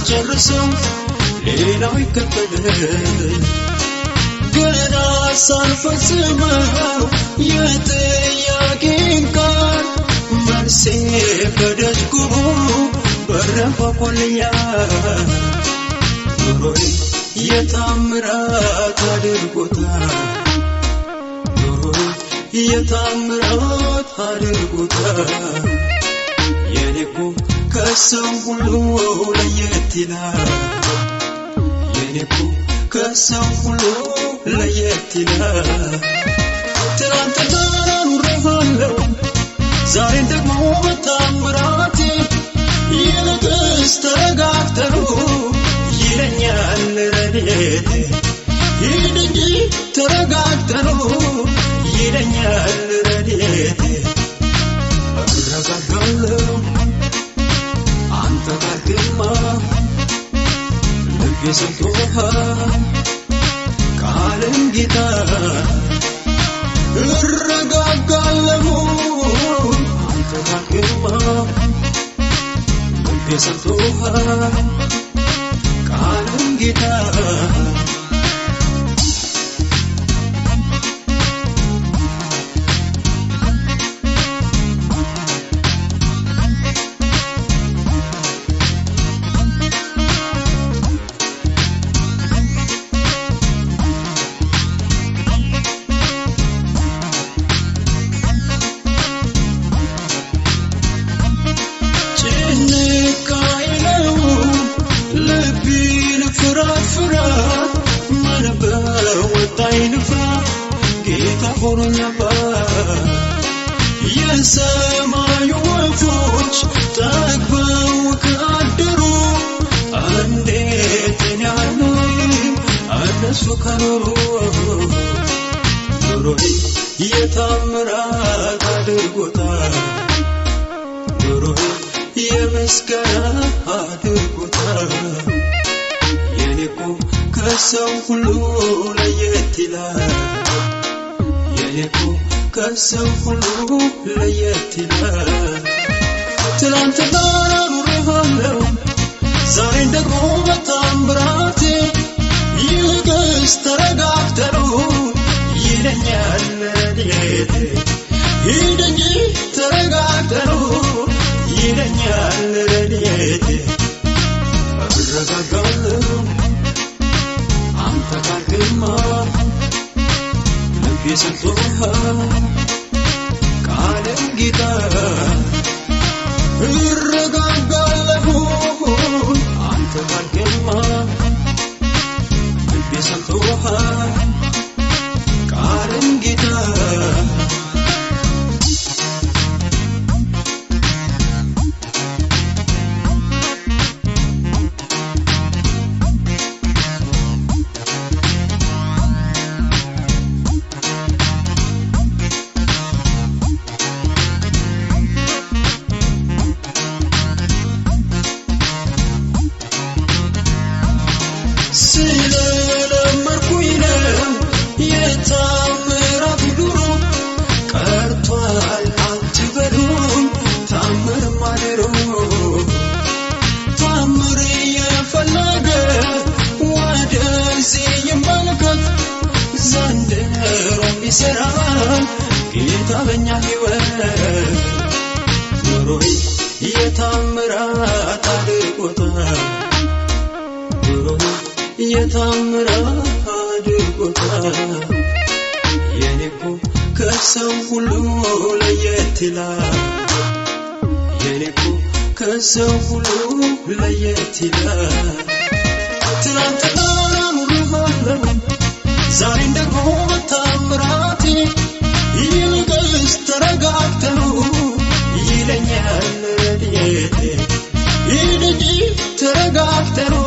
ጨርሰው ሌላው ይከተል። ገና ሳልፈጽመው የጥያቄን ቃል መልሴ በደጅ ቆሞ በረንኳ ቆልያ ኑሮዬ የታምራት አድርጎታል። ኑሮዬ የታምራት አድርጎታል። የኔ እኮ ከሰው ሁሉ ለየት ይላል። የኔ እኮ ከሰው ሁሉ ለየት ይላል። ትናንትና ኑሬዋለሁ፣ ዛሬን ደግሞ በታምራቴ ይልቅስ ተረጋግተሩ ይለኛል ረድኤቴ። ሂድ እንጂ ተረጋግተሩ ይለኛል ረድኤቴ። እረጋጋለሁ አንተ ካልክማ ልቤ ሰምቶሃል ቃልን ጌታ። እረጋጋለሁ አንተ ካልክማ ልቤ ሰምቶሃል ቃልን ጌታ። ጭንቅ አይለው ልቤን ፍርሃት ፍርሃት ምን በወጣኝ ንፍራ ጌታ ሆኖኛል። የሰማዩ ወፎች ጠግበው ካደሩ እንዴት እኔ አልኖርም እነሱ ከኖሩ። ኑሮዬ የታምራት አድርጎታል። ኑሮዬ የምስጋና አድርጎታል። የኔ እኮ ከሰው ሁሉ ለየት ይላል። የኔ እኮ ከሰው ሁሉ ለየት ይላል። ትናንትና ኑሬዋለሁ፣ ዛሬን ደግሞ በታምራቴ ይልቅስ ተረጋግተሩ ይለኛል ረድኤቴ። ሂድ እንጂ ተረጋግተሩ ይለኛል ረድኤቴ። እረጋጋለሁ አንተ ካልክማ ልቤ ሰምቶሃል ቃልን ጌታ። እረጋጋለሁ አንተ ካልክማ ልቤ ሰምቶሃል ቃልን ጌታ። ስለለመድኩኝ ነው የታምራት ኑሮ ቀርቷል አትበሉኝ። ታምር ማድሮ ታምር የፈለገ ወደዚህ ይመልከት። ዘንድሮም ይሰራል ጌታ በኛ ሕይወት። ኑሮዬ የታምራት አድርጎታል። ኑሮዬ የታምራት አድርጎታል። የኔ እኮ ከሰው ሁሉ ለየት ይላል። የኔ እኮ ከሰው ሁሉ ለየት ይላል። ትናንትና ኑሬዋለሁ፣ ዛሬን ደግሞ በታምራቴ ይልቅስ ተረጋግተው ይለኛል ረድኤቴ። ሂድ እንጂ ተረጋግተው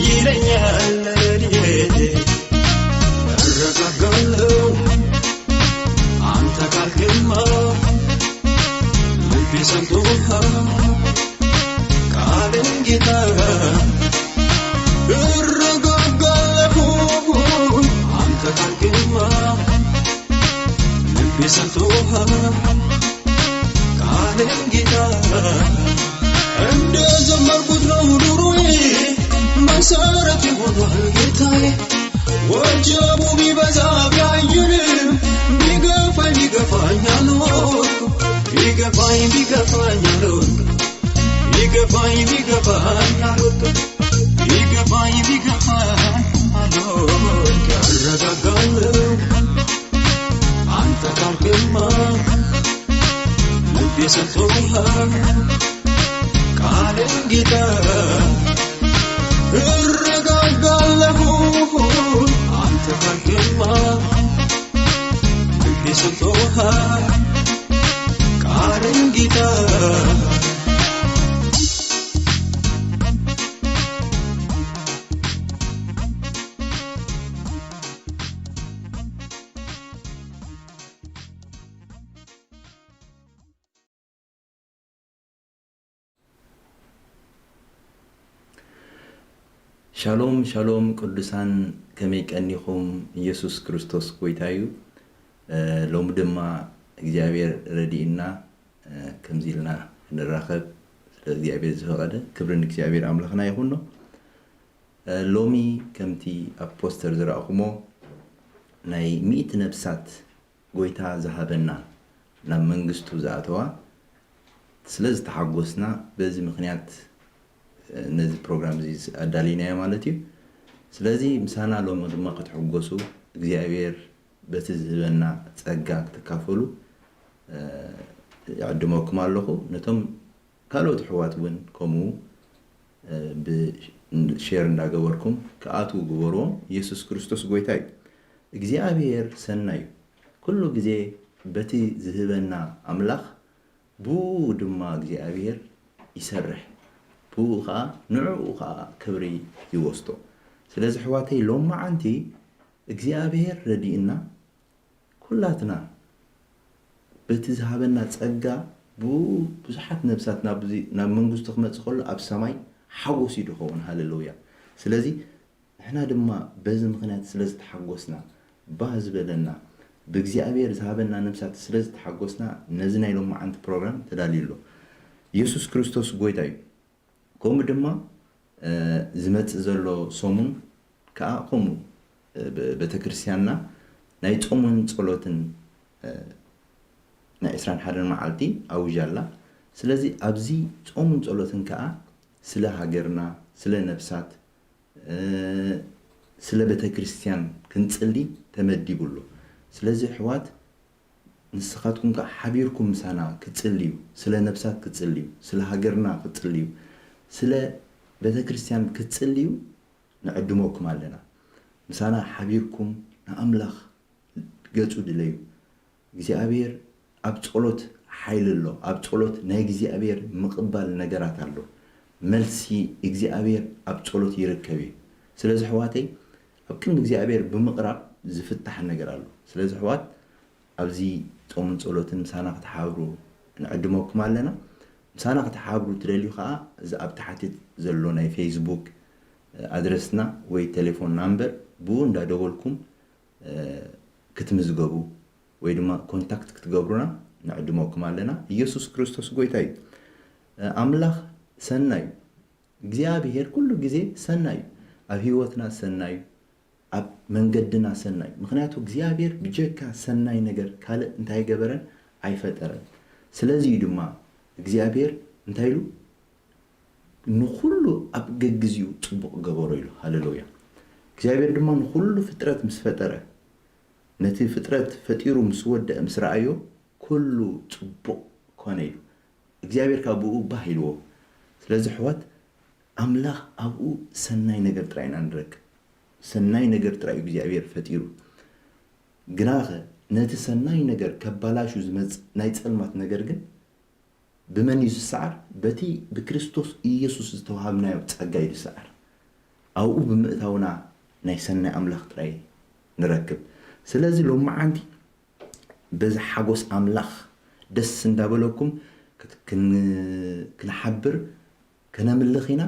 ይለኛል ረድኤቴ። እረጋጋለሁ አንተ ካልክማ ልቤ ሰምቶሃል ቃልን ጌታ። እረጋጋለሁ አንተ ካልክማ ልቤ ሰምቶሃል ጌታዬ ወጀቡ ቢበዛ ቢያይልም ቢገፋኝ ቢገፋኝ አልወድኩም ቢገፋኝ ቢገፋኝ አልወድኩም ቢገፋኝ ቢገፋኝ አልወድኩም ቢገፋኝ ቢገፋኝ አልወድኩም ያረጋጋለሁ አንተ ካልክማ ልቤ ሰጥቶሃል ቃልን ጌታ እረጋጋለሁ አንተ ካልክማ ልቤ ሰጥቶሃል ቃልን ጌታ ሻሎም ሻሎም ቅዱሳን ከመይ ቀኒኹም? ኢየሱስ ክርስቶስ ጎይታ እዩ። ሎሚ ድማ እግዚኣብሔር ረዲእና ከምዚ ኢልና ንራኸብ ስለ እግዚኣብሔር ዝፈቐደ ክብሪ ንእግዚኣብሔር ኣምላኽና ይኹኖ። ሎሚ ከምቲ ኣብ ፖስተር ዝረእኹሞ ናይ ሚእቲ ነብሳት ጎይታ ዝሃበና ናብ መንግስቱ ዝኣተዋ ስለ ዝተሓጎስና በዚ ምኽንያት ነዚ ፕሮግራም እዚ ኣዳሊናዮ ማለት እዩ። ስለዚ ምሳና ሎሚ ድማ ክትሕጎሱ እግዚኣብሔር በቲ ዝህበና ጸጋ ክትካፈሉ ይዕድመኩም ኣለኹ። ነቶም ካልኦት ኣሕዋት እውን ከምኡ ብሼር እንዳገበርኩም ክኣትዉ ግበርዎም። ኢየሱስ ክርስቶስ ጎይታ እዩ። እግዚኣብሔር ሰናይ እዩ። ኩሉ ግዜ በቲ ዝህበና ኣምላኽ ብኡ ድማ እግዚኣብሔር ይሰርሕ። ብኡ ኸዓ ንዕኡ ኸዓ ክብሪ ይወስዶ። ስለዚ ኣሕዋተይ ሎማዓንቲ እግዚኣብሔር ረዲእና ኩላትና በቲ ዝሃበና ጸጋ ብኡ ብዙሓት ነብሳት ናብ መንግስቱ ክመጽእ ከሎ ኣብ ሰማይ ሓጎስ እዩ ድኸውን። ሃለሉያ። ስለዚ ንሕና ድማ በዚ ምኽንያት ስለ ዝተሓጎስና ባህ ዝበለና ብእግዚኣብሔር ዝሃበና ነብሳት ስለ ዝተሓጎስና ነዚ ናይ ሎማዓንቲ ፕሮግራም ተዳልዩ ኣሎ። ኢየሱስ ክርስቶስ ጎይታ እዩ። ከምኡ ድማ ዝመጽእ ዘሎ ሰሙን ከዓ ከምኡ ቤተክርስትያንና ናይ ጾምን ጸሎትን ናይ ዕስራን ሓደን መዓልቲ ኣውጃ ኣላ። ስለዚ ኣብዚ ጾምን ጸሎትን ከዓ ስለ ሃገርና፣ ስለ ነብሳት፣ ስለ ቤተክርስትያን ክንጽሊ ተመዲቡ ኣሎ። ስለዚ ኣሕዋት ንስኻትኩም ከዓ ሓቢርኩም ምሳና ክትጽልዩ፣ ስለ ነብሳት ክትጽልዩ፣ ስለ ሃገርና ክትጽልዩ፣ ስለ ቤተክርስትያን ክትጽልዩ ንዕድመኩም ኣለና። ምሳና ሓቢርኩም ንኣምላኽ ገጹ ድለዩ። እግዚኣብሔር ኣብ ጸሎት ሓይሊ ኣሎ። ኣብ ጸሎት ናይ እግዚኣብሔር ምቕባል ነገራት ኣሎ። መልሲ እግዚኣብሔር ኣብ ጸሎት ይርከብ እዩ። ስለዚ ኣሕዋተይ ኣብ ቅድሚ እግዚኣብሔር ብምቕራብ ዝፍታሕ ነገር ኣሎ። ስለዚ ኣሕዋት ኣብዚ ጾምን ጸሎትን ምሳና ክትሓብሩ ንዕድመኩም ኣለና። ምሳና ክትሓብሩ ትደልዩ ከዓ እዚ ኣብ ታሕቲ ዘሎ ናይ ፌስቡክ ኣድረስና ወይ ቴሌፎን ናምበር ብኡ እንዳደወልኩም ክትምዝገቡ ወይ ድማ ኮንታክት ክትገብሩና ንዕድመኩም ኣለና። ኢየሱስ ክርስቶስ ጎይታ እዩ። ኣምላኽ ሰናይ እዩ። እግዚኣብሔር ኩሉ ግዜ ሰናይ እዩ። ኣብ ህይወትና ሰናይ እዩ። ኣብ መንገድና ሰናይ እዩ። ምኽንያቱ እግዚኣብሔር ብጀካ ሰናይ ነገር ካልእ እንታይ ገበረን ኣይፈጠረን። ስለዚ እዩ ድማ እግዚኣብሔር እንታይ ኢሉ ንኹሉ ኣብ ገግዚኡ ጽቡቕ ገበሮ ኢሉ። ሃሌሉያ። እግዚኣብሔር ድማ ንኹሉ ፍጥረት ምስ ፈጠረ ነቲ ፍጥረት ፈጢሩ ምስ ወደአ ምስ ረኣዮ ኩሉ ጽቡቕ ኮነ ኢሉ። እግዚኣብሔር ካብ ብኡ ባህ ኢልዎ። ስለዚ ኣሕዋት ኣምላኽ ኣብኡ ሰናይ ነገር ጥራይ ኢና ንረክብ። ሰናይ ነገር ጥራይ እዩ እግዚኣብሔር ፈጢሩ። ግናኸ ነቲ ሰናይ ነገር ከባላሹ ዝመጽእ ናይ ጸልማት ነገር ግን ብመን እዩ ዝሰዓር? በቲ ብክርስቶስ ኢየሱስ ዝተዋሃብናዮ ጸጋ እዩ ዝሰዓር። ኣብኡ ብምእታውና ናይ ሰናይ ኣምላኽ ጥራይ ንረክብ። ስለዚ ሎማዓንቲ በዚ ሓጎስ ኣምላኽ ደስ እንዳበለኩም ክንሓብር ከነምልኽ ኢና።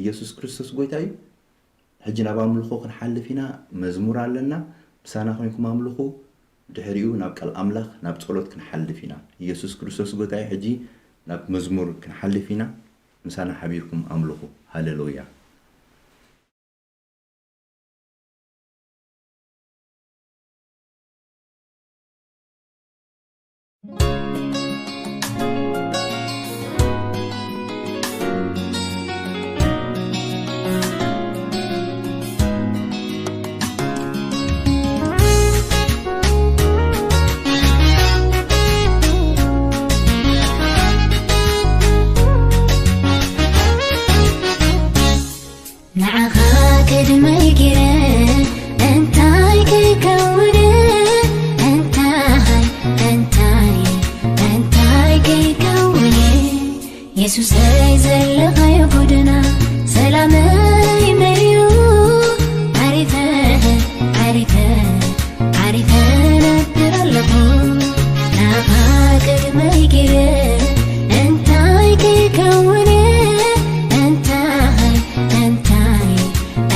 ኢየሱስ ክርስቶስ ጎይታ እዩ። ሕጂ ናብ ኣምልኾ ክንሓልፍ ኢና። መዝሙር ኣለና። ምሳና ኮይንኩም ኣምልኹ። ድሕሪኡ ናብ ቃል ኣምላኽ ናብ ጸሎት ክንሓልፍ ኢና። ኢየሱስ ክርስቶስ ጎይታ እዩ። ሕጂ ናብ መዝሙር ክንሓልፍ ኢና። ምሳና ሓቢርኩም ኣምልኹ። ሃሌሉያ። ለኻዮ ጎደና ሰላመይ መሊኡ ዓሪፈ ዓሪፈ ዓሪፈ ነብር ኣለኹ ናኻ ቅድመይ ገይረ እንታይ ከይከውነ እንታይ እንታይ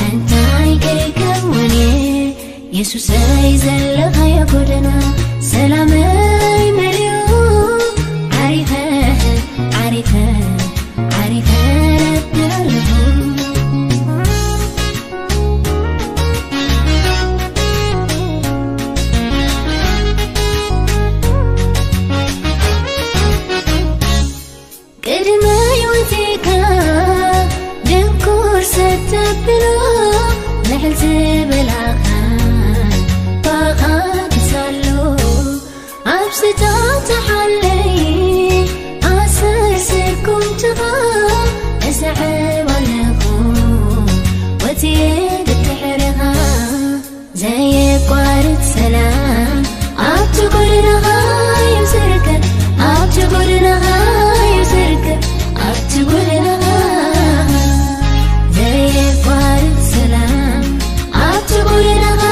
እንታይ ከይከውነ የሱሰይ ዘለኻዮ ጎደና ሰላመይ መሊኡ ዓሪፈ ዓሪፈ ዓሪፈ ነብር ኣለኹ ቅድመይ ወፂእካ ድንኩር ሰተብሎ ልዕል ዝበላኻ ባኻ ክሳሎ ኣብ ስታተሓለይ ኣሰር ስኩምትኻ እሰዕብ ኣለኹ ወፂኤ ድድሕርኻ ዘየቋርጽ ሰላም ኣብቲ ጎደናኻ እዩ ዝርከብ ኣብቲ ጎደናኻ እዩ ዝርከብ ኣብቲ ጎደናኻ ዘየቋርጽ ሰላም ኣብቲ ጎደናኻ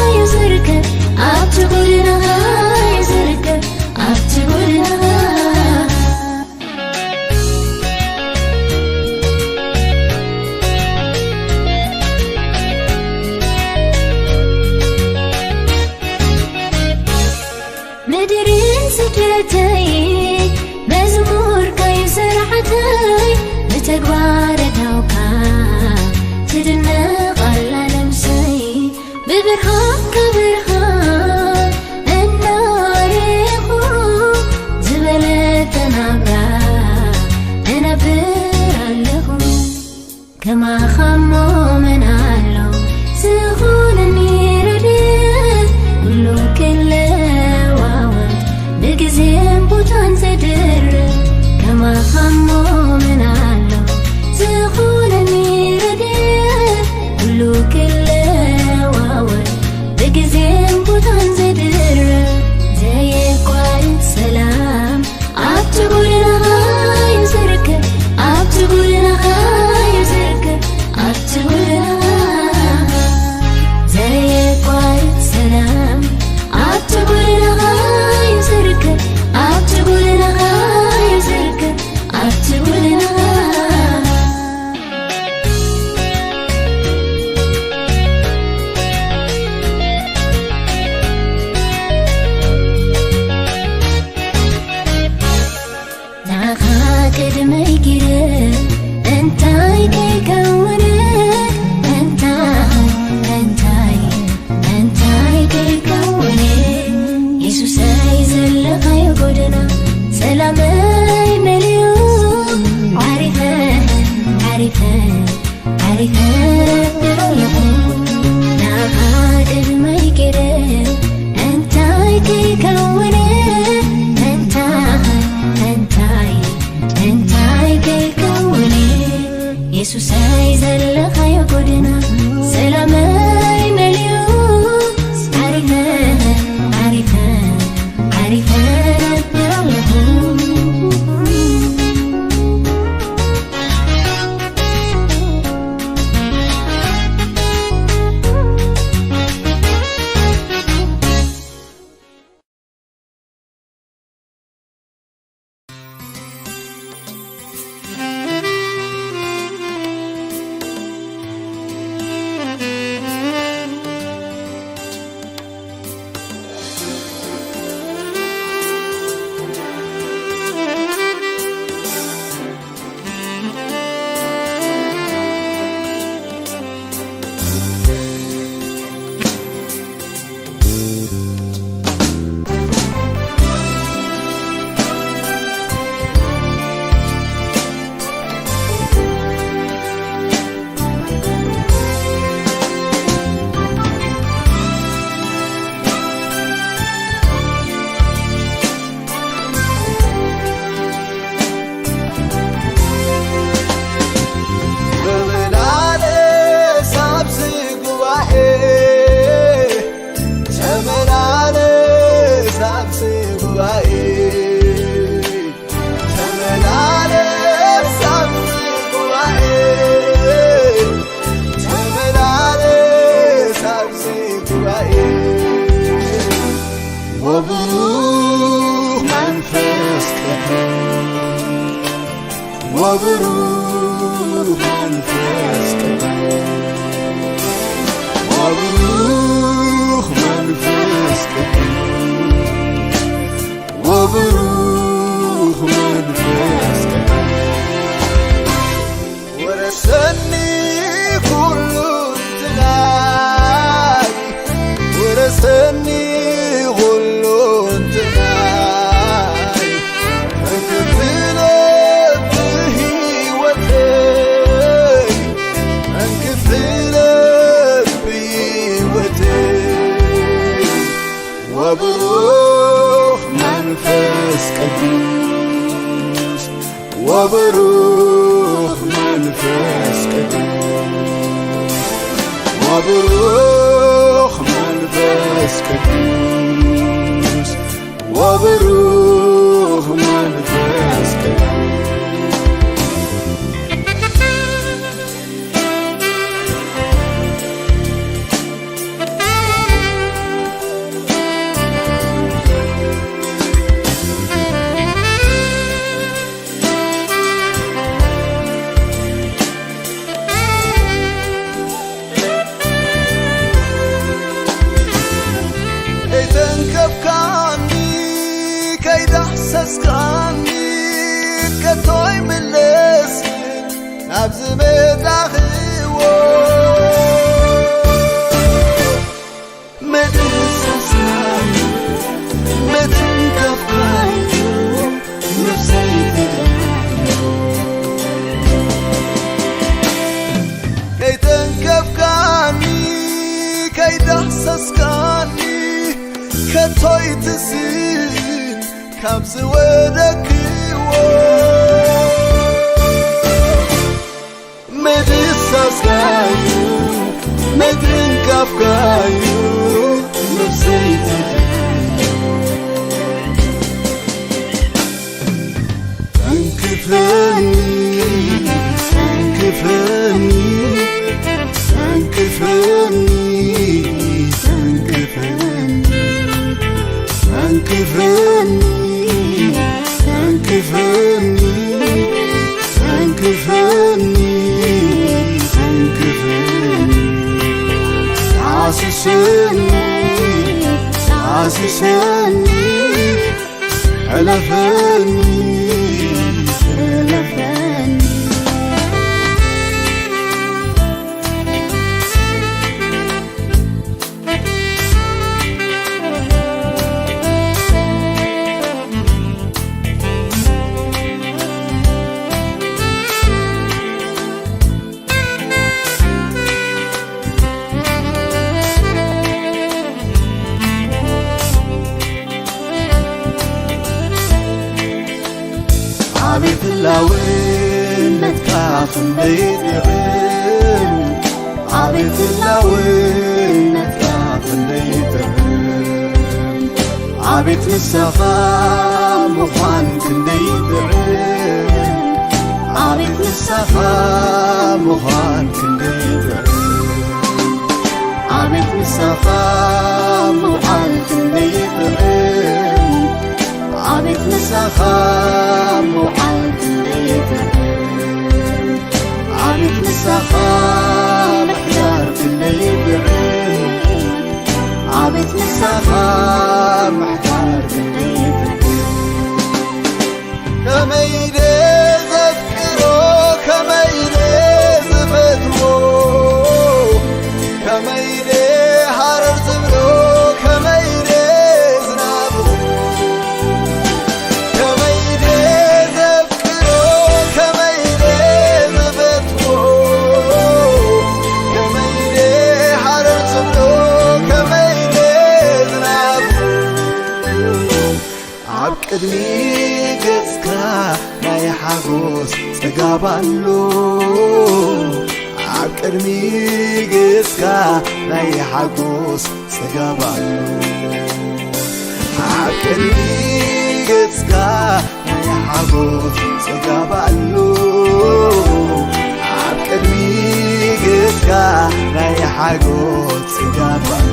እዩ ዝርከብ ኣብቲ ጎደናኻ እዩ ዝርከብ ኣብቲ ጎደናኻ ምድሪ ስደተይ መዝሙርካዩ ስራሕተይ ብተግባር ዳውካ ትድነቕ ኣላ ነብሰይ ብብርሃንካ ብርሃን እናረኹ ዝበለተ ናብራ እነብር ኣለኹ ከማኻሞ መን ኣሎ ዝኾነኒ ረድኤት ኩሉ ክለዋወጥ ብግዜን ቦታን ዘድርብ ከማኻሞ መን ኣሎ ዝኾነኒ ረድኤት ኩሉ ክለዋወጥ ብግዜን ቦታን ዘድርብ ዘየቋርጽ ሰላም ኣብቲ ጎደናኻ እዩ ዝርከብ ኣብቲ ጎደናኻ እዩ ዝርከብ ኣብቲ ጎደናኻ ዘየቋርጽ ሰላም ኣብቲ ጎደናኻ እዩ ዝርከብ ኣብቲ ጎደናኻ እዩ ዝርከብ ኣብቲ ጎደናኻ ንዓኻ ቅድመይ ጊረ እንታይ ከይከውነ እንታይ እንታይ እንታይ ከይከውነ የሱሰይ ዘለኻዮ ጎደና ሰላመይ መሊኡ ዓሪፈ ዓሪፈ ዓሪፈ ኣለኹ ንዓኻ ቅድመይ ገይረ እንታይ ከይከውነ እንታይ እንታይ እንታይ ከይከውነ የሱሰይ ዘለኻዮ ጎደና ሰላመይ መሊኡ ዓሪፈ ዓሪፈ ዓሪፈ ነብር ኣለኹ ወብሩኽ መንፈስ ቅዱስ፣ ወብሩኽ መንፈስ ቅዱስ፣ ወብሩኽ መንፈስ ቅዱስ። ወረሰኒ ኩሉ እንትናይ፣ ወረሰኒ ኩሉ እንትናይ፣ መንክፍለ ብህይወተይ፣ መንክፍለ ብህይወተይ። ወብሩኽ መንፈስ ቅዱስ፣ ወብሩኽ መንፈስ ቅዱስ፣ ወብሩኽ መንፈስ ቅዱስ፣ ወብሩኽ መንፈስ ቅዱስ። ከይተንከፍካኒ፣ ከይዳህሰስካኒ፣ ከቶ ኣይምለስን ናብ ዝመጻኽዎ። ምድህሳስካዩ፣ ምትንካፍካዩ፣ ነፍሰይ ትደልዮ። ከይተንከፍካኒ፣ ከይዳህሰስካኒ፣ ከቶ ኣይትስእን ካብ ዝወደክዎ። ምድሳስካዩ፣ ምትንካፍካዩ፣ ነፍሰይ ትደልዮ። ተንክፈኒ፣ ተንክፈኒ፣ ተንክፈኒ፣ ተንክፈኒ፣ ተንክፈኒ፣ ተንክፈኒ፣ ተንክፈኒ፣ ተንክፈኒ። ዳስሰኒ፣ ዳስሰኒ፣ ሕለፈኒ፣ ሕለፈኒ። ኣቤት ህላውነትካ ክንደይ ጥዑም፣ ኣቤት ህላውነትካ ክንደይ ጥዑም፣ ኣቤት ንስኻ ምዃን ክንደይ ጥዑም፣ ኣቤት ንስኻ ምዃን ክንደይ ጥዑም፣ ኣቤት ንስኻ ምውዓል ክንደይ ጥዑም፣ ኣቤት ንስኻ ምውዓል ክንደይ ጥዑም፣ ኣቤት ንስኻ ምሕዳር ክንደይ ጥዑም፣ ኣቤት ንስኻ ምሕዳር ክንደይ ጥዑም። ከመይ ኢለ ዘፍቅሮ፣ ከመይ ኢለ ዝፈትዎ፣ ከመይ ኢለ ሃረር ዝብሎ፣ ከመይ ኢለ ዝናፍቆ፣ ከመይ ኢለ ዘፍቅሮ፣ ከመይ ኢለ ዝፈትዎ፣ ከመይ ኢለ ሃረር ዝብሎ፣ ከመይ ኢለ ዝናፍቆ። ኣብ ቅድሚ ገጽካ ናይ ሓጎስ ጽጋብ ኣሎ፣ ኣብ ቅድሚ ገጽካ ናይ ሓጎስ ጽጋብ ኣሎ፣ ኣብ ቅድሚ ገጽካ ናይ ሓጎስ ጽጋብ ኣሎ፣ ኣብ ቅድሚ ገጽካ ናይ ሓጎስ ጽጋብ ኣሎ።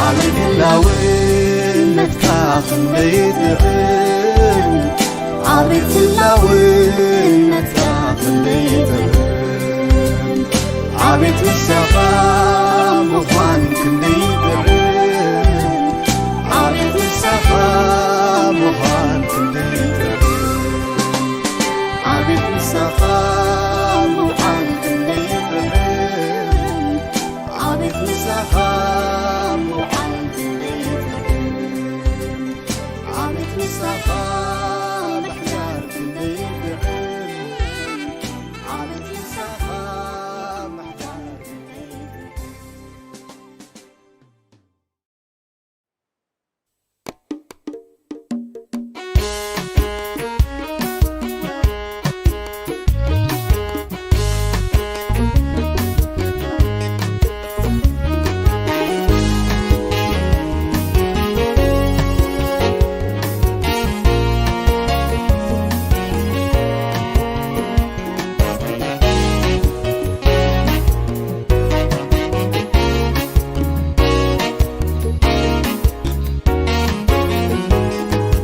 ኣቤት ህላውነትካ ክንደይ ጥዑም፣ ኣቤት ህላውነትካ ክንደይ ይጥዕም፣ ኣቤት ምሳኻ ምዃን ክንደይ ይጥዕም፣ ኣቤት ምሳኻ ምዃን ክንደይ ይጥዕም፣ ኣቤት ምሳኻ ምዃን ክንደይ ይጥዕም፣ ኣቤት ምሳኻ ምዃን ክንደይ ይጥዕም። ዓመት ምሳኻ ምሕዳር ክንደይ ይጥዕም፣ ዓመት ምሳኻ ምሕዳር ክንደይ ይጥዕም።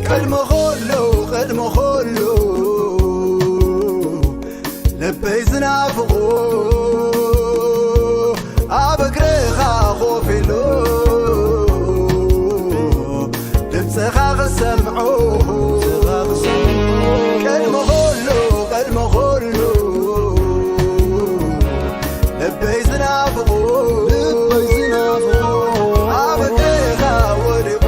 ቅድሚ ኹሉ፣ ቅድሚ ኹሉ፣ ልበይ ዝናፍቑ ኣብ እግርኻ ኮፍ ኢሉ ድምፅኻ ክሰምዑ። ቅድሚ ኹሉ፣ ቅድሚ ኹሉ፣ ልበይ ዝናፍቑ፣ ልበይ ዝናፍቑ፣ ኣብ እግርኻ ወዲቑ፣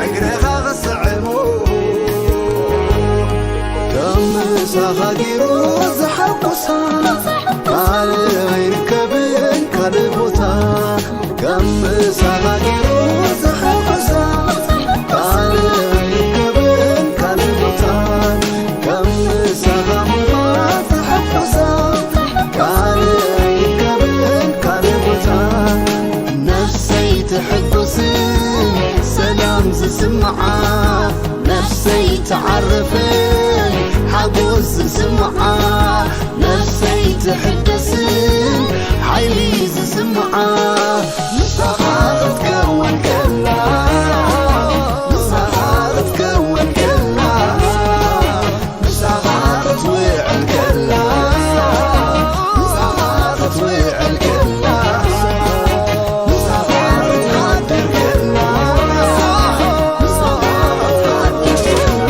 እግርኻ ክስዕሙ። ከም ምሳኻ ገይሩ ዘሐጉሳ፣ ካልእ ኣይርከብን ካልእ ቦታ። ከም ምሳኻ ገይሩ ዘሐጉሳ፣ ካልእ ኣይርከብን ካልእ ቦታ። ከም ምሳኻ ምዃን ዘሐጉሳ፣ ካልእ ኣይርከብን ካልእ ቦታ። ነፍሰይ ትሕጎስን ሰላም ዝስምዓ፣ ነፍሰይ ትዓርፍን ሓጎስ ዝስምዓ። ነፍሰይ ትሕደስን ሓይሊ ዝስምዓ፣ ንስኻ ክትከውን ከላ፣ ንስኻ ክትከውን ከላ፣ ንስኻ ክትውዕል ከላ፣ ንስኻ ክትውዕል ከላ፣ ንስኻ ክትሓድር ከላ፣ ንስኻ ክትሓድር ከላ።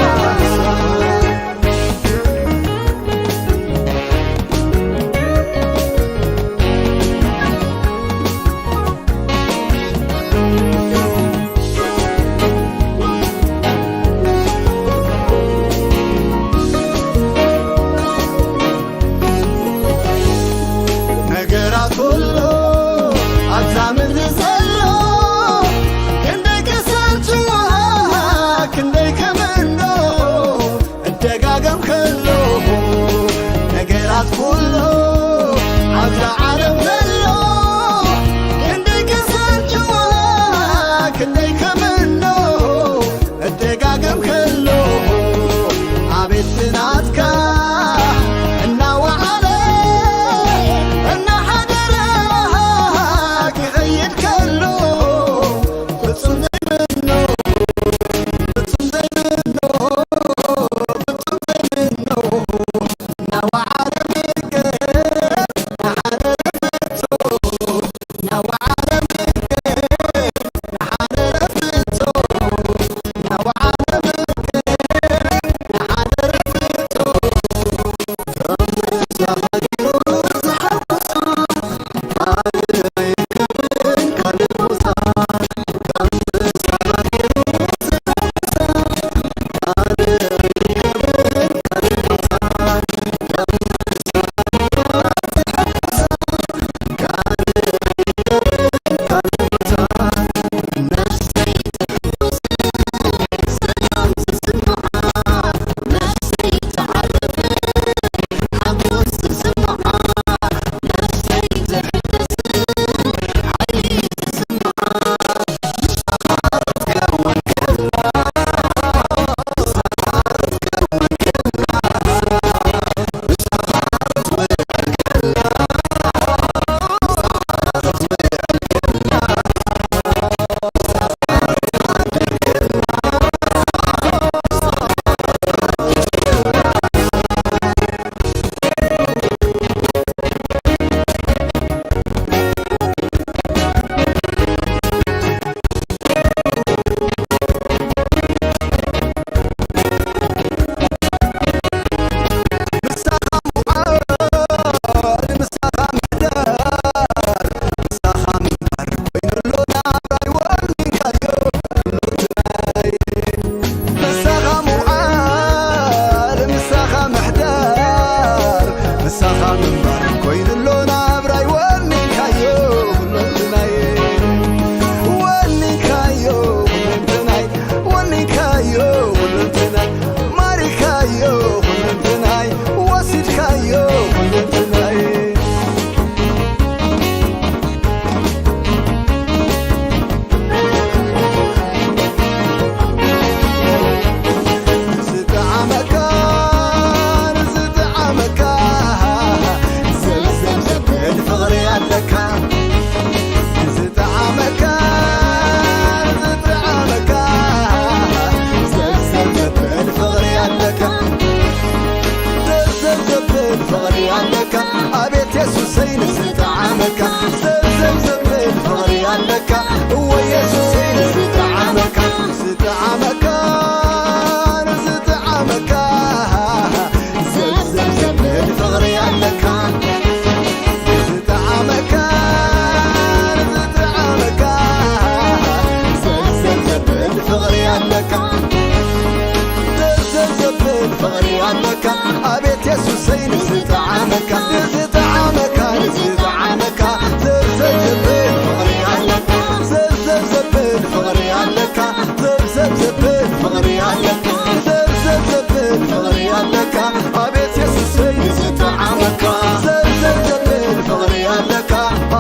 ፍቕሪ ኣለካ ኣቤት የሱሰይ ንዝጠዓመካ ንዝጠዓመካ ንዝጠዓመካ ዘብዘብ ዘብል ፍቕሪ ኣለካ ዘብዘብ ዘብል ፍቕሪ ኣለካ ዘብዘብ ዘብል ፍቕሪ ኣለካ ዘብዘብ ዘብል ፍቕሪ ኣለካ ኣቤት የሱሰይ ንዝጠዓመካ ዘብዘብ ዘብል ፍቕሪ ኣለካ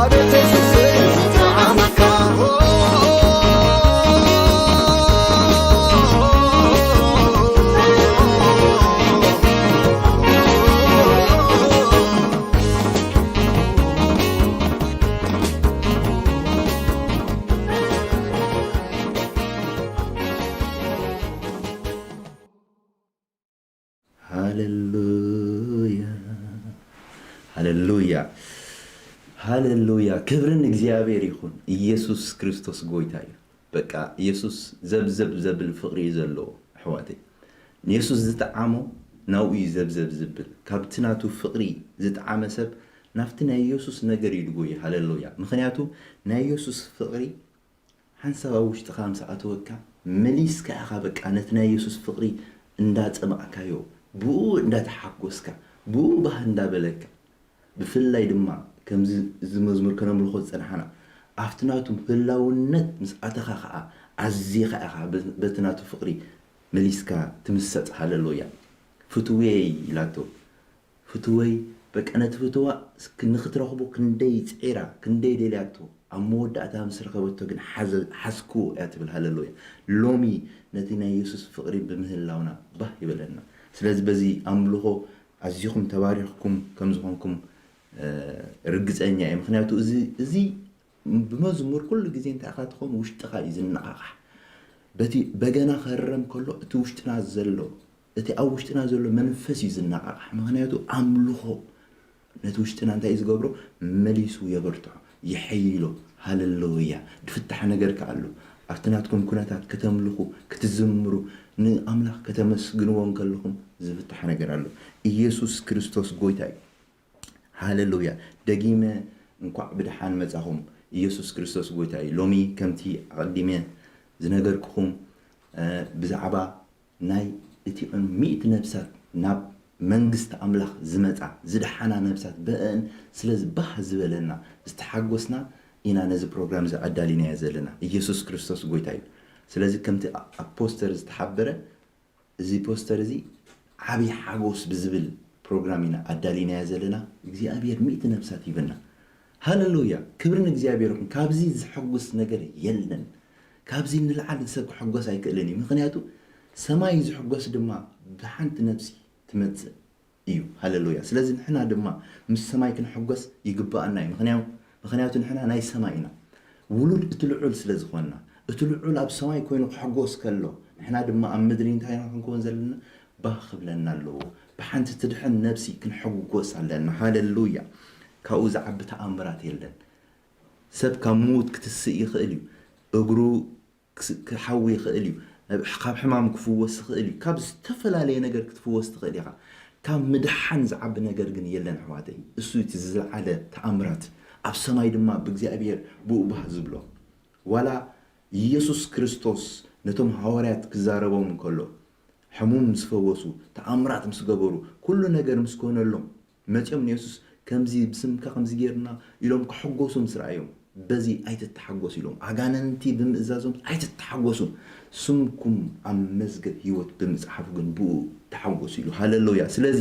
ኣቤት የሱሰይ ንዝጠዓመካ ሃሌሉያ፣ ሃሌሉያ፣ ሃሌሉያ። ክብሪ ንእግዚኣብሔር ይኹን። ኢየሱስ ክርስቶስ ጎይታ እዩ። በቃ ኢየሱስ ዘብዘብ ዘብል ፍቕሪ እዩ ዘለዎ ኣሕዋተይ። ንየሱስ ዝጠዓሞ ናብኡ እዩ ዘብዘብ ዝብል። ካብቲ ናቱ ፍቕሪ ዝጠዓመ ሰብ ናብቲ ናይ ኢየሱስ ነገር እዩ ድጎይ። ሃሌሉያ። ምኽንያቱ ናይ ኢየሱስ ፍቕሪ ሓንሳብ ኣብ ውሽጥኻ ምስ ኣተወካ መሊስካ ኢኻ በቃ ነቲ ናይ የሱስ ፍቕሪ እንዳጸማእካዮ ብኡ እንዳተሓጎስካ ብኡ ባህ እንዳበለካ ብፍላይ ድማ ከምዚ እዚ መዝሙር ከነምልኾ ዝጸናሕና ኣብቲ ናቱ ህላውነት ምስ ኣተኻ ኸዓ ኣዚኻ ኢኻ በቲ ናቱ ፍቕሪ መሊስካ ትምሰጥ። ሃለሉያ። ፍትውየይ ኢላቶ። ፍትወይ በቃ ነቲ ፍትዋ ንክትረኽቦ ክንደይ ጽዒራ ክንደይ ደልያቶ ኣብ መወዳእታ ምስ ረኸበቶ ግን ሓዝክዎ እያ ትብል። ሃለሉያ። ሎሚ ነቲ ናይ የሱስ ፍቕሪ ብምህላውና ባህ ይበለና። ስለዚ በዚ ኣምልኾ ኣዚኹም ተባሪኽኩም ከም ዝኾንኩም ርግጸኛ እየ። ምክንያቱ እዚ ብመዝሙር ኩሉ ግዜ እንታይ ኢኻ ትኸውን ውሽጥኻ እዩ ዝነቓቓሕ። በቲ በገና ክህረም ከሎ እቲ ውሽጥና ዘሎ እቲ ኣብ ውሽጥና ዘሎ መንፈስ እዩ ዝነቓቓሕ። ምክንያቱ ኣምልኾ ነቲ ውሽጥና እንታይ እዩ ዝገብሮ? መሊሱ የበርትዖ፣ የሐይሎ። ሃለሉያ። ድፍታሕ ነገር ከኣ ኣሎ። ኣብቲ ናትኩም ኩነታት ከተምልኹ፣ ክትዝምሩ፣ ንኣምላኽ ከተመስግንዎ እንከለኹም ዝፍታሕ ነገር ኣሎ። ኢየሱስ ክርስቶስ ጎይታ እዩ። ሃለሉያ። ደጊመ እንኳዕ ብደሓን መጻኹም። ኢየሱስ ክርስቶስ ጎይታ እዩ። ሎሚ ከምቲ ኣቐዲመ ዝነገርኩኹም ብዛዕባ ናይ እቲኦን ሚእቲ ነብሳት ናብ መንግስቲ ኣምላኽ ዝመጻ ዝደሓና ነብሳት በእን ስለ ዝባህ ዝበለና ዝተሓጎስና ኢና ነዚ ፕሮግራም እዚ ኣዳሊናዮ ዘለና። ኢየሱስ ክርስቶስ ጎይታ እዩ። ስለዚ ከምቲ ኣብ ፖስተር ዝተሓበረ እዚ ፖስተር እዚ ዓብዪ ሓጎስ ብዝብል ፕሮግራም ኢና ኣዳሊናዮ ዘለና። እግዚኣብሔር ሚእቲ ነብሳት ይበና። ሃለሉያ። ክብሪ ንእግዚኣብሔር ይኹን። ካብዚ ዝሕጉስ ነገር የለን። ካብዚ ንላዕሊ ሰብ ክሕጎስ ኣይክእልን እዩ። ምክንያቱ ሰማይ ዝሕጎስ ድማ ብሓንቲ ነብሲ ትመጽእ እዩ። ሃለሉያ። ስለዚ ንሕና ድማ ምስ ሰማይ ክንሕጎስ ይግባኣና እዩ። ምክንያቱ ምክንያቱ ንሕና ናይ ሰማይ ኢና። ውሉድ እቲ ልዑል ስለ ዝኾንና እቲ ልዑል ኣብ ሰማይ ኮይኑ ክሕጎስ ከሎ ንሕና ድማ ኣብ ምድሪ እንታይ ኢና ክንከውን ዘለና? ባህ ክብለና ኣለዎ። ብሓንቲ ትድሕን ነብሲ ክንሕጎስ ኣለና። ሃለሉያ። ካብኡ ዝዓቢ ተኣምራት የለን። ሰብ ካብ ምዉት ክትስእ ይኽእል እዩ። እግሩ ክሓዊ ይኽእል እዩ። ካብ ሕማም ክፍወስ ይኽእል እዩ። ካብ ዝተፈላለየ ነገር ክትፍወስ ትኽእል ኢኻ። ካብ ምድሓን ዝዓቢ ነገር ግን የለን ኣሕዋተይ። እሱ እቲ ዝለዓለ ተኣምራት ኣብ ሰማይ ድማ ብእግዚኣብሔር ብኡ ባህ ዝብሎ። ዋላ ኢየሱስ ክርስቶስ ነቶም ሃዋርያት ክዛረቦም እንከሎ ሕሙም ምስ ፈወሱ፣ ተኣምራት ምስ ገበሩ፣ ኩሉ ነገር ምስ ኮነሎም መጺኦም ንየሱስ ከምዚ ብስምካ ከምዚ ጌርና ኢሎም ክሕጎሱ ምስ ረኣዮም በዚ ኣይትተሓጎሱ ኢሎም ኣጋንንቲ ብምእዛዞም ኣይትተሓጎሱ ስምኩም ኣብ መዝገብ ህይወት ብምጽሓፉ ግን ብኡ ተሓጎሱ ኢሉ። ሃለሉያ። ስለዚ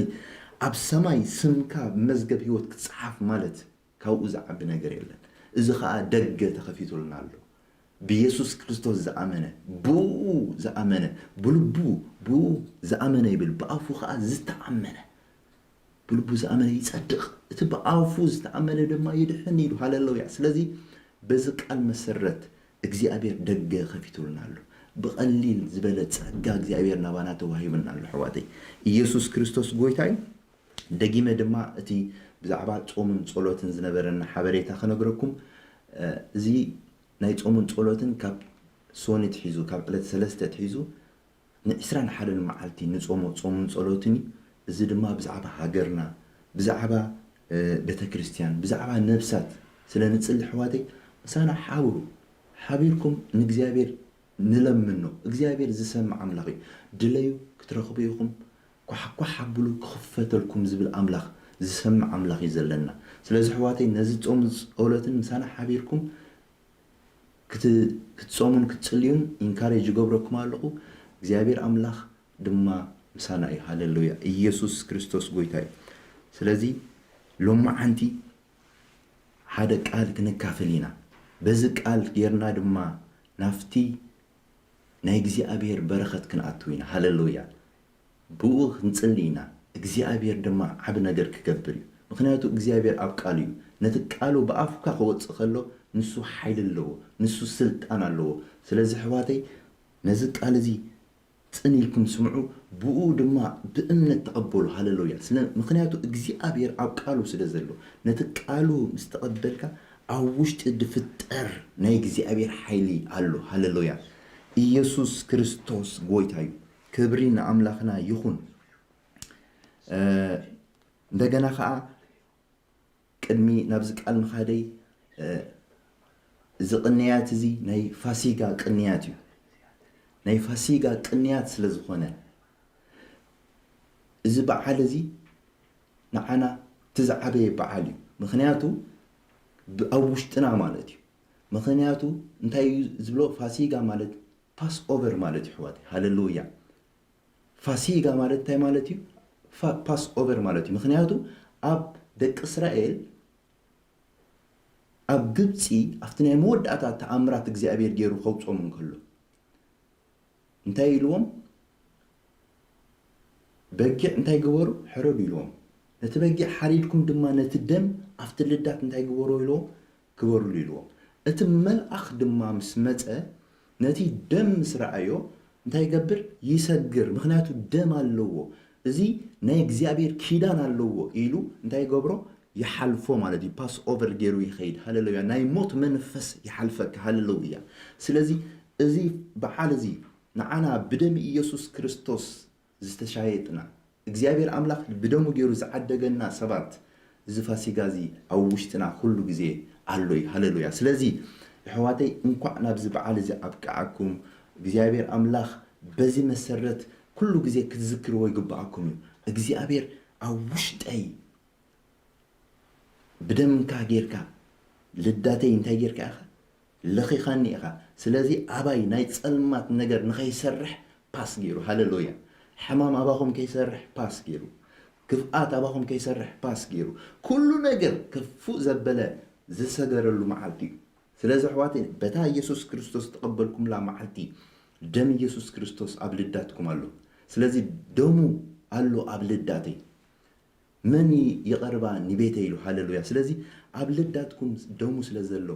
ኣብ ሰማይ ስምካ ኣብ መዝገብ ህይወት ክጽሓፍ ማለት ካብኡ ዝዓቢ ነገር የለን። እዚ ኸኣ ደገ ተኸፊቱልና ኣሎ። ብየሱስ ክርስቶስ ዝኣመነ ብኡ ዝኣመነ ብልቡ ብኡ ዝኣመነ ይብል ብኣፉ ኸኣ ዝተኣመነ ብልቡ ዝኣመነ ይጸድቕ፣ እቲ ብኣፉ ዝተኣመነ ድማ ይድሕን ኢሉ። ሃለሉያ። ስለዚ በዚ ቃል መሰረት እግዚኣብሔር ደገ ከፊቱልና ኣሎ። ብቐሊል ዝበለ ጸጋ እግዚኣብሔር ናባና ተዋሂቡና ኣሎ። ኣሕዋተይ ኢየሱስ ክርስቶስ ጎይታ እዩ። ደጊመ ድማ እቲ ብዛዕባ ጾምን ጸሎትን ዝነበረና ሓበሬታ ክነግረኩም። እዚ ናይ ጾምን ጸሎትን ካብ ሶኒ ትሒዙ ካብ ዕለት ሰለስተ ትሒዙ ንዕስራን ሓደን መዓልቲ ንጾሞ ጾምን ጸሎትን እዩ። እዚ ድማ ብዛዕባ ሃገርና ብዛዕባ ቤተ ክርስቲያን ብዛዕባ ነብሳት ስለ ንጽሊ ኣሕዋተይ ምሳና ሓብሩ። ሓቢርኩም ንእግዚኣብሔር ንለምኖ። እግዚኣብሔር ዝሰምዕ ኣምላኽ እዩ። ድለዩ ክትረኽቡ ኢኹም። ኳሕኳሕ ኣብሉ ክኽፈተልኩም ዝብል ኣምላኽ ዝሰምዕ ኣምላኽ እዩ ዘለና። ስለዚ ኣሕዋተይ ነዚ ጾም ጸሎትን ምሳና ሓቢርኩም ክትጾሙን ክትጽልዩን ኢንካሬጅ ይገብረኩም ኣለኹ። እግዚኣብሔር ኣምላኽ ድማ ምሳና እዩ። ሃሌሉያ። ኢየሱስ ክርስቶስ ጎይታ እዩ። ስለዚ ሎማዓንቲ ሓደ ቃል ክንካፈል ኢና። በዚ ቃል ጌርና ድማ ናፍቲ ናይ እግዚኣብሔር በረኸት ክንኣትው ኢና። ሃሌሉያ። ብኡ ክንጽሊ ኢና። እግዚኣብሔር ድማ ዓቢ ነገር ክገብር እዩ። ምኽንያቱ እግዚኣብሔር ኣብ ቃሉ እዩ። ነቲ ቃሉ ብኣፍካ ክወጽእ ከሎ ንሱ ሓይሊ ኣለዎ፣ ንሱ ስልጣን ኣለዎ። ስለዚ ኣሕዋተይ ነዚ ቃል እዚ ጽን ኢልኩም ስምዑ፣ ብኡ ድማ ብእምነት ተቐበሉ። ሃሌሉያ። ስለ ምኽንያቱ እግዚኣብሔር ኣብ ቃሉ ስለ ዘሎ፣ ነቲ ቃሉ ምስ ተቐበልካ ኣብ ውሽጢ ድፍጠር ናይ እግዚኣብሔር ሓይሊ ኣሎ። ሃሌሉያ። ኢየሱስ ክርስቶስ ጎይታ እዩ። ክብሪ ንኣምላኽና ይኹን። እንደገና ከዓ ቅድሚ ናብዚ ቃል ምኻደይ እዚ ቅንያት እዚ ናይ ፋሲጋ ቅንያት እዩ። ናይ ፋሲጋ ቅንያት ስለ ዝኾነ እዚ በዓል እዚ ንዓና እቲ ዝዓበየ በዓል እዩ። ምኽንያቱ ኣብ ውሽጥና ማለት እዩ። ምኽንያቱ እንታይ እዩ ዝብሎ? ፋሲጋ ማለት ፓስ ኦቨር ማለት እዩ ኣሕዋተይ። ሃሌሉያ። ፋሲጋ ማለት እንታይ ማለት እዩ? ፓስ ኦቨር ማለት እዩ። ምኽንያቱ ኣብ ደቂ እስራኤል ኣብ ግብፂ ኣብቲ ናይ መወዳእታ ተኣምራት እግዚኣብሔር ገይሩ ከውፅኦም እንከሎ እንታይ ኢልዎም? በጊዕ እንታይ ግበሩ? ሕረዱ ኢልዎም። ነቲ በጊዕ ሓሪድኩም ድማ ነቲ ደም ኣብቲ ልዳት እንታይ ግበሩ ኢልዎም? ግበሩሉ ኢልዎም። እቲ መልኣኽ ድማ ምስ መጸ ነቲ ደም ምስ ረኣዮ እንታይ ይገብር? ይሰግር። ምኽንያቱ ደም ኣለዎ። እዚ ናይ እግዚኣብሔር ኪዳን ኣለዎ ኢሉ እንታይ ይገብሮ? ይሓልፎ ማለት እዩ። ፓስ ኦቨር ገይሩ ይኸይድ። ሃሌሉያ። ናይ ሞት መንፈስ ይሓልፈካ። ሃሌሉያ። ስለዚ እዚ በዓል እዚ ንዓና ብደም ኢየሱስ ክርስቶስ ዝተሻየጥና እግዚኣብሔር ኣምላኽ ብደሙ ገይሩ ዝዓደገና ሰባት እዚ ፋሲጋ እዚ ኣብ ውሽጥና ኩሉ ግዜ ኣሎ እዩ። ሃሌሉያ። ስለዚ ኣሕዋተይ እንኳዕ ናብዚ በዓል እዚ ኣብቅዓኩም። እግዚኣብሔር ኣምላኽ በዚ መሰረት ኩሉ ግዜ ክትዝክርዎ ይግብኣኩም እዩ። እግዚኣብሔር ኣብ ውሽጠይ ብደምካ ጌርካ ልዳተይ እንታይ ጌርካ ኢኻ? ለኺኻኒ ኢኻ። ስለዚ ኣባይ ናይ ጸልማት ነገር ንኸይሰርሕ ፓስ ገይሩ። ሃሌሉያ። ሕማም ኣባኹም ከይሰርሕ ፓስ ገይሩ። ክፍኣት ኣባኹም ከይሰርሕ ፓስ ገይሩ። ኩሉ ነገር ክፉእ ዘበለ ዝሰገረሉ መዓልቲ እዩ። ስለዚ ኣሕዋተይ በታ ኢየሱስ ክርስቶስ ዝተቐበልኩምላ መዓልቲ ደም ኢየሱስ ክርስቶስ ኣብ ልዳትኩም ኣሎ። ስለዚ ደሙ ኣሎ ኣብ ልዳተይ። መን ይቐርባ ንቤተይ ኢሉ። ሃሌሉያ። ስለዚ ኣብ ልዳትኩም ደሙ ስለ ዘሎ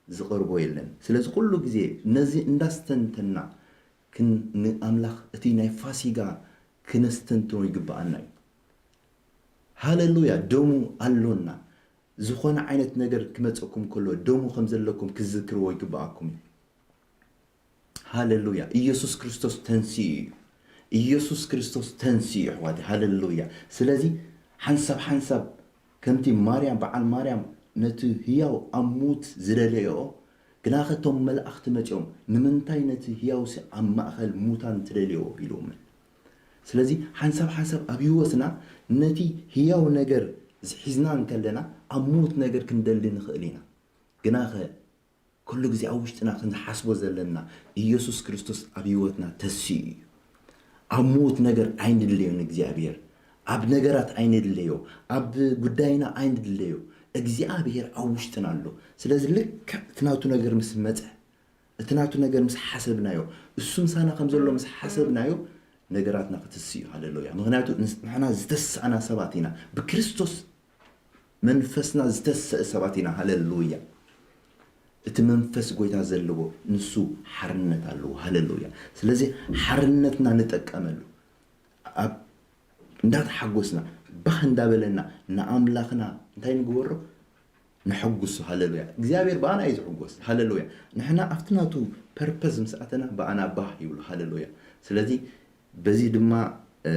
ዝቐርቦ የለን። ስለዚ ኩሉ ግዜ ነዚ እንዳስተንተና ክን-፣ ንኣምላኽ እቲ ናይ ፋሲጋ ክነስተንትኖ ይግብኣና እዩ። ሃሌሉያ። ደሙ ኣሎና። ዝኾነ ዓይነት ነገር ክመጸኩም ከሎ ደሙ ከም ዘለኩም ክዝክርዎ ይግብኣኩም እዩ። ሃሌሉያ። ኢየሱስ ክርስቶስ ተንሲኡ እዩ። ኢየሱስ ክርስቶስ ተንሲኡ እዩ ኣሕዋተይ። ሃሌሉያ። ስለዚ ሓንሳብ ሓንሳብ ከምቲ ማርያም፣ በዓል ማርያም ነቲ ህያው ኣብ ሙት ዝደለየኦ፣ ግናኸ እቶም መላእኽቲ መጺኦም ንምንታይ ነቲ ህያውሲ ኣብ ማእኸል ሙታን ትደልዮ ኢሎምን። ስለዚ ሓንሳብ ሓንሳብ ኣብ ህይወትና ነቲ ህያው ነገር ዝሒዝና እንከለና ኣብ ሙት ነገር ክንደሊ ንኽእል ኢና። ግናኸ ኩሉ ግዜ ኣብ ውሽጥና ክንሓስቦ ዘለና ኢየሱስ ክርስቶስ ኣብ ህይወትና ተሲኡ እዩ። ኣብ ምዉት ነገር ኣይንድለዮ ንእግዚኣብሔር። ኣብ ነገራት ኣይንድለዮ። ኣብ ጉዳይና ኣይንድለዮ። እግዚኣብሔር ኣብ ውሽጥና ኣሎ። ስለዚ ልክዕ እቲ ናቱ ነገር ምስ መጸ፣ እቲ ናቱ ነገር ምስ ሓሰብናዮ፣ እሱ ምሳና ከም ዘሎ ምስ ሓሰብናዮ ነገራትና ክትስእ እዩ። ሃሌሉያ። ምኽንያቱ ንስ-፣ ንሕና ዝተሳእና ሰባት ኢና። ብክርስቶስ መንፈስና ዝተሰእ ሰባት ኢና። ሃሌሉያ። እቲ መንፈስ ጎይታ ዘለዎ ንሱ ሓርነት ኣለዎ። ሃሌሉያ። ስለዚ ሓርነትና ንጠቀመሉ። ኣብ እንዳተሓጎስና፣ ባህ እንዳበለና ንኣምላኽና እንታይ ንግበሮ? ነሐጉሶ። ሃሌሉያ። እግዚኣብሔር ብኣና እዩ ዝሕጎስ። ሃሌሉያ። ንሕና ኣብቲ ናቱ ፐርፐዝ ምስ ኣተና ብኣና ባህ ይብሉ። ሃሌሉያ። ስለዚ በዚ ድማ፣ እ፣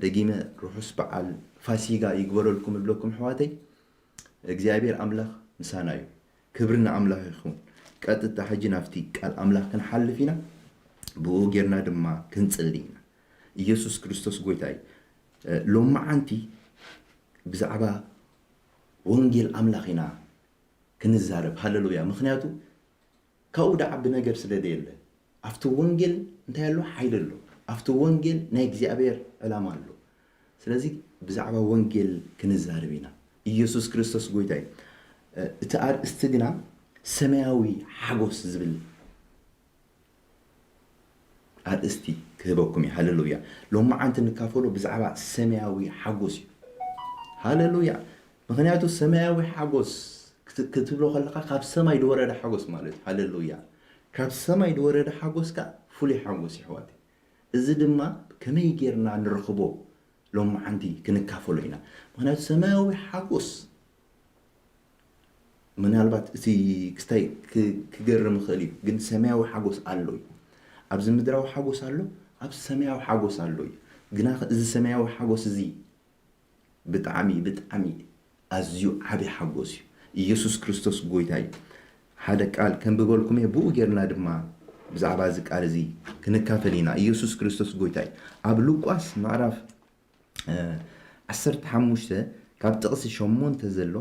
ደጊመ ርሑስ በዓል ፋሲጋ ይግበረልኩም እብለኩም ኣሕዋተይ። እግዚኣብሔር ኣምላኽ ምሳና እዩ። ክብሪ ንኣምላኽ ይኹን። ቀጥታ ሕጂ ናብቲ ቃል ኣምላኽ ክንሓልፍ ኢና። ብኡ ጌርና ድማ ክንጽሊ ኢና። ኢየሱስ ክርስቶስ ጎይታ እዩ። ሎመዓንቲ ብዛዕባ ወንጌል ኣምላኽ ኢና ክንዛረብ። ሃለሉያ። ምኽንያቱ ካብኡ ደዓቢ ነገር ስለ ዘየለ፣ ኣብቲ ወንጌል እንታይ ኣሎ? ሓይሊ ኣሎ። ኣብቲ ወንጌል ናይ እግዚኣብሔር ዕላማ ኣሎ። ስለዚ ብዛዕባ ወንጌል ክንዛረብ ኢና። ኢየሱስ ክርስቶስ ጎይታ እዩ። እቲ ኣርእስቲ ግና ሰማያዊ ሓጎስ ዝብል ኣርእስቲ ክህበኩም እዩ። ሃለሉያ። ሎመዓንቲ ንካፈሎ ብዛዕባ ሰማያዊ ሓጎስ እዩ። ሃለሉያ። ምኽንያቱ ሰማያዊ ሓጎስ ክትብሎ ከለኻ ካብ ሰማይ ዝወረደ ሓጎስ ማለት እዩ። ሃለሉያ። ካብ ሰማይ ዝወረደ ሓጎስ ከዓ ፍሉይ ሓጎስ ይሕዋት። እዚ ድማ ከመይ ጌርና ንረኽቦ ሎመዓንቲ ክንካፈሎ ኢና። ምኽንያቱ ሰማያዊ ሓጎስ ምናልባት እቲ ክስታይ ክገርም ይኽእል እዩ፣ ግን ሰማያዊ ሓጎስ ኣሎ እዩ። ኣብዚ ምድራዊ ሓጎስ ኣሎ፣ ኣብዚ ሰማያዊ ሓጎስ ኣሎ እዩ። ግና እዚ ሰማያዊ ሓጎስ እዚ ብጣዕሚ ብጣዕሚ ኣዝዩ ዓቢ ሓጎስ እዩ። ኢየሱስ ክርስቶስ ጎይታ እዩ። ሓደ ቃል ከንብበልኩም እየ፣ ብኡ ጌርና ድማ ብዛዕባ እዚ ቃል እዚ ክንካፈል ኢና። ኢየሱስ ክርስቶስ ጎይታ እዩ። ኣብ ሉቃስ ምዕራፍ ዓሰርተ ሓሙሽተ ካብ ጥቕሲ ሸሞንተ ዘሎ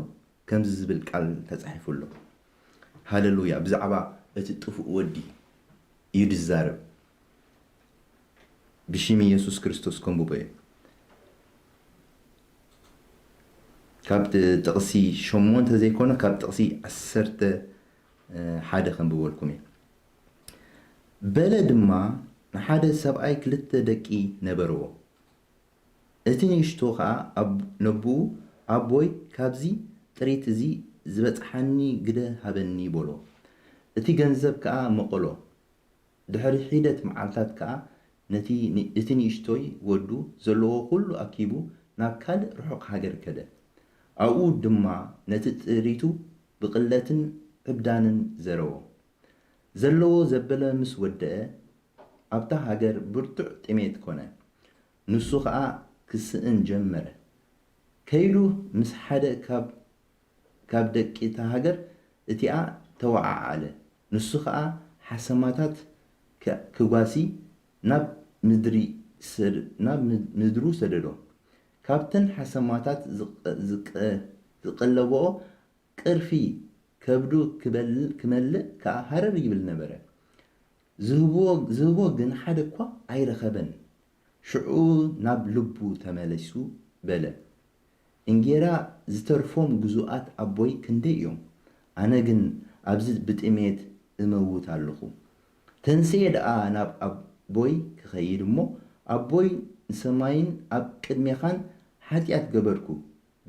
ከምዚ ዝብል ቃል ተጻሒፉ ኣሎ። ሃለሉያ። ብዛዕባ እቲ ጥፉእ ወዲ እዩ ዝዛረብ። ብሽም ኢየሱስ ክርስቶስ ከንብቦ እየ። ካብ ጥቕሲ ሸሞንተ ዘይኮነ ካብ ጥቕሲ ዓሰርተ ሓደ ከንብበልኩም እየ። በለ ድማ ንሓደ ሰብኣይ ክልተ ደቂ ነበርዎ። እቲ ንእሽቶ ኸዓ ነቦኡ ኣቦይ ካብዚ ጥሪት እዚ ዝበጽሓኒ ግደ ሃበኒ በሎ። እቲ ገንዘብ ከኣ መቐሎ። ድሕሪ ሒደት መዓልታት ከኣ ነቲ እቲ ንእሽቶይ ወዱ ዘለዎ ኩሉ ኣኪቡ ናብ ካልእ ርሑቕ ሃገር ከደ። ኣብኡ ድማ ነቲ ጥሪቱ ብቕለትን ዕብዳንን ዘረዎ። ዘለዎ ዘበለ ምስ ወደአ ኣብታ ሃገር ብርቱዕ ጥሜት ኮነ። ንሱ ኸኣ ክስእን ጀመረ። ከይዱ ምስ ሓደ ካብ ካብ ደቂ እታ ሃገር እቲኣ ተወዓዓለ። ንሱ ኸኣ ሓሰማታት ክጓሲ ናብ ምድሪ ናብ ምድሩ ሰደዶ። ካብተን ሓሰማታት ዝቐለብኦ ቅርፊ ከብዱ ክመልእ ከኣ ሃረር ይብል ነበረ። ዝህብዎ ግን ሓደ እኳ ኣይረኸበን። ሽዑ ናብ ልቡ ተመሊሱ በለ፣ እንጌራ ዝተርፎም ግዙኣት ኣቦይ ክንደይ እዮም? ኣነ ግን ኣብዚ ብጥሜት እመውት ኣለኹ። ተንስኤ ደኣ ናብ ኣቦይ ክኸይድ እሞ፣ ኣቦይ ንሰማይን ኣብ ቅድሜኻን ሓጢኣት ገበርኩ፣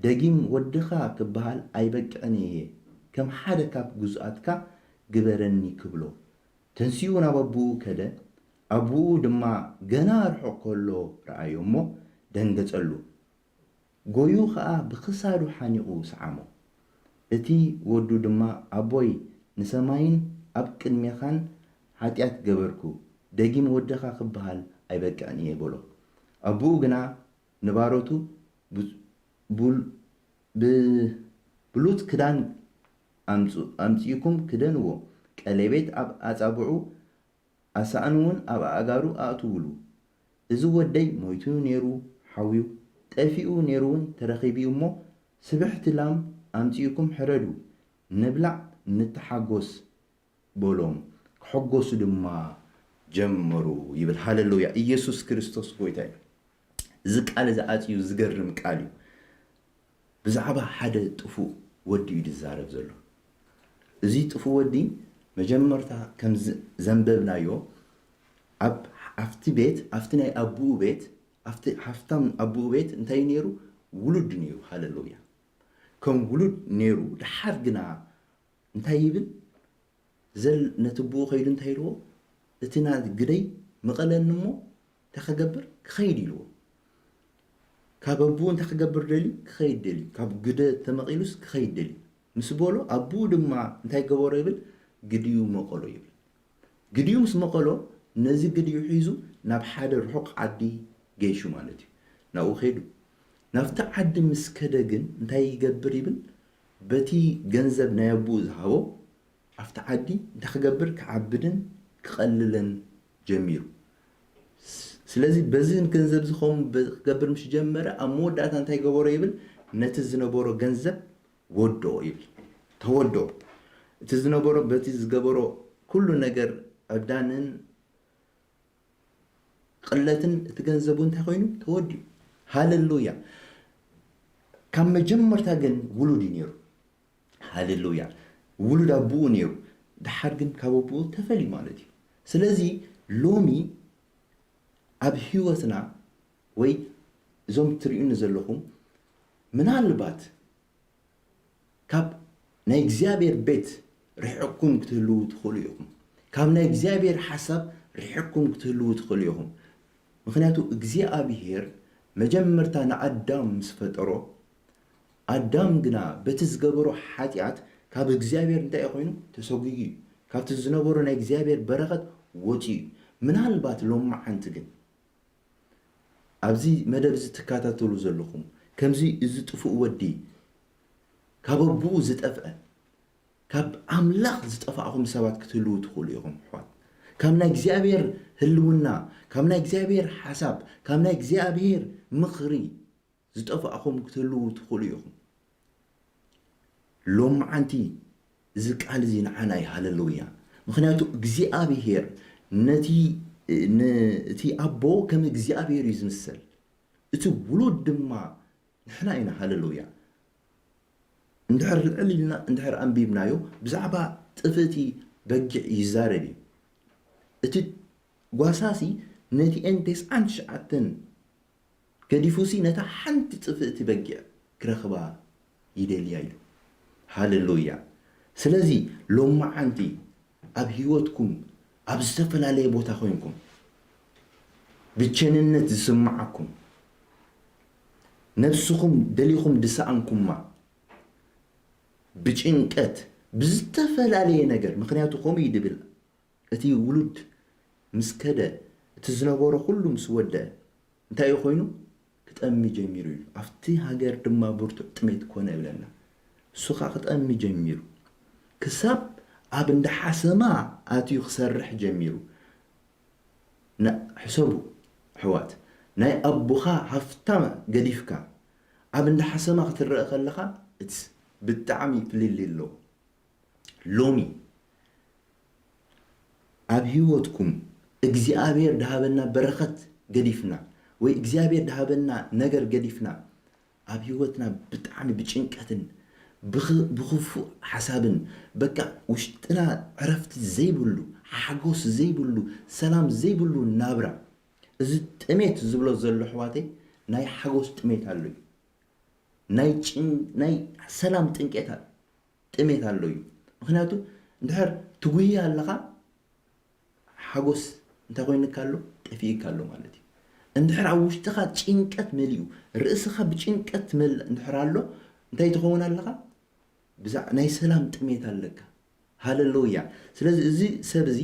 ደጊም ወድኻ ክበሃል ኣይበቅዕን እየ፣ ከም ሓደ ካብ ግዙኣትካ ግበረኒ ክብሎ። ተንሲኡ ናብ ኣቦኡ ከደ፣ ኣቦኡ ድማ ገና ርሑቕ ከሎ ረኣዮ እሞ ደንገጸሉ። ጎዩ ኸኣ ብኽሳዱ ሓኒቑ ሰዓሞ። እቲ ወዱ ድማ ኣቦይ ንሰማይን ኣብ ቅድሜኻን ሓጢኣት ገበርኩ፣ ደጊም ወድኻ ክበሃል ኣይበቅዕን እየ በሎ። ኣቦኡ ግና ንባሮቱ ብሉጽ ክዳን ኣምጺእኩም ክደንዎ፣ ቀሌቤት ኣብ ኣጻብዑ ኣሳእንውን ኣብ ኣእጋሩ ኣእትውሉ። እዚ ወደይ ሞይቱ ነይሩ ሓውዩ፣ ጠፊኡ ነይሩውን ተረኺቡ እሞ ስብሕቲ ላም ኣምጺእኩም ሕረዱ፣ ንብላዕ ንተሓጎስ በሎም፣ ክሕጎሱ ድማ ጀመሩ ይብል። ሃለሉያ! ኢየሱስ ክርስቶስ ጎይታ እዩ። እዚ ቃል እዚ ኣዝዩ ዝገርም ቃል እዩ። ብዛዕባ ሓደ ጥፉእ ወዲ እዩ ዝዛረብ ዘሎ። እዚ ጥፉእ ወዲ መጀመርታ ከም ዘንበብናዮ ኣብ ኣብቲ ቤት ኣብቲ ናይ ኣቦኡ ቤት ኣብቲ ሃፍታም ኣቦኡ ቤት እንታይ ነይሩ? ውሉድ ነይሩ። ሃለሉያ! ከም ውሉድ ነይሩ። ደሓር ግና እንታይ ይብል? ዘል ነቲ ኣቦኡ ከይዱ እንታይ ኢልዎ? እቲ ና ግደይ ምቐለኒ እሞ እንታይ ክገብር ክኸይድ ኢልዎ። ካብ ኣቦኡ እንታይ ክገብር ደልዩ? ክኸይድ ደልዩ። ካብ ግደ ተመቒሉስ ክኸይድ ደልዩ። ምስ በሎ ኣቦኡ ድማ እንታይ ገበሮ ይብል? ግድኡ መቐሎ ይብል። ግድኡ ምስ መቐሎ ነዚ ግድኡ ሒዙ ናብ ሓደ ርሑቕ ዓዲ ገይሹ ማለት እዩ። ናብኡ ከይዱ። ናብቲ ዓዲ ምስ ከደ ግን እንታይ ይገብር ይብል? በቲ ገንዘብ ናይ ኣቦኡ ዝሃቦ ኣብቲ ዓዲ እንታይ ክገብር ክዓብድን ክቐልልን ጀሚሩ። ስለዚ በዚ ገንዘብ እዚ ከምኡ በ-፣ ክገብር ምስ ጀመረ፣ ኣብ መወዳእታ እንታይ ገበሮ ይብል? ነቲ ዝነበሮ ገንዘብ ወድኦ ይብል። ተወድኦ። እቲ ዝነበሮ፣ በቲ ዝገበሮ ኩሉ ነገር፣ ዕብዳንን ቅለትን፣ እቲ ገንዘቡ እንታይ ኮይኑ? ተወዲኡ። ሃሌሉያ። ካብ መጀመርታ ግን ውሉድ እዩ ነይሩ። ሃሌሉያ። ውሉድ ኣቦኡ ነይሩ። ደሓር ግን ካብ ኣቦኡ ተፈልዩ ማለት እዩ። ስለዚ ሎሚ ኣብ ህይወትና፣ ወይ እዞም ትርእዩኒ ዘለኹም፣ ምናልባት ካብ ናይ እግዚኣብሔር ቤት ርሒቕኩም ክትህልዉ ትኽእሉ ኢኹም። ካብ ናይ እግዚኣብሔር ሓሳብ ርሒቕኩም ክትህልዉ ትኽእሉ ኢኹም። ምኽንያቱ እግዚኣብሔር መጀመርታ ንኣዳም ምስ ፈጠሮ፣ ኣዳም ግና በቲ ዝገበሮ ሓጢኣት ካብ እግዚኣብሔር እንታይ ኮይኑ? ተሰጒጉ እዩ። ካብቲ ዝነበሮ ናይ እግዚኣብሔር በረኸት ወፂኡ እዩ። ምናልባት ሎማዓንቲ ግን ኣብዚ መደብ እዚ ትከታተሉ ዘለኹም፣ ከምዚ እዚ ጥፉእ ወዲ ካብ ኣቦኡ ዝጠፍአ፣ ካብ ኣምላኽ ዝጠፋእኹም ሰባት ክትህልዉ ትኽእሉ ኢኹም፣ ኣሕዋት። ካብ ናይ እግዚኣብሔር ህልውና፣ ካብ ናይ እግዚኣብሔር ሓሳብ፣ ካብ ናይ እግዚኣብሔር ምኽሪ ዝጠፋእኹም ክትህልዉ ትኽእሉ ኢኹም። ሎማዓንቲ እዚ ቃል እዚ ንዓና እዩ። ሃሌሉያ። ምኽንያቱ እግዚኣብሔር ነቲ፣ ን-፣ እቲ ኣቦ ከም እግዚኣብሔር እዩ ዝምሰል። እቲ ውሉድ ድማ ንሕና ኢና። ሃሌሉያ። እንድሕር ልዕል ኢልና እንድሕር ኣንቢብናዮ፣ ብዛዕባ ጥፍእቲ በጊዕ ይዛረብ እዩ። እቲ ጓሳሲ ነቲአን ተስዓን ትሽዓተን ገዲፉሲ ነታ ሓንቲ ጥፍእቲ በጊዕ ክረኽባ ይደልያ ኢሉ። ሃሌሉያ። ስለዚ ሎማዓንቲ ኣብ ህይወትኩም ኣብ ዝተፈላለየ ቦታ ኮይንኩም ብቸንነት ዝስምዓኩም፣ ነብስኹም ደሊኹም ድሰኣንኩማ፣ ብጭንቀት፣ ብዝተፈላለየ ነገር፣ ምኽንያቱ ከምኡ እዩ ድብል፣ እቲ ውሉድ ምስ ከደ፣ እቲ ዝነበሮ ኩሉ ምስ ወደአ፣ እንታይ እዩ ኮይኑ? ክጠሚ ጀሚሩ እዩ። ኣብቲ ሃገር ድማ ብርቱዕ ጥሜት ኮነ ይብለና። እሱ ኸኣ ክጠሚ ጀሚሩ። ክሳብ ኣብ እንዳ ሓሰማ ኣትዩ ክሰርሕ ጀሚሩ። ና-፣ ሕሰቡ ኣሕዋት፣ ናይ ኣቦኻ ሃፍታም ገዲፍካ ኣብ እንዳ ሓሰማ ክትረአ ከለኻ፣ እትስ ብጣዕሚ ፍልልይ ኣለዎ። ሎሚ ኣብ ህይወትኩም እግዚኣብሔር ድሃበና በረኸት ገዲፍና ወይ እግዚኣብሔር ድሃበና ነገር ገዲፍና ኣብ ህይወትና ብጣዕሚ ብጭንቀትን ብኽ-፣ ብኽፉእ ሓሳብን በቃ ውሽጥና ዕረፍቲ ዘይብሉ፣ ሓጎስ ዘይብሉ፣ ሰላም ዘይብሉ ናብራ፣ እዚ ጥሜት ዝብሎ ዘሎ ኣሕዋተይ ናይ ሓጎስ ጥሜት ኣሎ እዩ። ናይ ጭን-፣ ናይ ሰላም ጥንቄት ኣሎ። ጥሜት ኣሎ እዩ። ምኽንያቱ እንድሕር ትጉሂ ኣለኻ ሓጎስ እንታይ ኮይንካ ኣሎ? ጠፊእካ ኣሎ ማለት እዩ። እንድሕር ኣብ ውሽጥኻ ጭንቀት መሊኡ፣ ርእስኻ ብጭንቀት ትመልእ እንድሕር ኣሎ፣ እንታይ ትኸውን ኣለኻ? ብዛዕ-፣ ናይ ሰላም ጥሜት ኣለካ። ሃሌሉያ። ስለዚ እዚ ሰብ እዚ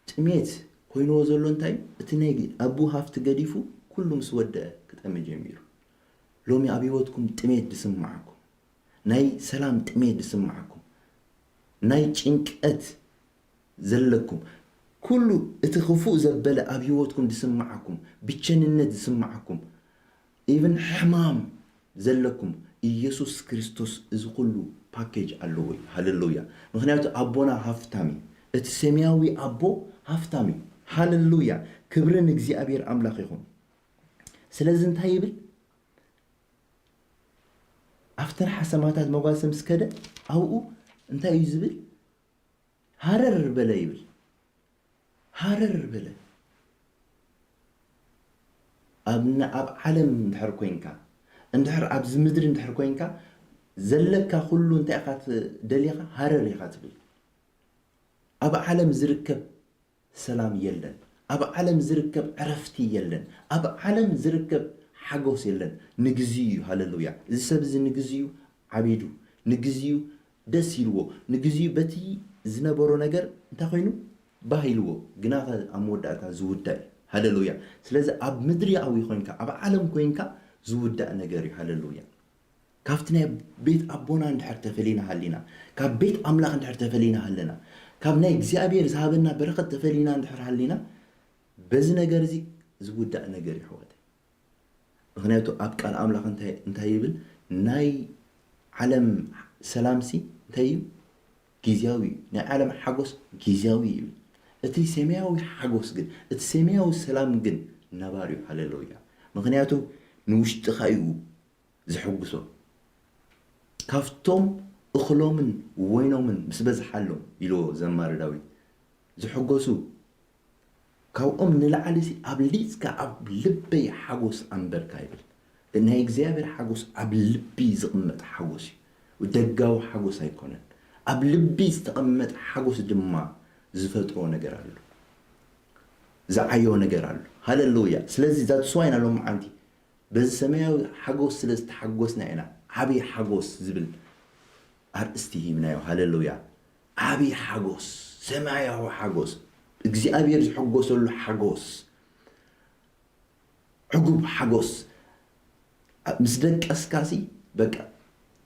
ጥሜት ኮይንዎ ዘሎ እንታይ እዩ? እቲ ናይ ኣቡ ሃፍቲ ገዲፉ ኩሉ ምስ ወደአ ክጠሚ ጀሚሩ። ሎሚ ኣብ ህይወትኩም ጥሜት ዝስምዓኩም፣ ናይ ሰላም ጥሜት ዝስምዓኩም፣ ናይ ጭንቀት ዘለኩም፣ ኩሉ እቲ ክፉእ ዘበለ ኣብ ህይወትኩም ዝስምዓኩም፣ ብቸንነት ዝስምዓኩም፣ ኢቭን ሕማም ዘለኩም፣ ኢየሱስ ክርስቶስ እዚ ኩሉ ፓኬጅ ኣለዎ እዩ። ሃሌሉያ። ምኽንያቱ ኣቦና ሃፍታም እዩ። እቲ ሰማያዊ ኣቦ ሃፍታም እዩ። ሃሌሉያ። ክብሪ ንእግዚኣብሔር ኣምላኽ ይኹን። ስለዚ እንታይ ይብል? ኣብተን ሓሰማታት መጓሰ ምስ ከደ ኣብኡ እንታይ እዩ ዝብል? ሃረር በለ ይብል። ሃረር በለ። ኣብ ን-፣ ኣብ ዓለም እንድሕር ኮይንካ፣ እንድሕር ኣብዚ ምድሪ እንድሕር ኮይንካ፣ ዘለካ ኩሉ እንታይ ኢኻ ት-፣ ደሊኻ? ሃረር ኢኻ ትብል። ኣብ ዓለም ዝርከብ ሰላም የለን። ኣብ ዓለም ዝርከብ ዕረፍቲ የለን። ኣብ ዓለም ዝርከብ ሓጎስ የለን። ንግዚኡ እዩ። ሃሌሉያ። እዚ ሰብ እዚ ንግዚኡ ዓቢዱ፣ ንግዚኡ ደስ ኢልዎ፣ ንግዚኡ በቲ ዝነበሮ ነገር እንታይ ኮይኑ? ባህ ኢልዎ። ግናኸ ኣብ መወዳእታ ዝውዳእ እዩ። ሃሌሉያ። ስለዚ ኣብ ምድርያዊ ኮይንካ፣ ኣብ ዓለም ኮይንካ ዝውዳእ ነገር እዩ። ሃሌሉያ። ካብቲ ናይ ቤት ኣቦና እንድሕር ተፈሊና ሃሊና፣ ካብ ቤት ኣምላኽ እንድሕር ተፈሊና ሃለና፣ ካብ ናይ እግዚኣብሔር ዝሃበና በረኸት ተፈሊና እንድሕር ሃሊና፣ በዚ ነገር እዚ ዝውዳእ ነገር እዩ ኣሕዋተይ። ምኽንያቱ ኣብ ቃል ኣምላኽ እንታይ እንታይ ይብል? ናይ ዓለም ሰላምሲ እንታይ እዩ? ግዝያዊ እዩ። ናይ ዓለም ሓጎስ ግዝያዊ እዩ። እቲ ሰማያዊ ሓጎስ ግን፣ እቲ ሰማያዊ ሰላም ግን ነባሪ እዩ። ሃሌሉያ! ምኽንያቱ ንውሽጥኻ እዩ ዝሕጉሶ። ካብቶም እኽሎምን ወይኖምን ምስ በዝሓሎም ኢልዎ ዘማሪ ዳዊት ዝሕጎሱ ካብኦም ንላዕሊ ሲ ኣብሊጽካ ኣብ ልበይ ሓጎስ ኣንበርካ ይብል። ናይ እግዚኣብሔር ሓጎስ ኣብ ልቢ ዝቕመጥ ሓጎስ እዩ። ደጋዊ ሓጎስ ኣይኮነን። ኣብ ልቢ ዝተቐመጠ ሓጎስ ድማ ዝፈጥሮ ነገር ኣሎ። ዝዓዮ ነገር ኣሎ። ሃሌሉያ። ስለዚ that's why ኢና ሎምዓንቲ በዚ ሰማያዊ ሓጎስ ስለ ዝተሓጎስና ኢና ዓብዪ ሓጎስ ዝብል ኣርእስቲ ሂብናዮ። ሃሌሉያ። ዓብዪ ሓጎስ፣ ሰማያዊ ሓጎስ፣ እግዚኣብሔር ዝሕጎሰሉ ሓጎስ፣ ዕጉብ ሓጎስ። ምስ ደቀስካሲ በቃ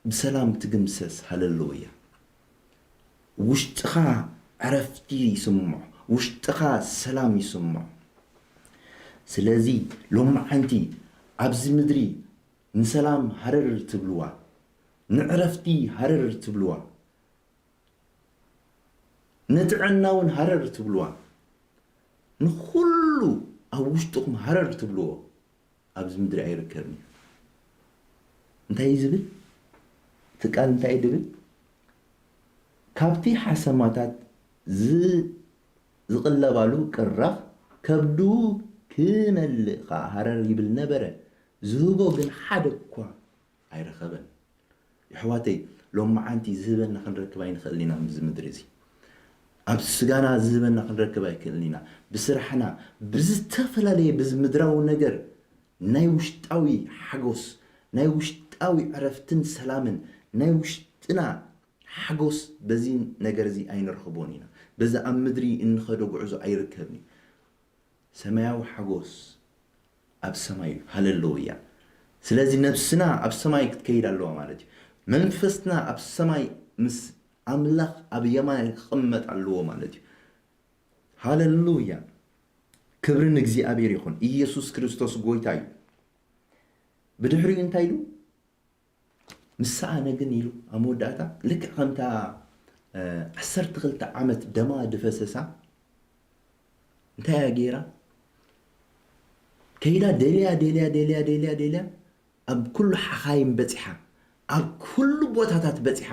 ብሰላም ትግምሰስ። ሃሌሉያ። ውሽጥኻ ዕረፍቲ ይስምዖ፣ ውሽጥኻ ሰላም ይስምዖ። ስለዚ ሎማዓንቲ ኣብዚ ምድሪ ንሰላም ሃረር ትብልዋ፣ ንዕረፍቲ ሃረር ትብልዋ፣ ንጥዕና እውን ሃረር ትብልዋ፣ ንኹሉ ኣብ ውሽጥኹም ሃረር ትብልዎ ኣብዚ ምድሪ ኣይርከብን እዩ። እንታይ እዩ ዝብል? እቲ ቃል እንታይ እዩ ዝብል? ካብቲ ሓሰማታት ዝ-፣ ዝቕለባሉ ቅራፍ ከብዱ ክመልእ ኸዓ ሃረር ይብል ነበረ። ዝህቦ ግን ሓደ እኳ ኣይረኸበን። የሕዋተይ፣ ሎማዓንቲ ዝህበና ክንረክብ ኣይንኽእልን ኢና። ኣብዚ ምድሪ እዚ ኣብ ስጋና ዝህበና ክንረክብ ኣይክእልን ኢና። ብስራሕና፣ ብዝተፈላለየ፣ ብዚ ምድራዊ ነገር ናይ ውሽጣዊ ሓጎስ፣ ናይ ውሽጣዊ ዕረፍትን ሰላምን፣ ናይ ውሽጥና ሓጎስ በዚ ነገር እዚ ኣይንረኽቦን ኢና። በዚ ኣብ ምድሪ እንኸዶ ጉዕዞ ኣይርከብን እዩ። ሰማያዊ ሓጎስ ኣብ ሰማይ እዩ። ሃሌሉያ። ስለዚ ነብስና ኣብ ሰማይ ክትከይድ ኣለዋ ማለት እዩ። መንፈስና ኣብ ሰማይ ምስ ኣምላኽ ኣብ የማን ክቕመጥ ኣለዎ ማለት እዩ። ሃሌሉያ። ክብሪ ንእግዚኣብሔር ይኹን። ኢየሱስ ክርስቶስ ጎይታ እዩ። ብድሕሪኡ እንታይ ኢሉ? ምስ ሰኣነ ግን ኢሉ ኣብ መወዳእታ ልክዕ ከምታ፣ እ፣ ዓሰርተ ክልተ ዓመት ደማ ድፈሰሳ እንታይ እያ ገይራ? ከይዳ ደልያ፣ ደልያ፣ ደልያ፣ ደልያ፣ ደልያ ኣብ ኩሉ ሓኻይም በጺሓ፣ ኣብ ኩሉ ቦታታት በጺሓ፣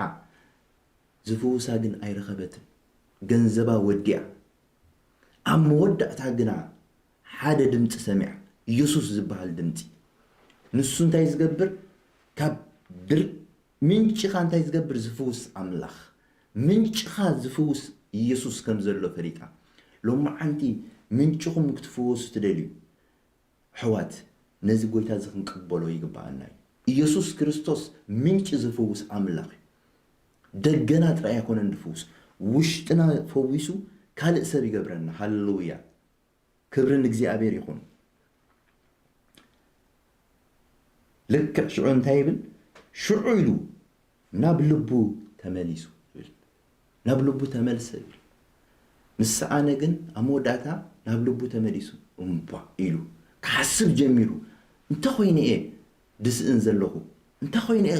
ዝፍውሳ ግን ኣይረኸበትን። ገንዘባ ወዲኣ። ኣብ መወዳእታ ግና ሓደ ድምፂ ሰሚዓ፣ ኢየሱስ ዝበሃል ድምፂ። ንሱ እንታይ ዝገብር? ካብ ድር-፣ ምንጭኻ እንታይ ዝገብር? ዝፍውስ ኣምላኽ። ምንጭኻ ዝፍውስ ኢየሱስ ከም ዘሎ ፈሊጣ። ሎማዓንቲ ምንጭኹም ክትፍወሱ ትደልዩ? ኣሕዋት፣ ነዚ ጎይታ እዚ ክንቅበሎ ይግብኣና እዩ። ኢየሱስ ክርስቶስ ምንጪ ዝፍውስ ኣምላኽ እዩ። ደገና ጥራይ ኣይኮነን ዝፍውስ፣ ውሽጥና ፈዊሱ ካልእ ሰብ ይገብረና። ሃሌሉያ! ክብሪ ንእግዚኣብሔር ይኹን። ልክዕ ሽዑ እንታይ ይብል? ሽዑ ኢሉ ናብ ልቡ ተመሊሱ ይብል። ናብ ልቡ ተመልሰ ይብል። ምስ ሰኣነ ግን ኣብ መወዳእታ ናብ ልቡ ተመሊሱ እምቧ ኢሉ ክሓስብ ጀሚሩ። እንተ ኾይነ እየ ድስእን ዘለኹ? እንተ ኾይነ እየ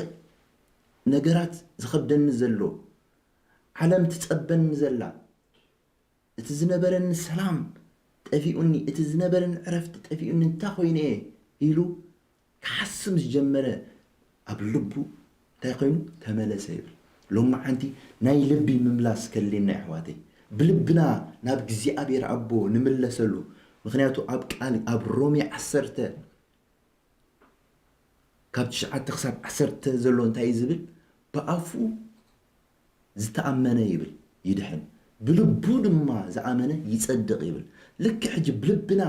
ነገራት ዝኸብደኒ ዘሎ? ዓለም ትጸበኒ ዘላ? እቲ ዝነበረኒ ሰላም ጠፊኡኒ፣ እቲ ዝነበረኒ ዕረፍቲ ጠፊኡኒ፣ እንታይ ኮይነ እየ ኢሉ ክሓስብ ምስ ጀመረ ኣብ ልቡ እንታይ ኮይኑ? ተመለሰ ይብል። ሎማዓንቲ ናይ ልቢ ምምላስ ከድልየና ኣሕዋተይ። ብልብና ናብ እግዚኣብሔር ኣቦ ንምለሰሉ። ምኽንያቱ ኣብ ቃል፣ ኣብ ሮሜ ዓሰርተ ካብ ትሽዓተ ክሳብ ዓሰርተ ዘሎ እንታይ እዩ ዝብል? ብኣፉ ዝተኣመነ ይብል ይድሕን፣ ብልቡ ድማ ዝኣመነ ይጸድቕ ይብል። ልክዕ ሕጂ ብልብና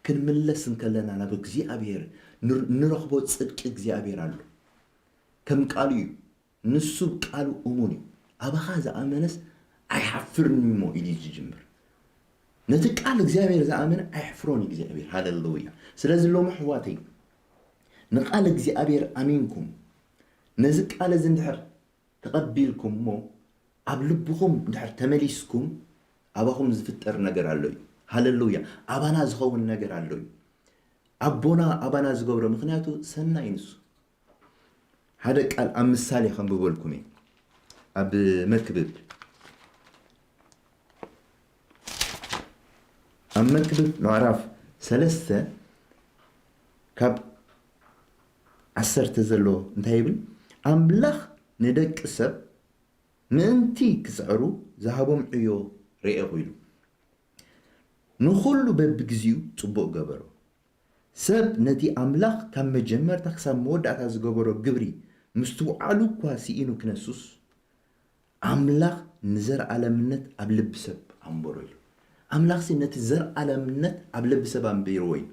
ክንምለስ እንከለና ናብ እግዚኣብሔር ንር-፣ ንረኽቦ ጽድቂ እግዚኣብሔር ኣሎ። ከም ቃሉ እዩ። ንሱ ቃሉ እሙን እዩ። ኣባኻ ዝኣመነስ ኣይሓፍርን እዩ እሞ ኢሉ እዩ ዝጅምር። ነቲ ቃል እግዚኣብሔር ዝኣመነ ኣይሕፍሮን እዩ እግዚኣብሔር። ሃሌሉያ። ስለዚ ሎሚ ኣሕዋተይ ንቃል እግዚኣብሔር ኣሚንኩም ነዚ ቃል እዚ እንድሕር ተቐቢልኩም እሞ ኣብ ልብኹም እንድሕር ተመሊስኩም ኣባኹም ዝፍጠር ነገር ኣሎ እዩ። ሃሌሉያ። ኣባና ዝኸውን ነገር ኣሎ እዩ። ኣቦና ኣባና ዝገብሮ፣ ምኽንያቱ ሰናይ ንሱ። ሓደ ቃል ኣብ ምሳሌ ከንብበልኩም እየ። ኣብ መክብብ፣ ኣብ መክብብ ምዕራፍ ሰለስተ ካብ ዓሰርተ ዘሎ እንታይ ይብል? ኣምላኽ ንደቂ ሰብ ምእንቲ ክጽዕሩ ዝሃቦም ዕዮ ርኤኹ ኢሉ። ንኹሉ በብግዚኡ ጽቡቕ ገበሮ። ሰብ ነቲ ኣምላኽ ካብ መጀመርታ ክሳብ መወዳእታ ዝገበሮ ግብሪ ምስትውዓሉ እኳ ስኢኑ ክነሱስ፣ ኣምላኽ ንዘርኣለምነት ኣብ ልቢ ሰብ ኣንበሮ ኢሉ። ኣምላኽሲ ነቲ ዘርኣለምነት ኣብ ልቢ ሰብ ኣንቢርዎ እዩ።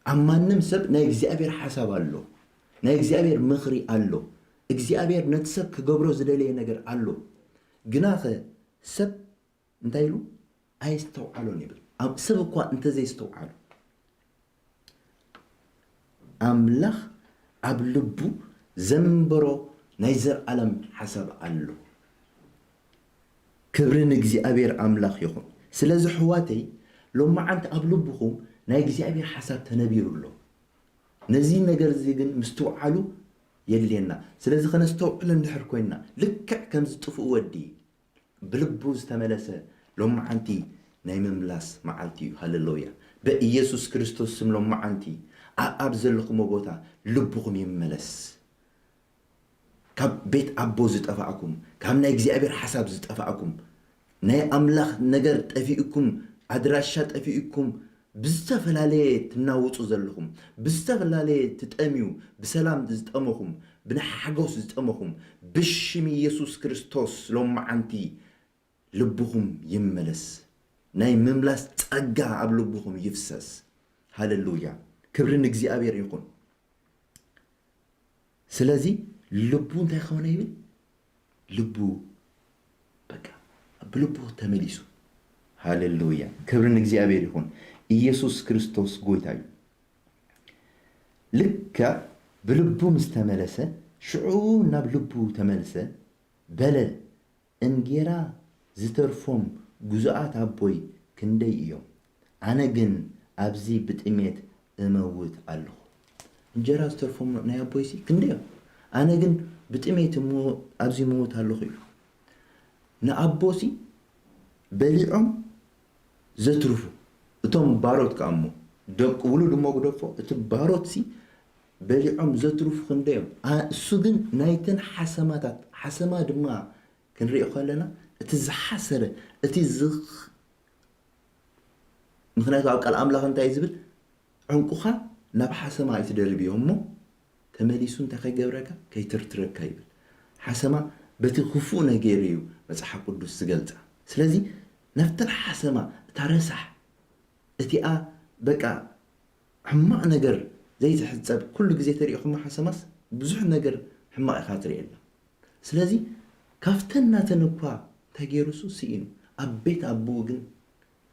ኣብ ማንም ሰብ ናይ እግዚኣብሔር ሓሳብ ኣሎ፣ ናይ እግዚኣብሔር ምኽሪ ኣሎ። እግዚኣብሔር ነቲ ሰብ ክገብሮ ዝደለየ ነገር ኣሎ። ግናኸ ሰብ እንታይ ኢሉ? ኣይስተውዓሎን ይብል። ኣብ ሰብ እኳ እንተዘይስተውዓሉ፣ ኣምላኽ ኣብ ልቡ ዘንበሮ ናይ ዘርኣለም ሓሳብ ኣሎ። ክብሪ ንእግዚኣብሔር ኣምላኽ ይኹን። ስለዚ ኣሕዋተይ፣ ሎማዓንቲ ኣብ ልብኹም ናይ እግዚኣብሔር ሓሳብ ተነቢሩ ኣሎ። ነዚ ነገር እዚ ግን ምስትውዓሉ የድልየና። ስለዚ ከነስተውዕል እንድሕር ኮይንና፣ ልክዕ ከምዚ ጥፉእ ወዲ ብልቡ ዝተመለሰ፣ ሎማዓንቲ ናይ ምምላስ መዓልቲ እዩ። ሃሌሉያ። በኢየሱስ ክርስቶስ ስም ሎማዓንቲ ኣብ፣ ኣብ ዘለኹሞ ቦታ ልብኹም ይመለስ። ካብ ቤት ኣቦ ዝጠፋእኩም፣ ካብ ናይ እግዚኣብሔር ሓሳብ ዝጠፋእኩም፣ ናይ ኣምላኽ ነገር ጠፊእኩም፣ ኣድራሻ ጠፊእኩም፣ ብዝተፈላለየ ትናውጹ ዘለኹም፣ ብዝተፈላለየ ትጠምዩ፣ ብሰላም ዝጠመኹም፣ ብናይ ሓጎስ ዝጠመኹም፣ ብሽም ኢየሱስ ክርስቶስ ሎማዓንቲ ልብኹም ይመለስ። ናይ ምምላስ ጸጋ ኣብ ልብኹም ይፍሰስ። ሃሌሉያ። ክብሪ ንእግዚኣብሔር ይኹን። ስለዚ ልቡ እንታይ ኾነ ይብል? ልቡ በቃ ብልቡ ተመሊሱ። ሃሌሉያ። ክብሪ ንእግዚኣብሔር ይኹን። ኢየሱስ ክርስቶስ ጎይታ እዩ። ልክዕ ብልቡ ምስ ተመለሰ፣ ሽዑ ናብ ልቡ ተመልሰ፣ በለ፣ እንጌራ ዝተርፎም ግዙኣት ኣቦይ ክንደይ እዮም? ኣነ ግን ኣብዚ ብጥሜት እመውት ኣለኹ። እንጀራ ዝተርፎም ናይ ኣቦይሲ ክንደይ እዮም? ኣነ ግን ብጥሜት እሞ ኣብዚ እመውት ኣለኹ ኢሉ። ንኣቦሲ በሊዖም ዘትርፉ፣ እቶም ባሮት ከኣ እሞ፣ ደቂ ውሉድ እሞ ግደፎ፣ እቲ ባሮትሲ በሊዖም ዘትርፉ ክንደይ እዮም? ኣ-፣ እሱ ግን ናይተን ሓሰማታት፣ ሓሰማ ድማ ክንሪኦ ከለና፣ እቲ ዝሓሰረ፣ እቲ ዝኽ-፣ ምኽንያቱ ኣብ ቃል ኣምላኽ እንታይ እዩ ዝብል? ዕንቁኻ ናብ ሓሰማ ኣይትደርብዮ እሞ፣ ተመሊሱ እንታይ ከይገብረካ? ከይትርትረካ ይብል። ሓሰማ በቲ ክፉእ ነገር እዩ መጽሓፍ ቅዱስ ዝገልጻ። ስለዚ ናብተን ሓሰማ፣ እታ ረሳሕ፣ እቲኣ በቃ ሕማቕ ነገር ዘይትሕጸብ፣ ኩሉ ግዜ ተሪእኹማ ሓሰማስ ብዙሕ ነገር ሕማቕ ኢኻ ትርእየላ። ስለዚ ካብተን ናተን እኳ እንታይ ገይሩ እሱ ስኢኑ፣ ኣብ ቤት ኣቦኡ ግን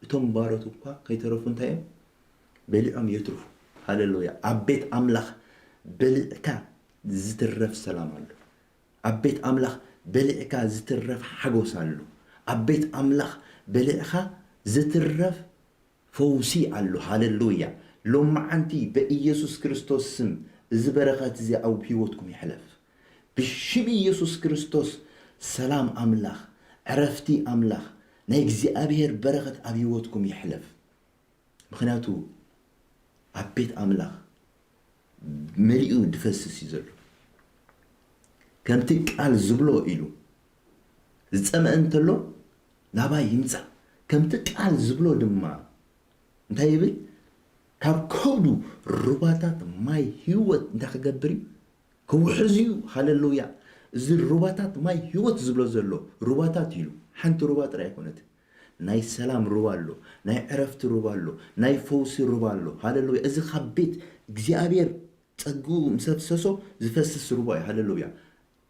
እቶም ባሮት እኳ ከይተረፉ እንታይ እዮም? በሊዖም የትርፉ። ሃሌሉያ። ኣብ ቤት ኣምላኽ በሊዕካ ዝትረፍ ሰላም ኣሎ። ኣብ ቤት ኣምላኽ በሊዕካ ዝትረፍ ሓጎስ ኣሎ። ኣብ ቤት ኣምላኽ በሊዕካ ዝትረፍ ፈውሲ ኣሎ። ሃሌሉያ። ሎማዓንቲ በኢየሱስ ክርስቶስ ስም እዚ በረኸት እዚ ኣብ ህይወትኩም ይሕለፍ። ብሽም ኢየሱስ ክርስቶስ ሰላም ኣምላኽ፣ ዕረፍቲ ኣምላኽ፣ ናይ እግዚኣብሔር በረኸት ኣብ ህይወትኩም ይሕለፍ። ምኽንያቱ ኣብ ቤት ኣምላኽ መሊኡ ድፈስስ እዩ ዘሎ። ከምቲ ቃል ዝብሎ ኢሉ ዝጸምአ እንተሎ ናባይ ይምጻእ። ከምቲ ቃል ዝብሎ ድማ እንታይ ይብል? ካብ ከብዱ ሩባታት ማይ ህይወት እንታይ ክገብር እዩ? ክውሕዝ እዩ። ሃሌሉያ። እዚ ሩባታት ማይ ህይወት ዝብሎ ዘሎ ሩባታት ኢሉ፣ ሓንቲ ሩባ ጥራይ ኣይኮነትን። ናይ ሰላም ሩባ ኣሎ፣ ናይ ዕረፍቲ ሩባ ኣሎ፣ ናይ ፈውሲ ሩባ ኣሎ። ሃሌሉያ። እዚ ካብ ቤት እግዚኣብሔር ጸግኡ ምስ ኣፍሰሶ ዝፈስስ ሩባ እዩ። ሃሌሉያ።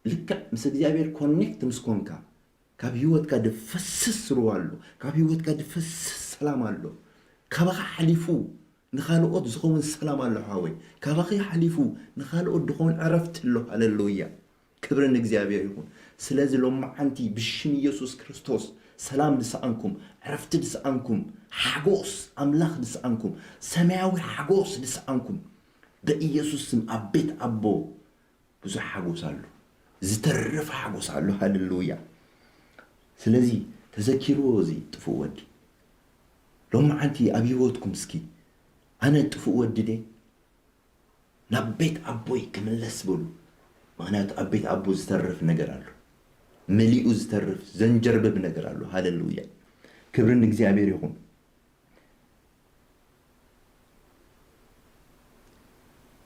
ልክዕ ምስ እግዚኣብሔር ኮኔክት ምስ ኮንካ፣ ካብ ህይወትካ ድፈስስ ሩባ ኣሎ፣ ካብ ህይወትካ ድፈስስ ሰላም ኣሎ። ካባኻ ሓሊፉ ንኻልኦት ዝኸውን ሰላም ኣሎ ሓወይ። ካባኺ ሓሊፉ ንኻልኦት ድኸውን ዕረፍቲ ኣሎ። ሃሌሉያ። ክብሪ ንእግዚኣብሔር ይኹን። ስለዚ ሎማዓንቲ ብሽም ኢየሱስ ክርስቶስ ሰላም ዝሰኣንኩም፣ ዕረፍቲ ዝሰኣንኩም፣ ሓጎስ ኣምላኽ ዝሰኣንኩም፣ ሰማያዊ ሓጎስ ዝሰኣንኩም፣ በኢየሱስ ስም ኣብ ቤት ኣቦ ብዙሕ ሓጎስ ኣሎ። ዝተርፍ ሓጎስ ኣሎ። ሃሌሉያ። ስለዚ ተዘኪርዎ እዚ ጥፉእ ወዲ። ሎማዓንቲ ኣብ ህይወትኩም እስኪ፣ "ኣነ ጥፉእ ወዲ ድየ? ናብ ቤት ኣቦይ ክምለስ" በሉ። ምኽንያቱ ኣብ ቤት ኣቦ ዝተርፍ ነገር ኣሎ። መሊኡ ዝተርፍ ዘንጀርብብ ነገር ኣሎ። ሃሌሉያ። ክብሪ ንእግዚኣብሔር ይኹን።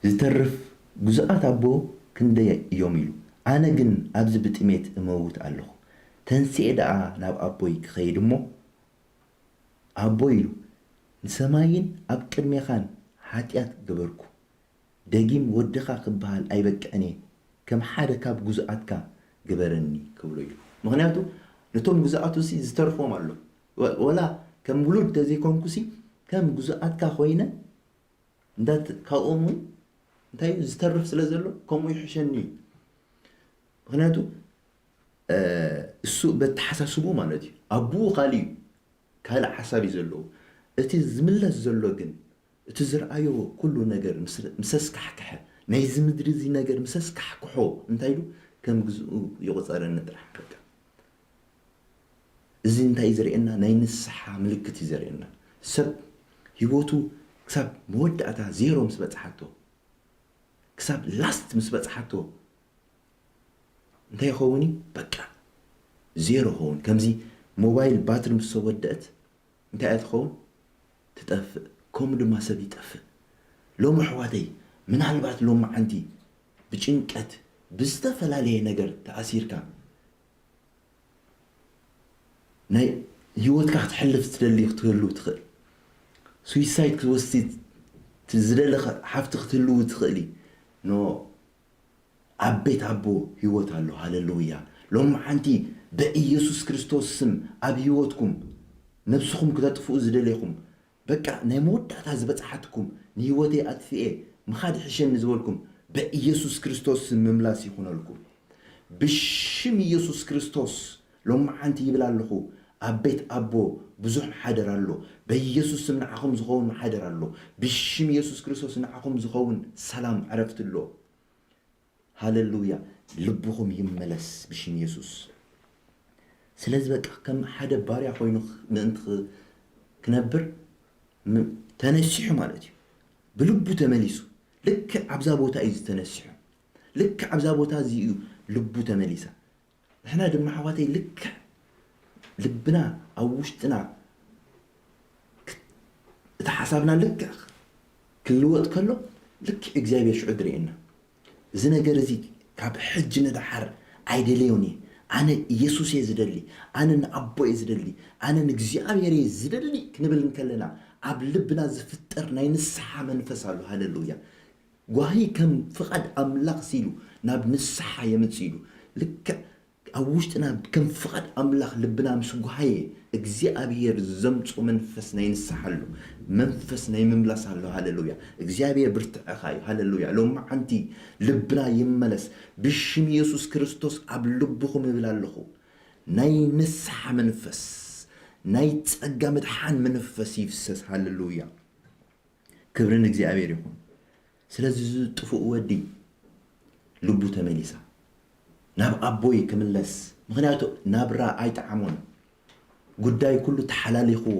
ዝተርፍ ግዙኣት ኣቦ ክንደይ እዮም ኢሉ። ኣነ ግን ኣብዚ ብጥሜት እመውት ኣለኹ። ተንስኤ ደኣ ናብ ኣቦይ ክኸይድ እሞ፣ ኣቦ ኢሉ፣ ንሰማይን ኣብ ቅድሜኻን ሓጢኣት ገበርኩ። ደጊም ወድኻ ክበሃል ኣይበቅዕን እየ። ከም ሓደ ካብ ግዙኣትካ ግበረኒ ክብሎ ኢሉ። ምኽንያቱ ነቶም ግዙኣቱ ሲ ዝተርፎም ኣሎ። ወ-፣ ወላ ከም ውሉድ ተዘይኮንኩ ሲ ከም ግዙኣትካ ኮይነ እንዳት-፣ ካብኦም እውን እንታይ እዩ ዝተርፍ ስለ ዘሎ ከምኡ ይሕሸኒ እዩ። ምኽንያቱ፣ እ፣ እሱ በተሓሳስቡ ማለት እዩ። ኣቡኡ ካልእ እዩ፣ ካልእ ሓሳብ እዩ ዘለዎ። እቲ ዝምለስ ዘሎ ግን፣ እቲ ዝረኣዮ ኩሉ ነገር ምስ፣ ምስ ኣስካሕክሐ፣ ናይዚ ምድሪ እዚ ነገር ምስ ኣስካሕክሖ፣ እንታይ ኢሉ? ከም ግዝኡ ይቑጸረኒ ጥራሕ በቃ። እዚ እንታይ እዩ ዘርእየና? ናይ ንስሓ ምልክት እዩ ዘርእየና። ሰብ ህይወቱ ክሳብ መወዳእታ ዜሮ ምስ በጽሓቶ፣ ክሳብ ላስት ምስ በጽሓቶ፣ እንታይ ይኸውን እዩ? በቃ ዜሮ ይኸውን። ከምዚ ሞባይል ባትሪ ምስ ተወደአት እንታይ እያ ትኸውን? ትጠፍእ። ከምኡ ድማ ሰብ ይጠፍእ። ሎሚ ኣሕዋተይ፣ ምናልባት ሎሚ ዓንቲ ብጭንቀት፣ ብዝተፈላለየ ነገር ተኣሲርካ፣ ናይ ህይወትካ ክትሕልፍ ትደሊ ክትህሉ ትኽእል። ሱይሳይድ ክትወስድ ዝደለኻ ሓፍቲ ክትህልው ትኽእሊ። ኖ፣ ኣብ ቤት ኣቦ ህይወት ኣሎ። ሃሌሉያ። ሎሚ ዓንቲ ብኢየሱስ ክርስቶስ ስም ኣብ ህይወትኩም ነብስኹም ክተጥፍኡ ዝደለኹም፣ በቃ ናይ መወዳእታ ዝበጽሓትኩም፣ ንህይወተይ ኣጥፊኤ ምኻድ ሕሸኒ ዝበልኩም፣ ብኢየሱስ ክርስቶስ ስም ምምላስ ይኹነልኩም። ብሽም ኢየሱስ ክርስቶስ ሎሚ ዓንቲ ይብል ኣለኹ፣ ኣብ ቤት ኣቦ ብዙሕ ማሕደር ኣሎ። በኢየሱስ ስም ንዓኹም ዝኸውን ማሕደር ኣሎ። ብሽም ኢየሱስ ክርስቶስ ንዓኹም ዝኸውን ሰላም፣ ዕረፍቲ ኣሎ። ሃሌሉያ። ልብኹም ይመለስ ብሽም የሱስ። ስለዚ በቃ ከም ሓደ ባርያ ኮይኑ ኽ-፣ ምእንቲ ኽ-፣ ክነብር ም-፣ ተነሲሑ ማለት እዩ። ብልቡ ተመሊሱ። ልክዕ ኣብዛ ቦታ እዩ ዝተነሲሑ። ልክዕ ኣብዛ ቦታ እዚ እዩ ልቡ ተመሊሳ። ንሕና ድማ ኣሕዋተይ ልክዕ ልብና ኣብ ውሽጥና ክ-፣ እቲ ሓሳብና ልክዕ ክልወጥ ከሎ ልክዕ እግዚኣብሔር ሽዑ ዝርእየና። እዚ ነገር እዚ ካብ ሕጂ ንደሓር ኣይደለዮን እየ። ኣነ ኢየሱስ እየ ዝደሊ፣ ኣነ ንኣቦ እየ ዝደሊ፣ ኣነ ንእግዚኣብሔር እየ ዝደሊ ክንብል እንከለና ኣብ ልብና ዝፍጠር ናይ ንስሓ መንፈስ ኣሎ። ሃሌሉያ። ጓሂ ከም ፍቓድ ኣምላኽ ሲሉ ናብ ንስሓ የምጽእ ኢሉ። ልክዕ ኣብ ውሽጥና ከም ፍቓድ ኣምላኽ ልብና ምስ ጓሃየ እግዚኣብሔር ዘምጾ መንፈስ ናይ ንስሓ ኣሎ። መንፈስ ናይ ምምላስ ኣሎ። ሃሌሉያ። እግዚኣብሔር ብርትዐኻ እዩ። ሃሌሉያ። ሎማዓንቲ ልብና ይመለስ። ብሽም የሱስ ክርስቶስ ኣብ ልብኹም እብል ኣለኹ። ናይ ንስሓ መንፈስ፣ ናይ ጸጋ ምድሓን መንፈስ ይፍሰስ። ሃሌሉያ። ክብሪ ንእግዚኣብሔር ይኹን። ስለዚ እዚ ጥፉእ ወዲ ልቡ ተመሊሳ፣ ናብ ኣቦይ ክምለስ፣ ምኽንያቱ ናብራ ኣይጠዓሞን። ጉዳይ ኩሉ ተሓላሊኽዎ፣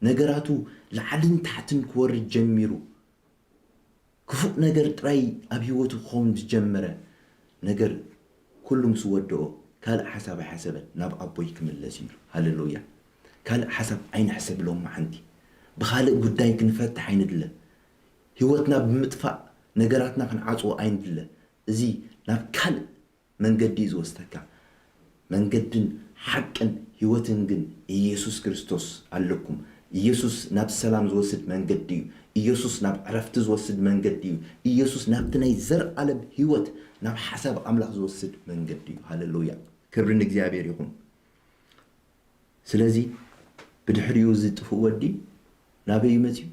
ነገራቱ ላዕልን ታሕትን ክወርድ ጀሚሩ። ክፉእ ነገር ጥራይ ኣብ ህይወቱ ክኸውን ዝጀመረ ነገር ኩሉ ምስ ወደኦ፣ ካልእ ሓሳብ ኣይሓሰበን፣ ናብ ኣቦይ ክምለስ ኢሉ። ሃሌሉያ። ካልእ ሓሳብ ኣይንሕሰብ ሎማዓንቲ። ብኻልእ ጉዳይ ክንፈትሕ ኣይንድለ። ህይወትና ብምጥፋእ ነገራትና ክንዓጽዎ ኣይንድለ። እዚ ናብ ካልእ መንገዲ እዩ ዝወስደካ። መንገድን ሓቅን ህይወትን ግን ኢየሱስ ክርስቶስ ኣለኩም። ኢየሱስ ናብ ሰላም ዝወስድ መንገዲ እዩ። ኢየሱስ ናብ ዕረፍቲ ዝወስድ መንገዲ እዩ። ኢየሱስ ናብቲ ናይ ዘርኣለም ህይወት፣ ናብ ሓሳብ ኣምላኽ ዝወስድ መንገዲ እዩ። ሃሌሉያ። ክብሪ ንእግዚኣብሔር ይኹን። ስለዚ ብድሕሪኡ እዚ ጥፉእ ወዲ ናበይ እዩ መጺኡ?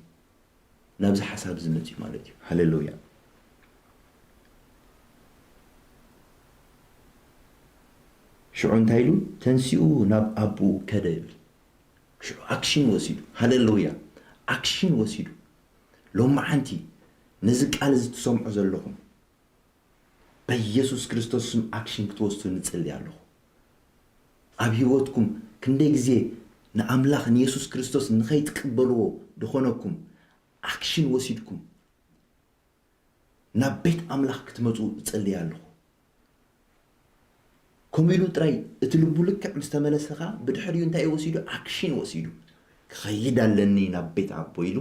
ናብዚ ሓሳብ እዚ መጺኡ ማለት እዩ። ሃሌሉያ። ሽዑ እንታይ ኢሉ? ተንሲኡ ናብ ኣቦኡ ከደ ይብል። ሽዑ ኣክሽን ወሲዱ። ሃለሉያ! ኣክሽን ወሲዱ። ሎማዓንቲ ነዚ ቃል እዚ ትሰምዑ ዘለኹም፣ በኢየሱስ ክርስቶስ ስም ኣክሽን ክትወስዱ ንጽሊ ኣለኹ። ኣብ ህይወትኩም ክንደይ ግዜ ንኣምላኽ ንየሱስ ክርስቶስ ንኸይትቅበልዎ ድኾነኩም ኣክሽን ወሲድኩም ናብ ቤት ኣምላኽ ክትመጹ እጸሊ ኣለኹ። ከምኡ ኢሉ ጥራይ እቲ ልቡ ልክዕ ምስ ተመለሰ ኸኣ ብድሕሪኡ እንታይ እዩ ወሲዱ? ኣክሽን ወሲዱ። ክኸይድ ኣለኒ ናብ ቤት ኣቦ ኢሉ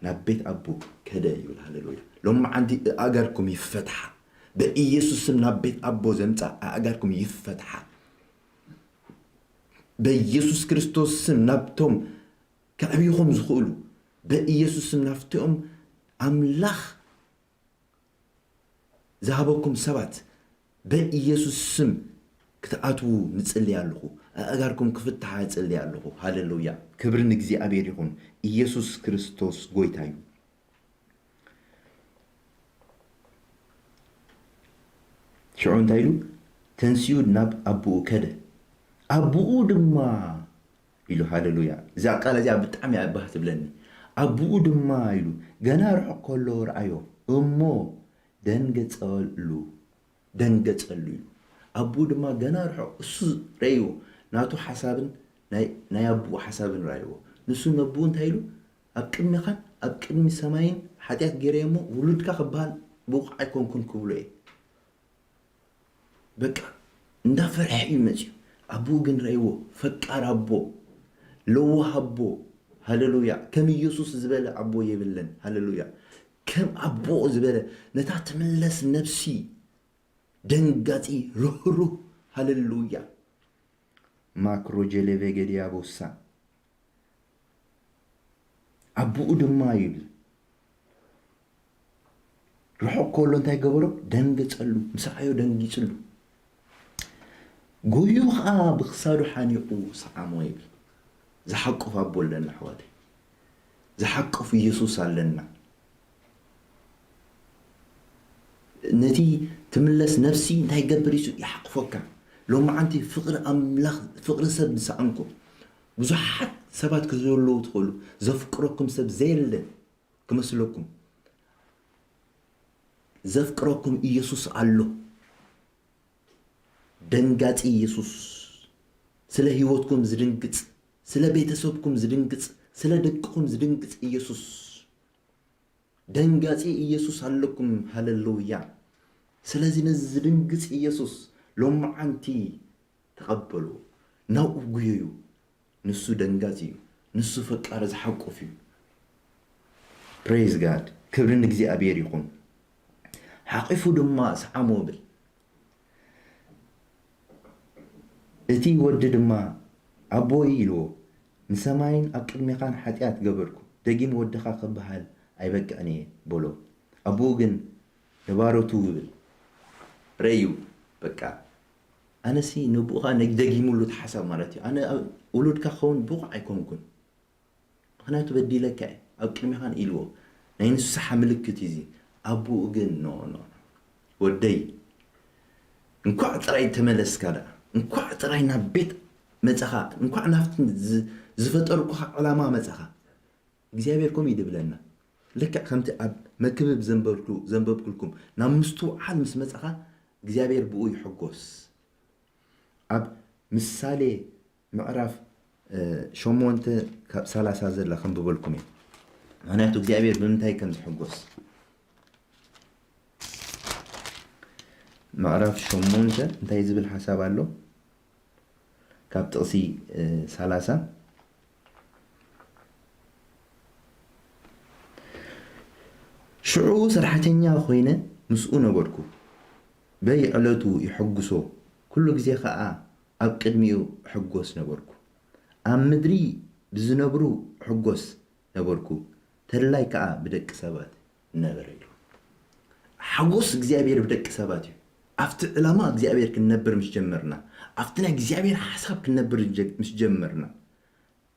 ናብ ቤት ኣቦ ከደ ይብል። ሃለሉያ። ሎማዓንቲ ኣእጋርኩም ይፈትሓ። በኢየሱስ ስም ናብ ቤት ኣቦ ዘምጻ ኣእጋርኩም ይፈትሓ። በኢየሱስ ክርስቶስ ስም ናብቶም ከዕብዩኹም ዝኽእሉ በኢየሱስ ስም ናፍቲኦም ኣምላኽ ዝሃበኩም ሰባት በኢየሱስ ስም ክትኣትዉ ንጽሊ ኣለኹ። ኣእጋርኩም ክፍትሓ እጽሊ ኣለኹ። ሃለሉያ። ክብሪ ንእግዚኣብሔር ይኹን። ኢየሱስ ክርስቶስ ጎይታ እዩ። ሽዑ እንታይ ኢሉ? ተንሲኡ ናብ ኣቦኡ ከደ። ኣቦኡ ድማ ኢሉ። ሃለሉያ። እዛ ቃል እዚኣ ብጣዕሚ እያ ባህ ትብለኒ። ኣቦኡ ድማ ኢሉ ገና ርሑቕ ከሎ ረኣዮ እሞ ደንገጸሉ፣ ደንገጸሉ ኢሉ። ኣቦኡ ድማ ገና ርሑቕ እሱ ረእይዎ፣ ናቱ ሓሳብን ናይ፣ ናይ ኣቦኡ ሓሳብን ረኣይዎ። ንሱ ነቦኡ እንታይ ኢሉ? ኣብ ቅድሚኻን ኣብ ቅድሚ ሰማይን ሓጢኣት ገይረ እሞ ውሉድካ ክበሃል ብቑዕ ኣይኮንኩን ክብሎ እየ። በቃ እንዳፈርሐ እዩ መፅዩ። ኣቦኡ ግን ረእይዎ፣ ፈቃር ኣቦ፣ ለዋህ ኣቦ። ሃለሉያ። ከም ኢየሱስ ዝበለ ኣቦ የብለን። ሃለሉያ። ከም ኣቦ ዝበለ ነታ ትምለስ ነፍሲ ደንጋፂ ርህሩህ። ሃለሉያ። ማክሮ ጀሌቬ ገዲያ ቦሳ ኣቦኡ ድማ ይብል ርሑቕ ከሎ እንታይ ገበሮ? ደንገጸሉ፣ ምስ ረኣዮ ደንጊጽሉ። ጎዩ ኸኣ ብኽሳዱ ሓኒቑ ሰዓሞ ይብል። ዝሓቁፍ ኣቦ ኣለና ኣሕዋተይ። ዝሓቁፍ ኢየሱስ ኣለና። ነቲ ትምለስ ነፍሲ እንታይ ይገብር እዩ? ይሓቕፎካ። ሎማዓንቲ ፍቕሪ ኣምላኽ፣ ፍቕሪ ሰብ ዝሰኣንኩም ብዙሓት ሰባት ክዘለዉ ትኽእሉ። ዘፍቅረኩም ሰብ ዘየለ ክመስለኩም። ዘፍቅረኩም ኢየሱስ ኣሎ። ደንጋጺ ኢየሱስ፣ ስለ ህይወትኩም ዝድንግጽ፣ ስለ ቤተሰብኩም ዝድንግጽ፣ ስለ ደቅኹም ዝድንግጽ ኢየሱስ። ደንጋጺ ኢየሱስ ኣለኩም። ሃለሉያ። ስለዚ ነዚ ዝድንግጽ ኢየሱስ ሎማዓንቲ ተቐበሉ፣ ናብኡ ጉየዩ። ንሱ ደንጋጺ እዩ፣ ንሱ ፈቃሪ ዝሓቁፍ እዩ። ፕሬዝ ጋድ፣ ክብሪ ንእግዚኣብሔር ይኹን። ሓቒፉ ድማ ሰዓሞ ብል። እቲ ወዲ ድማ ኣቦይ ኢልዎ፣ ንሰማይን ኣብ ቅድሜኻን ሓጢኣት ገበርኩ፣ ደጊም ወድኻ ክበሃል ኣይበቅዕን እየ በሎ። ኣቦኡ ግን ንባሮቱ ይብል ረእዩ፣ በቃ ኣነሲ ንብኡኻ ነግ-፣ ደጊሙሉ እቲ ሓሳብ ማለት እዩ። ኣነ ኣብ ውሉድካ ክኸውን ብቑዕ ኣይኮንኩን፣ ምኽንያቱ በዲለካ እየ፣ ኣብ ቅድሜኻን ኢልዎ። ናይ ንስሓ ምልክት እዩ እዚ። ኣቦኡ ግን ኖ፣ ኖ፣ ኖ። ወደይ፣ እንኳዕ ጥራይ ተመለስካ ደኣ፣ እንኳዕ ጥራይ ናብ ቤት መጻኻ፣ እንኳዕ ናብቲ ዝ-፣ ዝፈጠርኩኻ ዕላማ መጻኻ። እግዚኣብሔር ከምኡ እዩ ድብለና። ልክዕ ከምቲ ኣብ መክብብ ዘንበብኩ-፣ ዘንበብኩልኩም፣ ናብ ምስትውዓል ምስ መጻኻ እግዚኣብሔር ብኡ ይሕጎስ። ኣብ ምሳሌ ምዕራፍ፣ እ፣ ሸሞንተ ካብ ሰላሳ ዘላ ከንብበልኩም እየ። ምኽንያቱ እግዚኣብሔር ብምንታይ ከም ዝሕጎስ። ምዕራፍ ሸሞንተ እንታይ ዝብል ሓሳብ ኣሎ? ካብ ጥቕሲ፣ እ፣ ሰላሳ፣ ሽዑ ሰራሕተኛ ኾይነ ምስኡ ነበርኩ፣ በይዕለቱ ይሕጉሶ፣ ኩሉ ግዜ ኸኣ ኣብ ቅድሚኡ እሕጎስ ነበርኩ። ኣብ ምድሪ ብዝነብሩ እሕጎስ ነበርኩ፣ ተድላይ ከኣ ብደቂ ሰባት ነበረ ኢሉ። ሓጎስ እግዚኣብሔር ብደቂ ሰባት እዩ። ኣብቲ ዕላማ እግዚኣብሔር ክንነብር ምስ ጀመርና፣ ኣብቲ ናይ እግዚኣብሔር ሓሳብ ክንነብር ጀ-፣ ምስ ጀመርና፣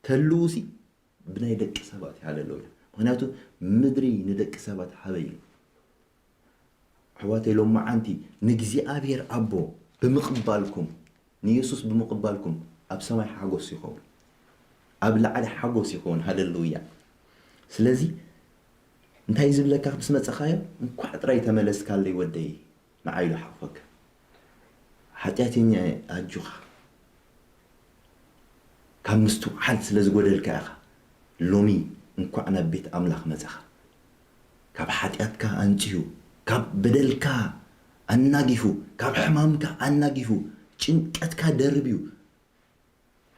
ተልውሲ ብናይ ደቂ ሰባት እዩ። ሃለሉያ። ምኽንያቱ ምድሪ ንደቂ ሰባት ሃበ እዩ። ኣሕዋተይ፣ ሎማዓንቲ ንእግዚኣብሔር ኣቦ ብምቕባልኩም፣ ንየሱስ ብምቕባልኩም ኣብ ሰማይ ሓጎስ ይኸውን፣ ኣብ ላዕሊ ሓጎስ ይኸውን። ሃለሉያ። ስለዚ እንታይ ዝብለካ ምስ መጸኻዮ፣ እንኳዕ ጥራይ ተመለስካለይ ወደይ፣ ንዓይ ኢሉ ሓቑፈካ። ሓጢኣተኛ እየ፣ ኣጆኻ። ካብ ምስትውዓል ስለ ዝጎደልካ ኢኻ ሎሚ እንኳዕ ናብ ቤት ኣምላኽ መጻኻ። ካብ ሓጢኣትካ ኣንጽሁ፣ ካብ በደልካ ኣናጊፉ፣ ካብ ሕማምካ ኣናጊፉ፣ ጭንቀትካ ደርብዩ፣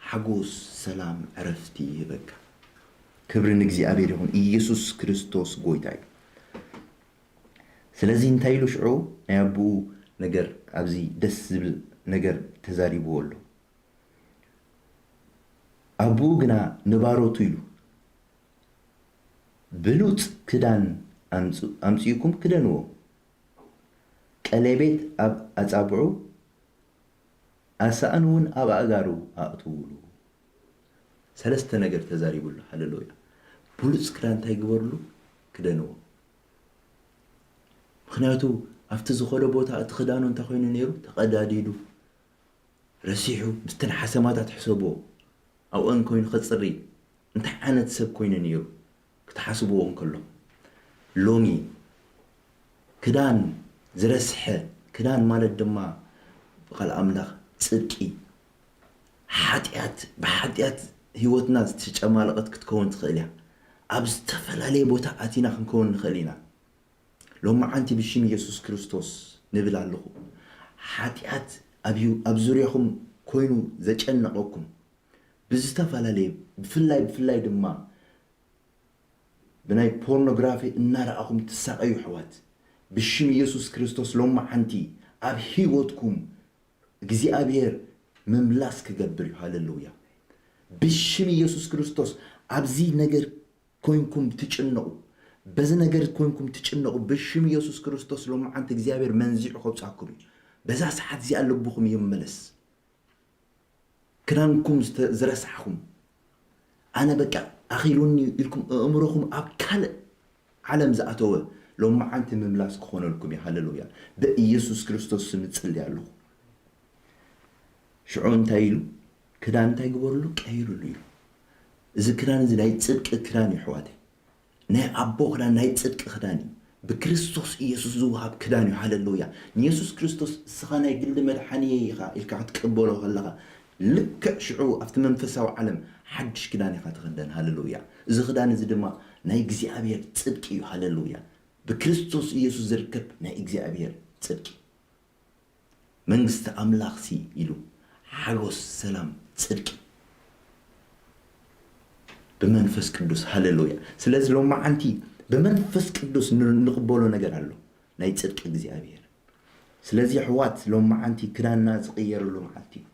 ሓጎስ፣ ሰላም፣ ዕረፍቲ ይህበካ። ክብሪ ንእግዚኣብሔር ይኹን። ኢየሱስ ክርስቶስ ጎይታ እዩ። ስለዚ እንታይ ኢሉ ሽዑ ናይ ኣቦኡ ነገር ኣብዚ ደስ ዝብል ነገር ተዛሪብዎ ኣሎ። ኣቦኡ ግና ንባሮቱ ኢሉ፣ ብሉጽ ክዳን ኣምጽ-፣ ኣምጺእኩም ክደንዎ፣ ቀሌቤት ኣብ ኣጻብዑ፣ ኣሳእን እውን ኣብ ኣእጋሩ ኣእትውሉ። ሰለስተ ነገር ተዛሪቡሉ። ሃሌሉያ። ብሉጽ ክዳን እንታይ ግበርሉ? ክደንዎ። ምኽንያቱ ኣብቲ ዝኸዶ ቦታ እቲ ክዳኑ እንታይ ኮይኑ ነይሩ? ተቐዳዲዱ፣ ረሲሑ፣ ምስተን ሓሰማታት ሕሰብዎ። ኣብአን ኮይኑ ከጽሪ እንታይ ዓይነት ሰብ ኮይኑ ነይሩ ክትሓስብዎ እንከሎ፣ ሎሚ ክዳን ዝረስሐ፣ ክዳን ማለት ድማ ብቃል ኣምላኽ ጽድቂ፣ ሓጢኣት፣ ብሓጢኣት ህይወትና ዝተጨማለቐት ክትከውን ትኽእል እያ። ኣብ ዝተፈላለየ ቦታ ኣቲና ክንከውን ንኽእል ኢና። ሎማዓንቲ ብሽም ኢየሱስ ክርስቶስ ንብል ኣለኹ። ሓጢኣት ኣብ ህይወ-፣ ኣብ ዙርያኹም ኮይኑ ዘጨነቐኩም፣ ብዝተፈላለየ፣ ብፍላይ፣ ብፍላይ ድማ ብናይ ፖርኖግራፊ እናረኣኹም ትሳቐዩ ኣሕዋት፣ ብሽም ኢየሱስ ክርስቶስ ሎማዓንቲ ኣብ ህይወትኩም እግዚኣብሔር ምምላስ ክገብር እዩ። ሃሌሉያ። ብሽም ኢየሱስ ክርስቶስ ኣብዚ ነገር ኮይንኩም ትጭነቑ፣ በዚ ነገር ኮይንኩም ትጭነቑ፣ ብሽም ኢየሱስ ክርስቶስ ሎማዓንቲ እግዚኣብሔር መንዚዑ ከውጻኩም እዩ። በዛ ሰዓት እዚኣ ልብኹም ይመለስ። ክዳንኩም ዝተ-፣ ዝረሳዕኹም፣ ኣነ በቃ ኣኺሉኒ ኢልኩም ኣእምሮኹም ኣብ ካልእ ዓለም ዝኣተወ ሎማዓንቲ ምምላስ ክኾነልኩም እዩ። ሃሌሉያ። ብኢየሱስ ክርስቶስ ስም እጽሊ ኣለኹ። ሽዑ እንታይ ኢሉ? ክዳን እንታይ ግበርሉ? ቀይርሉ ኢሉ። እዚ ክዳን እዚ ናይ ጽድቂ ክዳን እዩ ኣሕዋተይ። ናይ ኣቦ ክዳን፣ ናይ ጽድቂ ክዳን እዩ። ብክርስቶስ ኢየሱስ ዝወሃብ ክዳን እዩ። ሃሌሉያ። ንየሱስ ክርስቶስ እስኻ ናይ ግሊ መድሓኒየይ ኢኻ ኢልካ ክትቅበሎ ከለኻ፣ ልክዕ ሽዑ ኣብቲ መንፈሳዊ ዓለም ሓድሽ ክዳን ኢኻ ትኽደን። ሃሌሉያ። እዚ ክዳን እዚ ድማ ናይ እግዚኣብሔር ጽድቂ እዩ። ሃሌሉያ። ብክርስቶስ ኢየሱስ ዝርከብ ናይ እግዚኣብሔር ጽድቂ። መንግስቲ ኣምላኽሲ ኢሉ ሓጎስ፣ ሰላም፣ ጽድቂ ብመንፈስ ቅዱስ። ሃሌሉያ። ስለዚ ሎማዓንቲ ብመንፈስ ቅዱስ ን-፣ ንቕበሎ ነገር ኣሎ፣ ናይ ጽድቂ እግዚኣብሔር። ስለዚ ኣሕዋት ሎማዓንቲ ክዳንና ዝቕየረሉ መዓልቲ እዩ።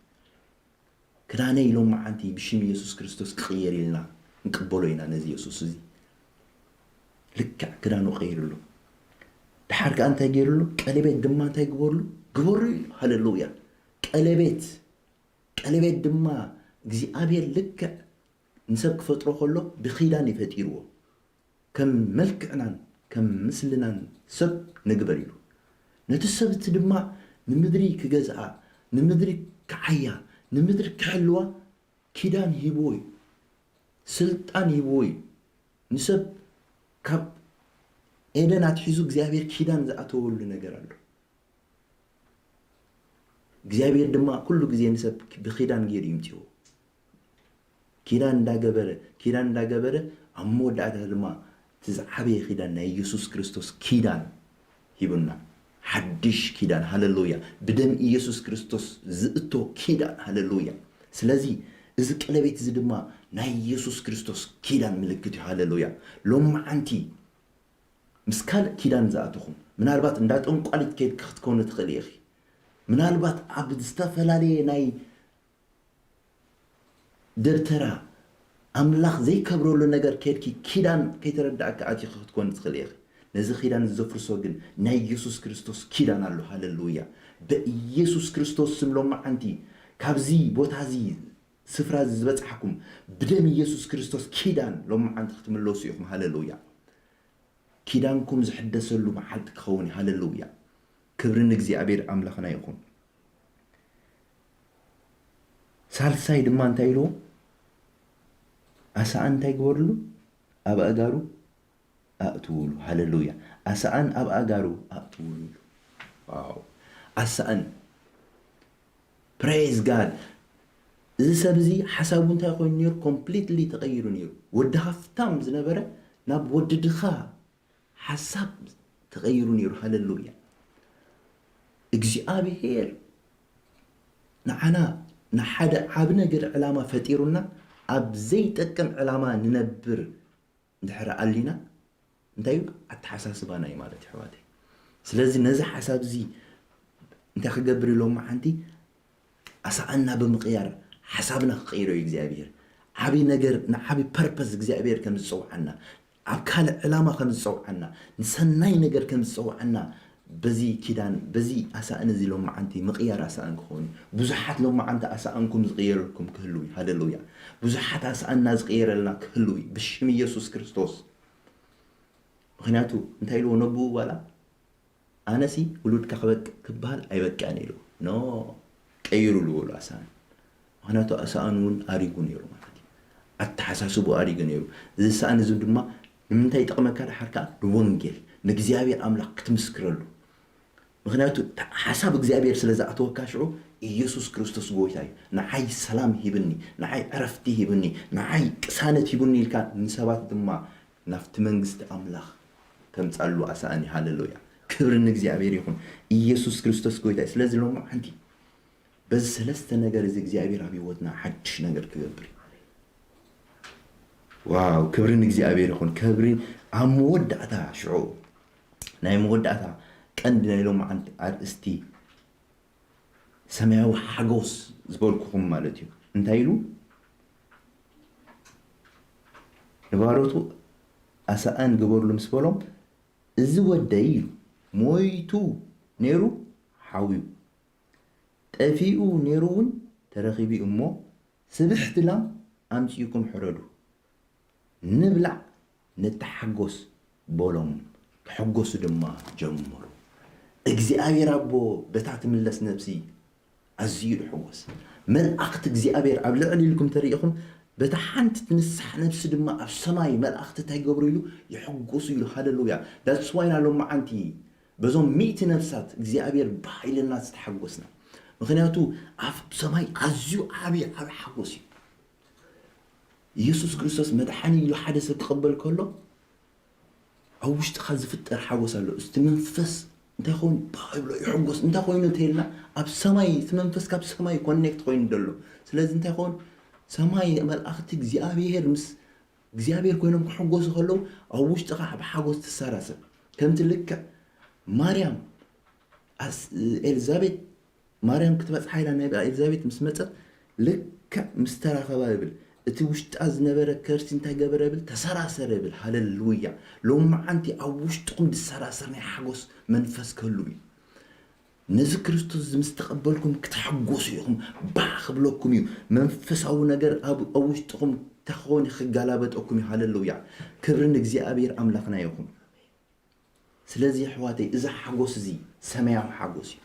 ክዳነይ ሎማዓንቲ ብሽም ኢየሱስ ክርስቶስ ክቕየር ኢልና ንቅበሎ ኢና ነዚ ኢየሱስ እዚ። ልክዕ ክዳኑ ቀይርሉ። ድሓር ከኣ እንታይ ገይርሉ? ቀለቤት ድማ እንታይ ግበርሉ? ግበሩ ኢሉ። ሃሌሉያ። ቀለቤት፣ ቀለቤት ድማ እግዚኣብሔር ልክዕ ንሰብ ክፈጥሮ ከሎ ብኺዳን እዩ ፈጢርዎ። ከም መልክዕናን ከም ምስልናን ሰብ ንግበር ኢሉ። ነቲ ሰብ እቲ ድማ ንምድሪ ክገዝኣ፣ ንምድሪ ክዓያ፣ ንምድሪ ክሕልዋ ኪዳን ሂብዎ እዩ። ስልጣን ሂብዎ እዩ። ንሰብ ካብ ኤደን ኣትሒዙ እግዚኣብሔር ኪዳን ዝኣተወሉ ነገር ኣሎ። እግዚኣብሔር ድማ ኩሉ ግዜ ንሰብ ብኪዳን ገይሩ ይምፅዎ። ኪዳን እንዳገበረ፣ ኪዳን እንዳገበረ፣ ኣብ መወዳእታ ድማ እቲ ዝዓበየ ኪዳን ናይ ኢየሱስ ክርስቶስ ኪዳን ሂቡና። ሓድሽ ኪዳን፣ ሃሌሉያ። ብደም ኢየሱስ ክርስቶስ ዝእቶ ኪዳን፣ ሃሌሉያ። ስለዚ እዚ ቀለቤት እዚ ድማ ናይ ኢየሱስ ክርስቶስ ኪዳን ምልክት እዩ፣ ሃሌሉያ። ሎማዓንቲ ምስ ካልእ ኪዳን ዝኣተኹም፣ ምናልባት እንዳ ጠንቋሊት ከይድኪ ክትኮኒ ትኽእሊ ኢኺ። ምናልባት ኣብ ዝተፈላለየ ናይ ደብተራ ኣምላኽ ዘይከብረሉ ነገር ከይድኪ ኪዳን ከይተረዳእኪ ኣቲኺ ክትኮኒ ትኽእሊ ኢኺ። ነዚ ኪዳን ዘፍርሶ ግን ናይ ኢየሱስ ክርስቶስ ኪዳን ኣሎ። ሃሌሉያ። በኢየሱስ ክርስቶስ ስም ሎማዓንቲ ካብዚ ቦታ እዚ ስፍራ እዚ ዝበጻሕኩም ብደም ኢየሱስ ክርስቶስ ኪዳን ሎማዓንቲ ክትምለሱ ኢኹም። ሃሌሉያ። ኪዳንኩም ዝሕደሰሉ መዓልቲ ክኸውን እዩ። ሃሌሉያ። ክብሪ ንእግዚኣብሔር ኣምላኽና ይኹን። ሳልሳይ ድማ እንታይ ኢልዎ? ኣሳኣን እንታይ ግበርሉ? ኣብ ኣእጋሩ ኣእትውሉ። ሃለሉያ። ኣሳኣን ኣብ ኣእጋሩ ኣእትውሉ። ዋው። ኣሳኣን፣ praise God። እዚ ሰብ እዚ ሓሳቡ እንታይ ኮይኑ ነይሩ? ኮምፕሊትሊ ተቐይሩ ነይሩ። ወዲ ሃፍታም ዝነበረ ናብ ወዲ ድኻ ሓሳብ ተቐይሩ ነይሩ። ሃለሉያ። እግዚኣብሔር ንዓና ንሓደ ዓቢ ነገር ዕላማ ፈጢሩና ኣብ ዘይጠቅም ዕላማ ንነብር እንድሕር ኣሊና እንታይ እዩ? ኣተሓሳስባና እዩ ማለት እዩ ኣሕዋተይ። ስለዚ ነዚ ሓሳብ እዚ እንታይ ክገብር ኢሎም መዓንቲ ኣሳኣና ብምቕያር ሓሳብና ክቐይሮ እዩ እግዚኣብሔር። ዓቢ ነገር ንዓቢ ፐርፐስ እግዚኣብሔር ከም ዝጸውዓና፣ ኣብ ካልእ ዕላማ ከም ዝጸውዓና፣ ንሰናይ ነገር ከም ዝጸውዓና በዚ ኪዳን በዚ ኣሳእን እዚ ሎም መዓንቲ ምቕያር ኣሳእን ክኸውን እዩ። ብዙሓት ሎም መዓንቲ ኣሳእንኩም ዝቕየረልኩም ክህልው እዩ። ሃለሉያ። ብዙሓት ኣሳእንና ዝቕየረልና ክህልው እዩ ብሽም ኢየሱስ ክርስቶስ። ምኽንያቱ እንታይ ኢልዎ ነብኡ ባላ ኣነሲ ውሉድካ ክበቅ ክበሃል ኣይበቅዕን ኢሉ ኖ ቀይሩሉ በሉ ኣሳእን። ምኽንያቱ ኣሳእን እውን ኣሪጉ ነይሩ ማለት እዩ። ኣተሓሳስቡ ኣሪጉ ነይሩ። እዚ ሳእን እዚ ድማ ንምንታይ ይጠቕመካ ደሓር ከዓ ንወንጌል ንእግዚኣብሔር ኣምላኽ ክትምስክረሉ። ምኽንያቱ ሓሳብ እግዚኣብሔር ስለ ዝኣተወካ ሽዑ ኢየሱስ ክርስቶስ ጎይታ እዩ። ንዓይ ሰላም ሂብኒ፣ ንዓይ ዕረፍቲ ሂብኒ፣ ንዓይ ቅሳነት ሂብኒ ኢልካ ንሰባት ድማ ናብቲ መንግስቲ ኣምላኽ ከምጻሉ ኣሳእን እዩ። ሃለሉያ። ክብሪ ንእግዚኣብሔር ይኹን። ኢየሱስ ክርስቶስ ጎይታ እዩ። ስለዚ ሎማዓንቲ በዚ ሰለስተ ነገር እዚ እግዚኣብሔር ኣብ ህይወትና ሓድሽ ነገር ክገብር እዩ። ዋው ክብሪ ንእግዚኣብሔር ይኹን። ክብሪ ኣብ መወዳእታ ሽዑ ናይ መወዳእታ ቀንዲ ናይ ሎማዓንቲ ኣርእስቲ ሰማያዊ ሓጎስ ዝበልኩኹም ማለት እዩ። እንታይ ኢሉ ንባሮቱ ኣሳእን ግበርሉ ምስ በሎም እዚ ወደይ ኢሉ ሞይቱ ነይሩ ሓውዩ ጠፊኡ ነይሩ እውን ተረኺቡ እዩ እሞ ስብሕቲ ላም ኣምጺእኩም ሕረዱ ንብላዕ ንተሓጎስ በሎም። ክሕጎሱ ድማ ጀመሩ። እግዚኣብሔር ኣቦ በታ ትምለስ ነብሲ ኣዝዩ ይሕጎስ። መልኣኽቲ እግዚኣብሔር ኣብ ልዕሊ ኢልኩም ተሪኢኹም በታ ሓንቲ ትንሳሕ ነብሲ ድማ ኣብ ሰማይ መልኣኽቲ እንታይ ይገብሩ ኢሉ ይሕጎሱ ኢሉ። ሃለሉያ። That's why ና ሎማዓንቲ በዞም ሚእቲ ነፍሳት እግዚኣብሔር ባህ ኢልና ዝተሓጎስና። ምኽንያቱ ኣብ ሰማይ ኣዝዩ ዓብዪ ዓብዪ ሓጎስ እዩ። ኢየሱስ ክርስቶስ መድሓኒ ኢሉ ሓደ ሰብ ክቕበል ከሎ ኣብ ውሽጥኻ ዝፍጠር ሓጎስ ኣሎ። እስቲ መንፈስ እንታይ ኮይኑ ባህ ይብሎ ይሕጎስ እንታይ ኮይኑ እንተይልና ኣብ ሰማይ እቲ መንፈስ ካብ ሰማይ ኮኔክት ኮይኑ ደሎ። ስለዚ እንታይ ኮይኑ ሰማይ መልኣኽቲ እግዚኣብሔር ምስ እግዚኣብሔር ኮይኖም ክሕጎሱ ከለዉ ኣብ ውሽጥኻ ብሓጎስ ትሰራሰር። ከምቲ ልክዕ ማርያም ኣስ- ኤልዛቤት ማርያም ክትበጽሓ ኢላ ናይ ኤልዛቤት ምስ መጸት ልክዕ ምስ ተራኸባ ይብል እቲ ውሽጣ ዝነበረ ከርሲ እንታይ ገበረ ይብል ተሰራሰረ ይብል። ሃለሉያ። ሎማዓንቲ ኣብ ውሽጥኹም ዝሰራሰር ናይ ሓጎስ መንፈስ ክህሉ እዩ። ነዚ ክርስቶስ እዚ ምስ ተቐበልኩም ክትሕጎሱ ኢኹም። ባዕ ክብለኩም እዩ። መንፈሳዊ ነገር ኣብ ኣብ ውሽጥኹም ተኾኒ ክጋላበጠኩም እዩ። ሃለሉያ። ክብሪ ንእግዚኣብሔር ኣምላኽና ይኹን። ስለዚ ኣሕዋተይ እዚ ሓጎስ እዚ ሰማያዊ ሓጎስ እዩ።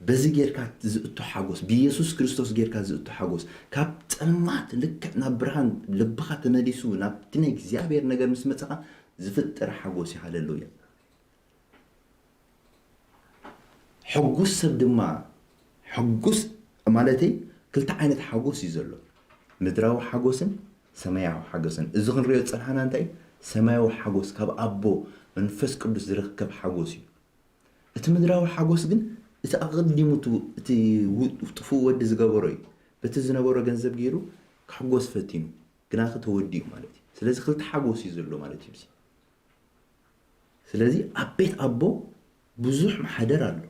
በዚ ጌርካ ዝእቱ ሓጎስ ብኢየሱስ ክርስቶስ ጌርካ ዝእቱ ሓጎስ ካብ ጸልማት ልክዕ ናብ ብርሃን ልብኻ ተመሊሱ ናብቲ ናይ እግዚኣብሔር ነገር ምስ መጸኻ ዝፍጠር ሓጎስ እዩ። ሃለሉያ። ሕጉስ ሰብ ድማ ሕጉስ ማለተይ ክልተ ዓይነት ሓጎስ እዩ ዘሎ። ምድራዊ ሓጎስን ሰማያዊ ሓጎስን። እዚ ክንሪኦ ዝጸንሓና እንታይ ሰማያዊ ሓጎስ ካብ ኣቦ መንፈስ ቅዱስ ዝርከብ ሓጎስ እዩ። እቲ ምድራዊ ሓጎስ ግን እቲ ኣቐዲሙ እቲ እቲ ው- ጥፉእ ወዲ ዝገበሮ እዩ። በቲ ዝነበሮ ገንዘብ ገይሩ ክሕጎስ ፈቲኑ ግናኸ ተወዲኡ ማለት እዩ። ስለዚ ክልተ ሓጎስ እዩ ዘሎ ማለት እዩ። ስለዚ ኣብ ቤት ኣቦ ብዙሕ ማሕደር ኣሎ።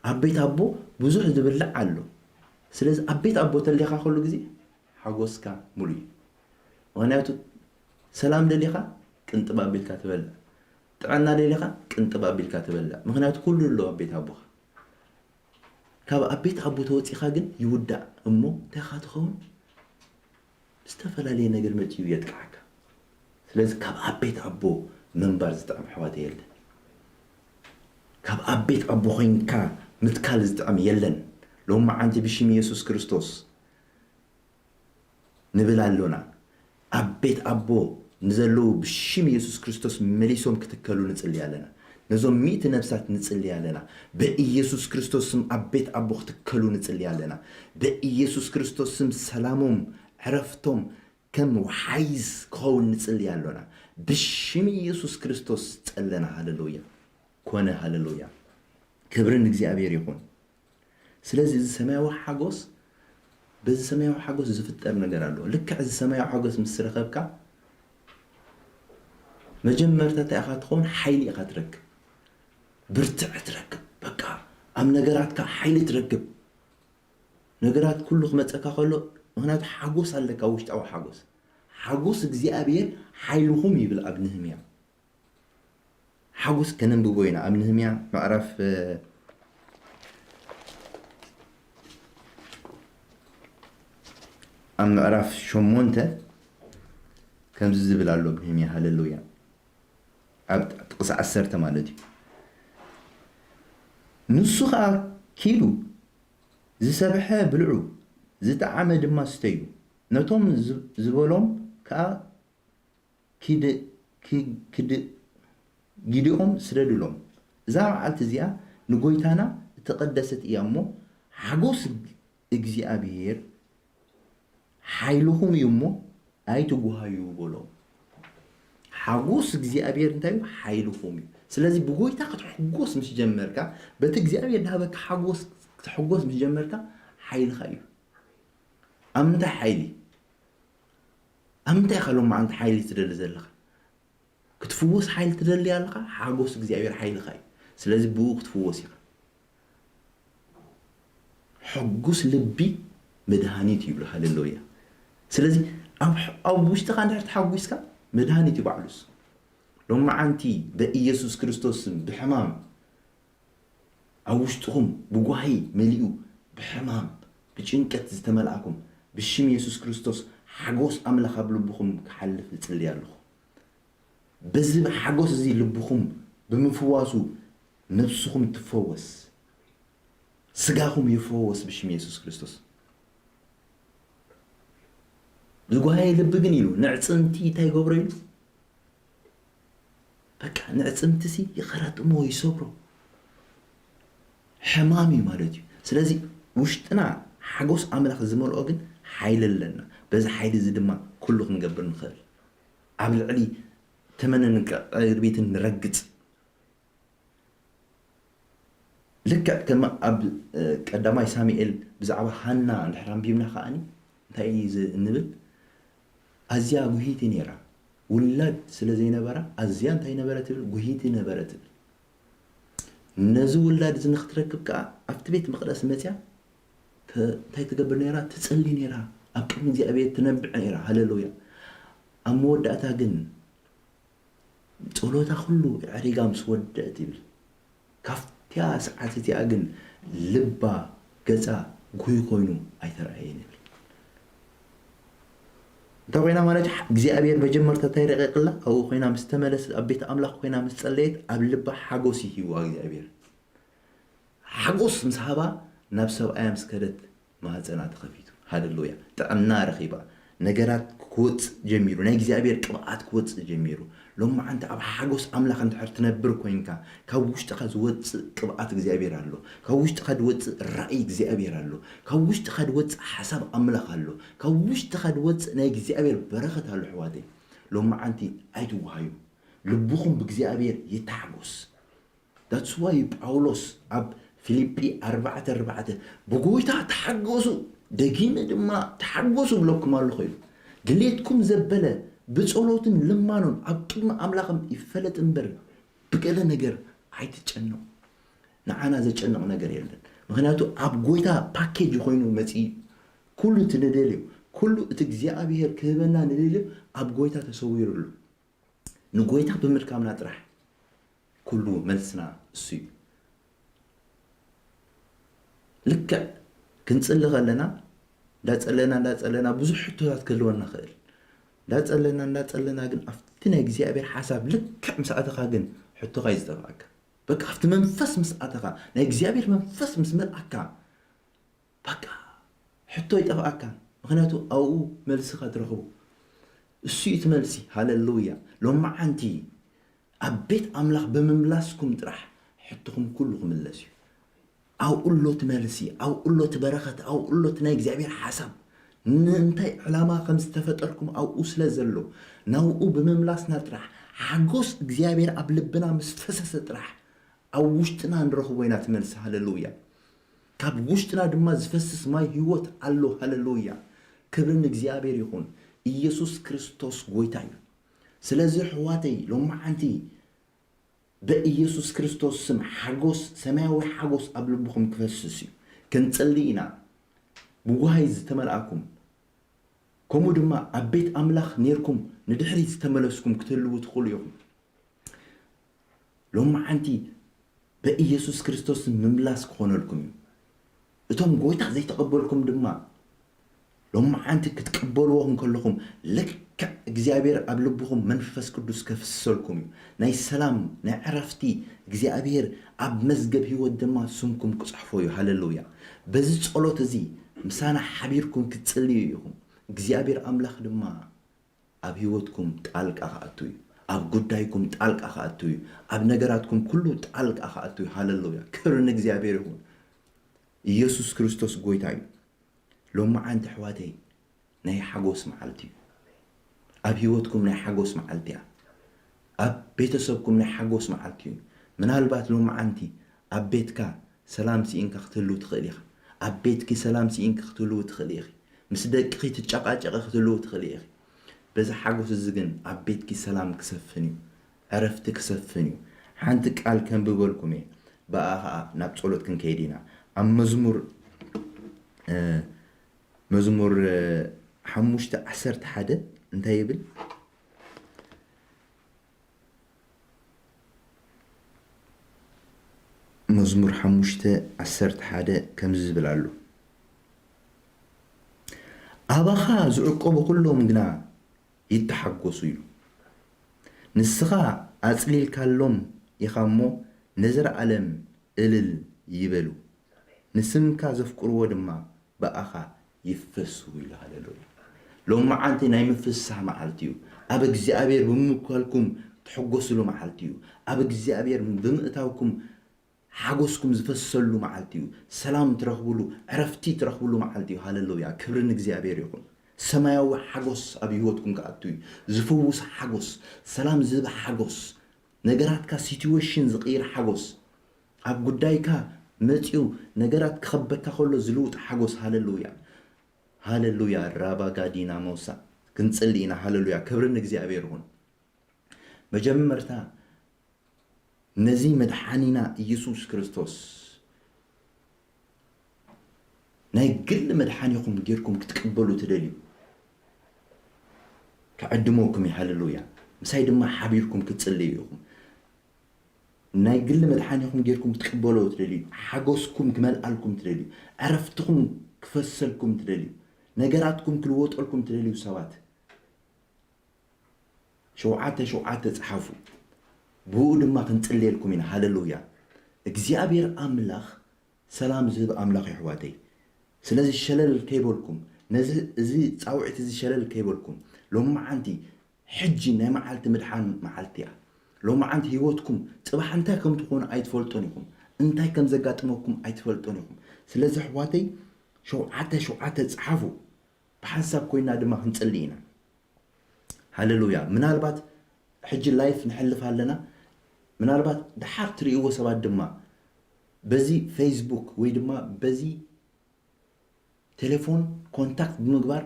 ኣብ ቤት ኣቦ ብዙሕ ዝብላዕ ኣሎ። ስለዚ ኣብ ቤት ኣቦ ተሊኻ ኩሉ ግዜ ሓጎስካ ሙሉ እዩ። ምክንያቱ ሰላም ደሊኻ ቅንጥብ ኣቢልካ ትበልዕ፣ ጥዕና ደሊኻ ቅንጥብ ኣቢልካ ትበልዕ። ምክንያቱ ኩሉ ኣሎ ኣብ ቤት ኣቦኻ። ካብ ኣብ ቤት ኣቦ ተወፂኻ ግን ይውዳእ እሞ እንታይ ኻ ትኸውን? ዝተፈላለየ ነገር መፂኡ የጥቅዓካ። ስለዚ ካብ ኣብ ቤት ኣቦ ምንባር ዝጥዕም ኣሕዋተ የለን። ካብ ኣብ ቤት ኣቦ ኮይንካ ምትካል ዝጥዕም የለን። ሎመዓንቲ ብሽም ኢየሱስ ክርስቶስ ንብል ኣሎና። ኣብ ቤት ኣቦ ንዘለዉ ብሽም ኢየሱስ ክርስቶስ መሊሶም ክትከሉ ንጽሊ ኣለና። ነዞም ሚእቲ ነፍሳት ንጽሊ ኣለና። በኢየሱስ ክርስቶስ ስም ኣብ ቤት ኣቦ ክትከሉ ንጽሊ ኣለና። በኢየሱስ ክርስቶስ ስም ሰላሞም፣ ዕረፍቶም ከም ወሓይዝ ክኸውን ንጽሊ ኣሎና። ብሽም ኢየሱስ ክርስቶስ ጸለና። ሃሌሉያ። ኮነ። ሃሌሉያ። ክብሪ ንእግዚኣብሔር ይኹን። ስለዚ እዚ ሰማያዊ ሓጎስ፣ በዚ ሰማያዊ ሓጎስ ዝፍጠር ነገር ኣሎ። ልክዕ እዚ ሰማያዊ ሓጎስ ምስ ረኸብካ፣ መጀመርታ እንታይ ኢኻ ትኸውን? ሓይሊ ኢኻ ትረክብ። ብርትዕ ትረክብ። በቃ ኣብ ነገራትካ ሓይሊ ትረክብ። ነገራት ኩሉ ክመጸካ ከሎ፣ ምኽንያቱ ሓጎስ ኣለካ፣ ውሽጣዊ ሓጎስ። ሓጎስ እግዚኣብሔር ሓይልኹም ይብል ኣብ ነህምያ። ሓጎስ ከነንብቦ ኢና ኣብ ነህምያ ምዕራፍ፣ እ፣ ኣብ ምዕራፍ ሸሞንተ ከምዚ ዝብል ኣሎ ኣብ ነህምያ። ሃሌሉያ። ኣብ ጥቕሲ ዓሰርተ ማለት እዩ። ንሱ ኸኣ ኪዱ፣ ዝሰብሐ ብልዑ፣ ዝጠዓመ ድማ ስተዩ፣ ነቶም ዝ-፣ ዝበሎም ከኣ ኪድ-፣ ኪ-፣ ክድ-፣ ጊድኦም ስደዱሎም። እዛ መዓልቲ እዚኣ ንጎይታና እተቐደሰት እያ እሞ፣ ሓጎስ እግዚኣብሔር ሓይልኹም እዩ እሞ ኣይትጉሃዩ በሎም። ሓጎስ እግዚኣብሔር እንታይ እዩ? ሓይልኹም እዩ። ስለዚ ብጎይታ ክትሕጎስ ምስ ጀመርካ፣ በቲ እግዚኣብሔር ዝሃበካ ሓጎስ ክትሕጎስ ምስ ጀመርካ፣ ሓይልኻ እዩ። ኣብ ምንታይ ሓይሊ? ኣብ ምንታይ ኢኻ ሎማዓንቲ ሓይሊ ትደሊ ዘለኻ? ክትፍወስ ሓይሊ ትደሊ ኣለኻ? ሓጎስ እግዚኣብሔር ሓይልኻ እዩ። ስለዚ ብኡ ክትፍወስ ኢኻ። ሕጉስ ልቢ መድሃኒት ይብሉ። ሃሌሉያ። ስለዚ ኣብ፣ ኣብ ውሽጥኻ እንድሕር ተሓጒስካ፣ መድሃኒት እዩ ባዕሉስ። ሎማዓንቲ በኢየሱስ ክርስቶስ ስም ብሕማም ኣብ ውሽጥኹም ብጓሂ መሊኡ፣ ብሕማም፣ ብጭንቀት ዝተመልኣኩም፣ ብሽም የሱስ ክርስቶስ ሓጎስ ኣምላኽ ኣብ ልብኹም ክሓልፍ እጽሊ ኣለኹ። በዚ ሓጎስ እዚ ልብኹም ብምፍዋሱ ነብስኹም ትፈወስ፣ ስጋኹም ይፈወስ ብሽም የሱስ ክርስቶስ። ዝጓሃየ ልቢ ግን ኢሉ ንዕጽምቲ እንታይ ይገብሮ ኢሉ? በቃ ንዕጽምትሲ ይኸረጥሞ፣ ይሰብሮ። ሕማም እዩ ማለት እዩ። ስለዚ ውሽጥና ሓጎስ ኣምላኽ ዝመልኦ ግን ሓይሊ ኣለና። በዚ ሓይሊ እዚ ድማ ኩሉ ክንገብር ንኽእል። ኣብ ልዕሊ ተመንን ዕርቢትን ንረግጽ። ልክዕ ከም ኣብ፣ እ፣ ቀዳማይ ሳሙኤል ብዛዕባ ሃና እንድሕር ኣንቢብና ከኣኒ እንታይ እዩ ዝ-፣ እንብል? ኣዝያ ጉሂቲ ነይራ። ውላድ ስለ ዘይነበራ ኣዝያ እንታይ ነበረ ትብል? ጉሂቲ ነበረ ትብል። ነዚ ውላድ እዚ ንክትረክብ ከኣ ኣብቲ ቤት መቕደስ መጽያ ተ-፣ እንታይ ትገብር ነይራ? ትጸሊ ነይራ። ኣብ ቅድሚ እግዚኣብሔር ትነብዕ ነይራ። ሃሌሉያ። ኣብ መወዳእታ ግን ጸሎታ ኩሉ ኣዕሪጋ ምስ ወደአት ይብል፣ ካብቲያ ሰዓት እቲኣ ግን ልባ፣ ገጻ ጉሂ ኮይኑ ኣይተራእየን ይብል። እንታይ ኮይና ማለት እዩ? እግዚኣብሔር መጀመርታ እንታይ ረቂቕላ? ኣብኡ ኮይና ምስ ተመለሰት፣ ኣብ ቤት ኣምላኽ ኮይና ምስ ጸለየት፣ ኣብ ልባ ሓጎስ ይሂብዋ እግዚኣብሔር። ሓጎስ ምስ ሃባ ናብ ሰብኣያ ምስ ከደት ማህፀና ተኸፊቱ። ሃሌሉያ። ጥዕና ረኺባ። ነገራት ክወፅእ ጀሚሩ። ናይ እግዚኣብሔር ቅብኣት ክወፅእ ጀሚሩ። ሎማዓንቲ ኣብ ሓጎስ ኣምላኽ እንድሕር ትነብር ኮይንካ፣ ካብ ውሽጥኻ ዝወፅእ ቅብኣት እግዚኣብሔር ኣሎ። ካብ ውሽጥኻ ዝወፅእ ራእይ እግዚኣብሔር ኣሎ። ካብ ውሽጥኻ ዝወፅእ ሓሳብ ኣምላኽ ኣሎ። ካብ ውሽጥኻ ዝወፅእ ናይ እግዚኣብሔር በረኸት ኣሎ ኣሕዋተይ። ሎማዓንቲ ኣይትወሃዩ። ልብኹም ብእግዚኣብሔር ይተሓጎስ። That's why ጳውሎስ ኣብ ፊልጲ ኣርባዕተ ኣርባዕተ ብጎይታ ተሓገሱ፣ ደጊመ ድማ ተሓገሱ ብለኩም ኣለኹ ኢሉ። ድሌትኩም ዘበለ ብጸሎትን ልማኖን ኣብ ቅድሚ ኣምላኽም ይፈለጥ እምበር ብገለ ነገር ኣይትጨነቑ። ንዓና ዘጨንቕ ነገር የለን። ምኽንያቱ ኣብ ጎይታ ፓኬጅ ኮይኑ መጺኡ ኩሉ እቲ ንደልዮ፣ ኩሉ እቲ እግዚኣብሔር ክህበና ንደልዮ ኣብ ጎይታ ተሰዊሩ ኣሎ። ንጎይታ ብምድካምና ጥራሕ ኩሉ መልስና እሱ እዩ። ልክዕ ክንጽሊ ከለና እንዳጸለና እንዳጸለና ብዙሕ ሕቶታት ክህልወና ይኽእል። እንዳጸለና እንዳጸለና ግን ኣብቲ ናይ እግዚኣብሔር ሓሳብ ልክዕ ምስ ኣተኻ ግን ሕቶኻ እዩ ዝጠፍኣካ። በቃ ኣብቲ መንፈስ ምስ ኣተኻ፣ ናይ እግዚኣብሔር መንፈስ ምስ መልኣካ፣ ሕቶ ይጠፍኣካ። ምኽንያቱ ኣብኡ መልስኻ ትረኽቦ። እሱ እዩ እቲ መልሲ። ሃለሉያ። ሎማዓንቲ ኣብ ቤት ኣምላኽ ብምምላስኩም ጥራሕ ሕቶኹም ኩሉ ክምለስ እዩ። ኣብኡ ኣሎ እቲ መልሲ፣ ኣብኡ ኣሎ እቲ በረኸት፣ ኣብኡ ኣሎ እቲ ናይ እግዚኣብሔር ሓሳብ። ንምንታይ ዕላማ ከም ዝተፈጠርኩም ኣብኡ ስለ ዘሎ፣ ናብኡ ብምምላስና ጥራሕ፣ ሓጎስ እግዚኣብሔር ኣብ ልብና ምስ ፈሰሰ ጥራሕ፣ ኣብ ውሽጥና ንረኽቦ ኢና እቲ መልሲ። ሃለሉያ። ካብ ውሽጥና ድማ ዝፈስስ ማይ ህይወት ኣሎ። ሃለሉያ። ክብሪ ንእግዚኣብሔር ይኹን። ኢየሱስ ክርስቶስ ጎይታ እዩ። ስለዚ ኣሕዋተይ፣ ሎማዓንቲ ብኢየሱስ ክርስቶስ ስም ሓጎስ፣ ሰማያዊ ሓጎስ ኣብ ልብኹም ክፈስስ እዩ። ክንጽሊ ኢና። ብጓሂ ዝተመልኣኩም፣ ከምኡ ድማ ኣብ ቤት ኣምላኽ ኔርኩም ንድሕሪት ዝተመለስኩም ክትህልዉ ትኽእሉ ኢኹም። ሎማዓንቲ ብኢየሱስ ክርስቶስ ምምላስ ክኾነልኩም እዩ። እቶም ጎይታ ዘይተቐበልኩም ድማ ሎማዓንቲ ክትቅበልዎ እንከለኹም፣ ልክዕ እግዚኣብሔር ኣብ ልብኹም መንፈስ ቅዱስ ከፍስሰልኩም እዩ። ናይ ሰላም፣ ናይ ዕረፍቲ እግዚኣብሔር ኣብ መዝገብ ህይወት ድማ ስምኩም ክጽሕፎ እዩ። ሃለሉያ። በዚ ጸሎት እዚ ምሳና ሓቢርኩም ክትጽልዩ ኢኹም። እግዚኣብሔር ኣምላኽ ድማ ኣብ ህይወትኩም ጣልቃ ክኣቱ እዩ። ኣብ ጉዳይኩም ጣልቃ ክኣቱ እዩ። ኣብ ነገራትኩም ኩሉ ጣልቃ ክኣቱ እዩ። ሃለሉያ። ክብሪ ንእግዚኣብሔር ይኹን። ኢየሱስ ክርስቶስ ጎይታ እዩ። ሎማዓንቲ ኣሕዋተይ ናይ ሓጎስ መዓልቲ እዩ። ኣብ ህይወትኩም ናይ ሓጎስ መዓልቲ እያ። ኣብ ቤተሰብኩም ናይ ሓጎስ መዓልቲ እዩ። ምናልባት ሎማዓንቲ ኣብ ቤትካ ሰላም ስኢንካ ክትህልው ትኽእል ኢኻ። ኣብ ቤትኪ ሰላም ስኢንኪ ክትህልው ትኽእል ኢኺ። ምስ ደቅኺ ትጨቃጨቂ ክትህልው ትኽእል ኢኺ። በዚ ሓጎስ እዚ ግን ኣብ ቤትኪ ሰላም ክሰፍን እዩ። ዕረፍቲ ክሰፍን እዩ። ሓንቲ ቃል ከንብበልኩም እየ። ብኣ ኸኣ ናብ ጸሎት ክንከይድ ኢና። ኣብ መዝሙር፣ እ፣ መዝሙር፣ እ፣ ሓሙሽተ ዓሰርተ ሓደ እንታይ ይብል? መዝሙር ሓሙሽተ ዓሰርተ ሓደ ከምዚ ዝብል ኣሎ። ኣባኻ ዝዕቆቡ ኩሎም ግና ይተሓጎሱ ኢሉ። ንስኻ ኣጽሊልካሎም ኢኻ እሞ፣ ንዘለኣለም እልል ይበሉ። ንስምካ ዘፍቅርዎ ድማ ብኣኻ ይፈስሁ ኢሉ። ሃለሉያ። ሎማዓንቲ ናይ ምፍሳህ መዓልቲ እዩ። ኣብ እግዚኣብሔር ብምምኳልኩም ትሕጎስሉ መዓልቲ እዩ። ኣብ እግዚኣብሔር ብምእታውኩም ሓጎስኩም ዝፈሰሉ መዓልቲ እዩ። ሰላም ትረኽብሉ፣ ዕረፍቲ ትረኽብሉ መዓልቲ እዩ። ሃለሉያ። ክብሪ ንእግዚኣብሔር ይኹን። ሰማያዊ ሓጎስ ኣብ ህይወትኩም ክኣቱ እዩ። ዝፍውስ ሓጎስ፣ ሰላም ዝህብ ሓጎስ፣ ነገራትካ ሲትዌሽን ዝቕይር ሓጎስ፣ ኣብ ጉዳይካ መጺኡ ነገራት ክኸበካ ከሎ ዝልውጥ ሓጎስ። ሃለሉያ። ሃለሉያ። ራባጋዲና መውሳ ክንጽሊ ኢና። ሃለሉያ። ክብሪ ንእግዚኣብሔር ይኹን። መጀመርታ ነዚ መድሓኒና ኢየሱስ ክርስቶስ ናይ ግሊ መድሓኒኹም ጌርኩም ክትቅበሉ ትደልዩ፣ ክዕድመኩም እዩ። ሃለሉያ። ምሳይ ድማ ሓቢርኩም ክትጽልዩ ኢኹም። ናይ ግሊ መድሓኒኹም ጌርኩም ክትቅበሉ ትደልዩ፣ ሓጎስኩም ክመልኣልኩም ትደልዩ፣ ዕረፍትኹም ክፈሰልኩም ትደልዩ፣ ነገራትኩም ክልወጠልኩም ትደልዩ ሰባት፣ ሸውዓተ ሸውዓተ ጸሓፉ። ብኡ ድማ ክንጽልየልኩም ኢና። ሃለሉያ። እግዚኣብሔር ኣምላኽ ሰላም ዝህብ ኣምላኽ እዩ፣ ኣሕዋተይ። ስለዚ ሸለል ከይበልኩም፣ ነዚ፣ እዚ ጻውዒት እዚ ሸለል ከይበልኩም፣ ሎማዓንቲ ሕጂ ናይ መዓልቲ ምድሓን መዓልቲ እያ። ሎማዓንቲ ህይወትኩም ጽባሕ እንታይ ከም ትኾኑ ኣይትፈልጡን ኢኹም። እንታይ ከም ዘጋጥመኩም ኣይትፈልጡን ኢኹም። ስለዚ ኣሕዋተይ፣ ሸውዓተ ሸውዓተ ጸሓፉ። ብሓንሳብ ኮይና ድማ ክንጽሊ ኢና። ሃለሉያ። ምናልባት ሕጂ ላይፍ ንሕልፍ ኣለና። ምናልባት ደሓር ትርእይዎ ሰባት ድማ በዚ ፌስቡክ ወይ ድማ በዚ ቴሌፎን ኮንታክት ብምግባር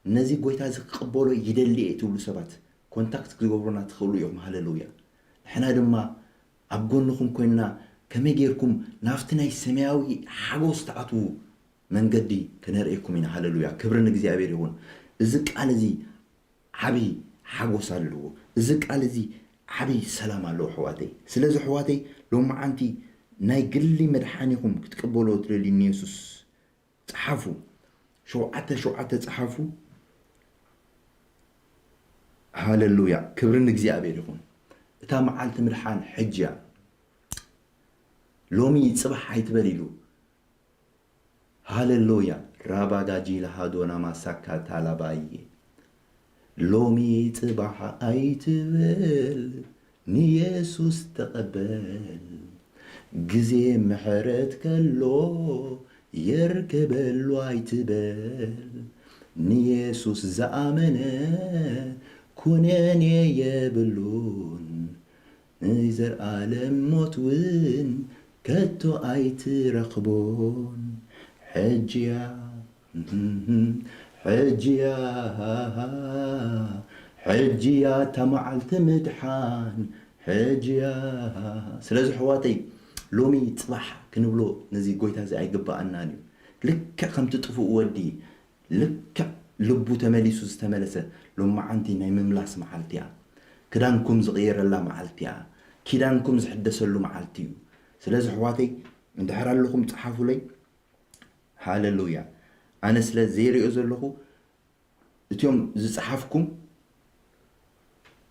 ነዚ ጎይታ እዚ ክቕበሎ ይደሊ እየ ትብሉ ሰባት ኮንታክት ክትገብሩና ትኽእሉ ኢኹም። ሃለሉያ። ንሕና ድማ ኣብ ጎንኹም ኮይንና ከመይ ጌርኩም ናብቲ ናይ ሰማያዊ ሓጎስ ትኣትዉ መንገዲ ከነርእየኩም ኢና። ሃለሉያ። ክብሪ ንእግዚኣብሔር ይኹን። እዚ ቃል እዚ ዓቢ ሓጎስ ኣለዎ። እዚ ቃል እዚ ዓቢ ሰላም ኣለዎ፣ ኣሕዋተይ። ስለዚ ኣሕዋተይ፣ ሎማዓንቲ ናይ ግሊ መድሓኒኹም ክትቅበልዎ ትደልዩ ንየሱስ፣ ጸሓፉ። ሸውዓተ ሸውዓተ ጸሓፉ። ሃለሉያ። ክብሪ ንእግዚኣብሔር ይኹን። እታ መዓልቲ ምድሓን ሕጂ እያ። ሎሚ ጽባሕ ኣይትበል ኢሉ። ሃለሉያ። ራባጋጂ ለሃዶና ማሳካ ታላባየ። ሎሚ ጽባሕ ኣይትበል፣ ንየሱስ ተቐበል። ግዜ ምሕረት ከሎ የርከበሉ ኣይትበል። ንየሱስ ዝኣመነ ኩነኔ የብሉን። ንዘልኣለም ሞት እውን ከቶ ኣይትረኽቦን። ሕጂያ፣ ሕጂያ፣ ሕጂያ እታ መዓልቲ ምድሓን፣ ሕጂያ። ስለዚ ኣሕዋተይ፣ ሎሚ ጽባሕ ክንብሎ ነዚ ጎይታ እዚ ኣይግባኣናን እዩ። ልክዕ ከምቲ ጥፉእ ወዲ ልክዕ ልቡ ተመሊሱ ዝተመለሰ፣ ሎማዓንቲ ናይ ምምላስ መዓልቲ እያ። ክዳንኩም ዝቕየረላ መዓልቲ እያ። ኪዳንኩም ዝሕደሰሉ መዓልቲ እዩ። ስለዚ ኣሕዋተይ፣ እንድሕር ኣለኹም ጽሓፉለይ። ሃሌሉያ። ኣነ ስለ ዘይሪኦ ዘለኹ፣ እቲኦም ዝጸሓፍኩም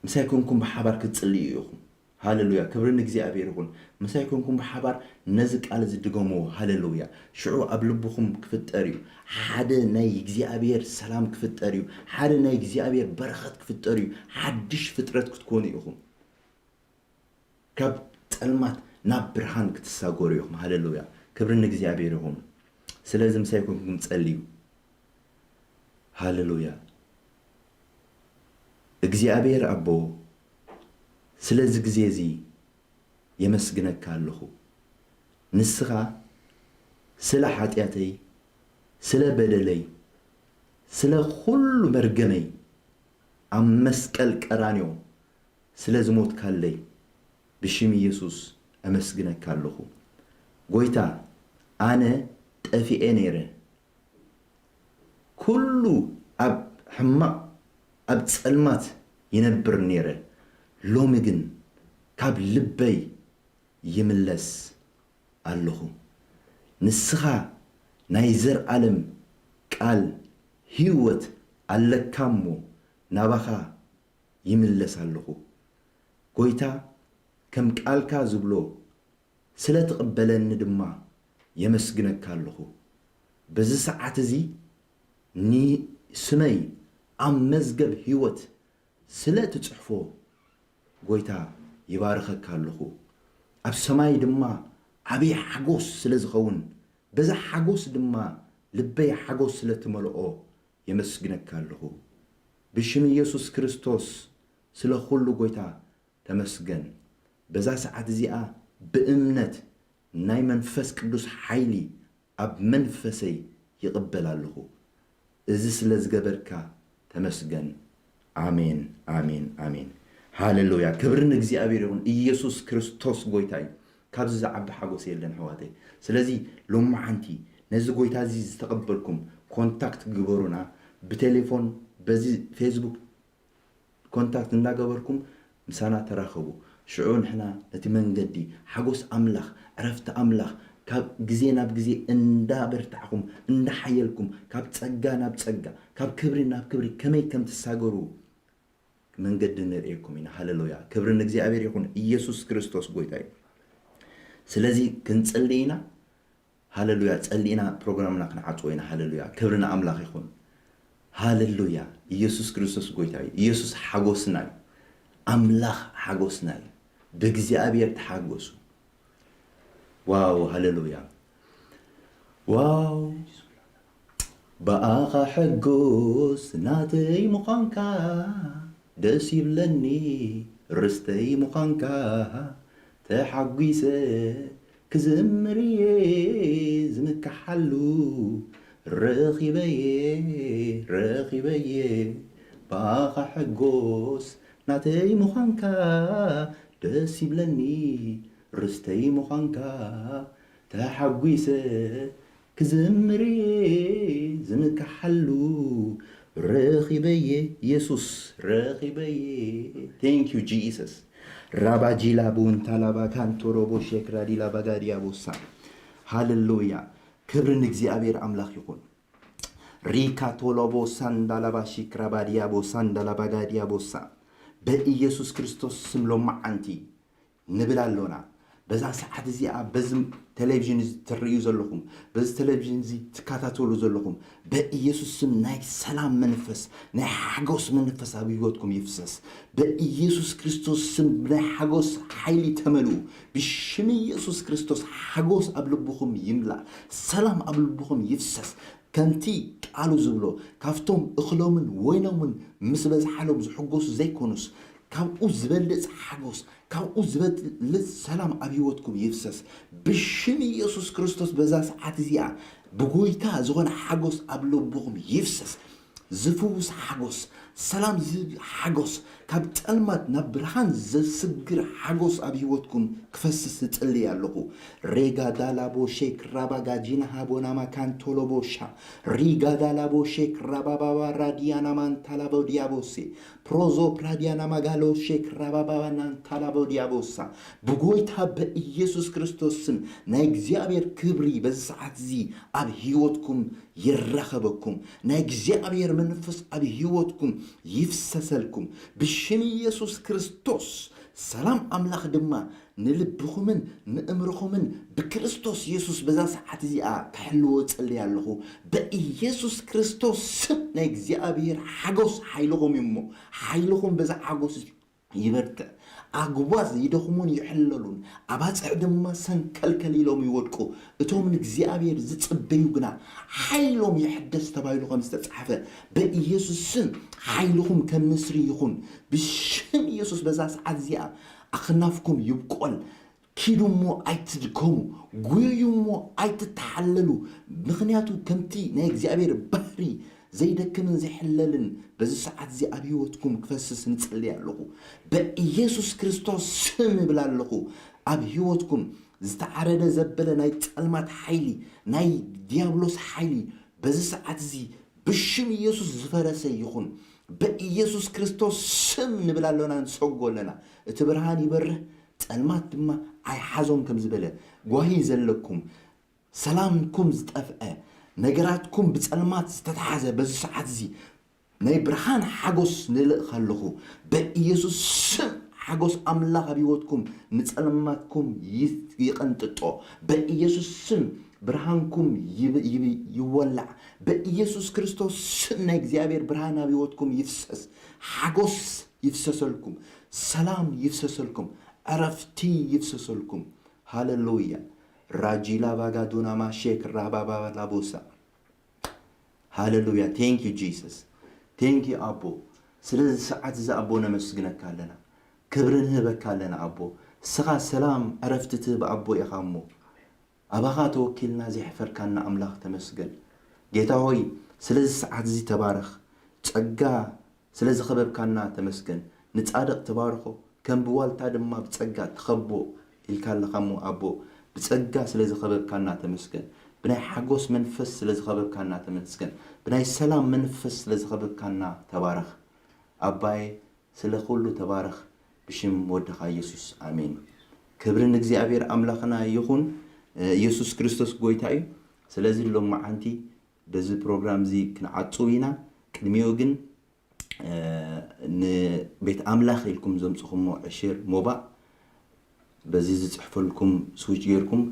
ምሳይ ኮንኩም ብሓባር ክትጽልዩ ኢኹም። ሃሌሉያ፣ ክብሪ ንእግዚኣብሔር ይኹን። ምሳይ ኮንኩም ብሓባር ነዚ ቃል እዚ ድገምዎ። ሃሌሉያ። ሽዑ ኣብ ልብኹም ክፍጠር እዩ። ሓደ ናይ እግዚኣብሔር ሰላም ክፍጠር እዩ። ሓደ ናይ እግዚኣብሔር በረኸት ክፍጠር እዩ። ሓድሽ ፍጥረት ክትኮኑ ኢኹም። ካብ ጸልማት ናብ ብርሃን ክትሳገሩ ኢኹም። ሃሌሉያ፣ ክብሪ ንእግዚኣብሔር ይኹን። ስለዚ ምሳይ ኮንኩም ጸልዩ። ሃሌሉያ። እግዚኣብሔር ኣቦ፣ ስለዚ ግዜ እዚ የመስግነካ ኣለኹ። ንስኻ ስለ ሓጢኣተይ፣ ስለ በደለይ፣ ስለ ኩሉ መርገመይ ኣብ መስቀል ቀራንዮ ስለ ዝሞትካለይ ብሽም ኢየሱስ ኣመስግነካ ኣለኹ። ጎይታ፣ ኣነ ጠፊኤ ነይረ። ኩሉ ኣብ ሕማቕ፣ ኣብ ጸልማት ይነብር ነይረ። ሎሚ ግን ካብ ልበይ ይምለስ ኣለኹ። ንስኻ ናይ ዘርኣለም ቃል ህይወት ኣለካ እሞ ናባኻ ይምለስ ኣለኹ። ጎይታ፣ ከም ቃልካ ዝብሎ ስለ ትቕበለኒ ድማ የመስግነካ ኣለኹ። በዚ ሰዓት እዚ ንስመይ ኣብ መዝገብ ህይወት ስለ ትጽሕፎ፣ ጎይታ፣ ይባርኸካ ኣለኹ። ኣብ ሰማይ ድማ ዓብዪ ሓጎስ ስለ ዝኸውን፣ በዛ ሓጎስ ድማ ልበይ ሓጎስ ስለ ትመልኦ የመስግነካ ኣለኹ። ብሽም ኢየሱስ ክርስቶስ ስለ ኩሉ፣ ጎይታ፣ ተመስገን። በዛ ሰዓት እዚኣ ብእምነት ናይ መንፈስ ቅዱስ ሓይሊ ኣብ መንፈሰይ ይቕበል ኣለኹ። እዚ ስለ ዝገበርካ ተመስገን። ኣሜን፣ ኣሜን፣ ኣሜን። ሃሌሉያ። ክብሪ ንእግዚኣብሔር ይኹን። ኢየሱስ ክርስቶስ ጎይታ እዩ። ካብዚ ዝዓቢ ሓጎስ የለን፣ ኣሕዋተይ። ስለዚ ሎማዓንቲ ነዚ ጎይታ እዚ ዝተቐበልኩም ኮንታክት ግበሩና። ብቴሌፎን፣ በዚ ፌስቡክ ኮንታክት እንዳገበርኩም ምሳና ተራኸቡ። ሽዑ ንሕና ነቲ መንገዲ፣ ሓጎስ ኣምላኽ፣ ዕረፍቲ ኣምላኽ፣ ካብ ግዜ ናብ ግዜ እንዳበርታዕኹም፣ እንዳሓየልኩም፣ ካብ ጸጋ ናብ ጸጋ፣ ካብ ክብሪ ናብ ክብሪ ከመይ ከም ትሳገሩ መንገዲ ነርእየኩም ኢና። ሃሌሉያ። ክብሪ ንእግዚኣብሔር ይኹን። ኢየሱስ ክርስቶስ ጎይታ እዩ። ስለዚ ክንጽሊ ኢና። ሃሌሉያ። ጸሊእና ፕሮግራምና ክንዓጽዎ ኢና። ሃሌሉያ። ክብሪ ንኣምላኽ ይኹን። ሃሌሉያ። ኢየሱስ ክርስቶስ ጎይታ እዩ። ኢየሱስ ሓጎስና እዩ። ኣምላኽ ሓጎስና እዩ። ብእግዚኣብሔር ተሓጎሱ። ዋው፣ ሃሌሉያ። ዋው፣ ብኣኻ ሕጉስ ናተይ ምዃንካ፣ ደስ ይብለኒ ርስተይ ምዃንካ፣ ተሓጒሰ ክዝምር እየ ዝምክሓሉ፣ ረኺበየ፣ ረኺበየ፣ ብኣኻ ሕጎስ ናተይ ምዃንካ፣ ደስ ይብለኒ ርስተይ ምዃንካ፣ ተሓጒሰ ክዝምር እየ ዝምክሓሉ፣ ረኺበየ፣ ኢየሱስ፣ ረኺበየ። Thank you, Jesus። ራባጂላ ቡንታ ላባ ካንቶሮቦ ሸክራ ዲላ ባጋዲያ ቦሳ። ሃሌሉያ። ክብሪ ንእግዚኣብሔር ኣምላኽ ይኹን። ሪካ ቶሎቦ ሳንዳላባ ሺክራ ባዲያ ቦሳ እንዳላ ባጋዲያ ቦሳ። በኢየሱስ ክርስቶስ ስም ሎማዓንቲ ንብል ኣሎና። በዛ ሰዓት እዚኣ በዚ ቴሌቪዥን እዚ ትርእዩ ዘለኹም፣ በዚ ቴሌቪዥን እዚ ትከታተሉ ዘለኹም፣ በኢየሱስ ስም ናይ ሰላም መንፈስ፣ ናይ ሓጎስ መንፈስ ኣብ ህይወትኩም ይፍሰስ። በኢየሱስ ክርስቶስ ስም ናይ ሓጎስ ሓይሊ ተመልኡ። ብሽም ኢየሱስ ክርስቶስ ሓጎስ ኣብ ልብኹም ይምላእ፣ ሰላም ኣብ ልብኹም ይፍሰስ። ከምቲ ቃሉ ዝብሎ፣ ካብቶም እኽሎምን ወይኖምን ምስ በዝሓሎም ዝሕጎሱ ዘይኮኑስ፣ ካብኡ ዝበልጽ ሓጎስ፣ ካብኡ ዝበልጽ ሰላም ኣብ ህይወትኩም ይፍሰስ። ብሽም ኢየሱስ ክርስቶስ በዛ ሰዓት እዚኣ ብጎይታ ዝኾነ ሓጎስ ኣብ ልብኹም ይፍሰስ። ዝፍውስ ሓጎስ፣ ሰላም ዝህብ ሓጎስ፣ ካብ ጸልማት ናብ ብርሃን ዘስግር ሓጎስ ኣብ ህይወትኩም ክፈስስ እጽሊ ኣለኹ። ሬጋ ዳላቦ ሼክ ራባጋ ጂና ሃቦናማ ካንቶሎቦሻ ሪጋ ዳላቦ ሼክ ራባባባ ራዲያና ማንታላቦ ዲያቦሴ ፕሮዞ ፕራዲያና ማጋሎ ሼክ ራባባባ ናንታላቦ ዲያቦሳ። ብጎይታ በኢየሱስ ክርስቶስ ስም ናይ እግዚኣብሔር ክብሪ በዚ ሰዓት እዚ ኣብ ህይወትኩም ይረኸበኩም። ናይ እግዚኣብሔር መንፈስ ኣብ ህይወትኩም ይፍሰሰልኩም። ብሽም ኢየሱስ ክርስቶስ ሰላም ኣምላኽ ድማ ንልብኹምን ንእምርኹምን ብክርስቶስ የሱስ በዛ ሰዓት እዚኣ ክሕልዎ እጽሊ ኣለኹ። በኢየሱስ ክርስቶስ ስም ናይ እግዚኣብሔር ሓጎስ ሓይልኹም እዩ እሞ፣ ሓይልኹም በዛ ሓጎስ ይበርትዕ። ኣጉባዝ ይደኽሙን ይሕለሉን፣ ኣባጽዕ ድማ ሰንከልከል ኢሎም ይወድቁ። እቶም ንእግዚኣብሔር ዝጽበዩ ግና ሓይሎም ይሕደስ ተባሂሉ ከም ዝተጻሕፈ፣ በኢየሱስ ስም ሓይልኹም ከም ንስሪ ይኹን። ብሽም ኢየሱስ በዛ ሰዓት እዚኣ ኣኽናፍኩም ይብቆል። ኪዱ እሞ ኣይትድከሙ፣ ጉዩ እሞ ኣይትተሓለሉ። ምኽንያቱ ከምቲ ናይ እግዚኣብሔር ባህሪ ዘይደክምን ዘይሕለልን በዚ ሰዓት እዚ ኣብ ህይወትኩም ክፈስስ ንጽሊ ኣለኹ። በኢየሱስ ክርስቶስ ስም እብል ኣለኹ። ኣብ ህይወትኩም ዝተዓረደ ዘበለ ናይ ጸልማት ሓይሊ፣ ናይ ዲያብሎስ ሓይሊ በዚ ሰዓት እዚ ብሽም ኢየሱስ ዝፈረሰ ይኹን። በኢየሱስ ክርስቶስ ስም ንብል ኣሎና፣ ንሰጎ ኣለና። እቲ ብርሃን ይበርህ፣ ጸልማት ድማ ኣይሓዞም ከም ዝበለ ጓሂ ዘለኩም፣ ሰላምኩም ዝጠፍአ፣ ነገራትኩም ብጸልማት ዝተተሓዘ በዚ ሰዓት እዚ ናይ ብርሃን ሓጎስ ንልእኽ ኣለኹ። በኢየሱስ ስም ሓጎስ ኣምላኽ ኣብ ህይወትኩም ንጸልማትኩም ይ-፣ ይቐንጥጦ። በኢየሱስ ስም ብርሃንኩም ይብ-፣ ይብ-፣ ይወላዕ። በኢየሱስ ክርስቶስ ስም ናይ እግዚኣብሔር ብርሃን ኣብ ህይወትኩም ይፍሰስ። ሓጎስ ይፍሰሰልኩም። ሰላም ይፍሰሰልኩም። ዕረፍቲ ይፍሰሰልኩም። ሃሌሉያ። ራጂላ ባጋዱና ማሼክ ራባባ ላቦሳ። ሃሌሉያ። Thank you Jesus። Thank you ኣቦ። ስለዚ ሰዓት እዚ ኣቦ ነመስግነካ ኣለና። ክብሪ ንህበካ ኣለና ኣቦ። እስኻ ሰላም ዕረፍቲ ትህብ ኣቦ ኢኻ እሞ፣ ኣባኻ ተወኪልና ዘይሕፈርካና ኣምላኽ ተመስገን። ጌታ ሆይ፣ ስለዚ ሰዓት እዚ ተባረኽ። ጸጋ ስለ ዝኸበብካና ተመስገን። ንጻድቕ ትባርኾ፣ ከም ብዋልታ ድማ ብጸጋ ትኸቦ ኢልካ ኣለኻ እሞ ኣቦ፣ ብጸጋ ስለ ዝኸበብካና ተመስገን። ብናይ ሓጎስ መንፈስ ስለ ዝኸበብካና ተመስገን። ብናይ ሰላም መንፈስ ስለ ዝኸበብካና ተባረኽ። ኣባዬ፣ ስለ ኩሉ ተባረኽ፣ ብሽም ወድኻ የሱስ፣ ኣሜን። ክብሪ ንእግዚኣብሔር ኣምላኽና ይኹን። የሱስ ክርስቶስ ጎይታ እዩ። ስለዚ ሎመዓንቲ በዚ ፕሮግራም እዚ ክንዓጽው ኢና። ቅድሚኡ ግን፣ እ፣ ንቤት ኣምላኽ ኢልኩም ዘምጽኹሞ ዕሽር ሞባእ በዚ ዝጽሕፈልኩም ስዊች ጌርኩም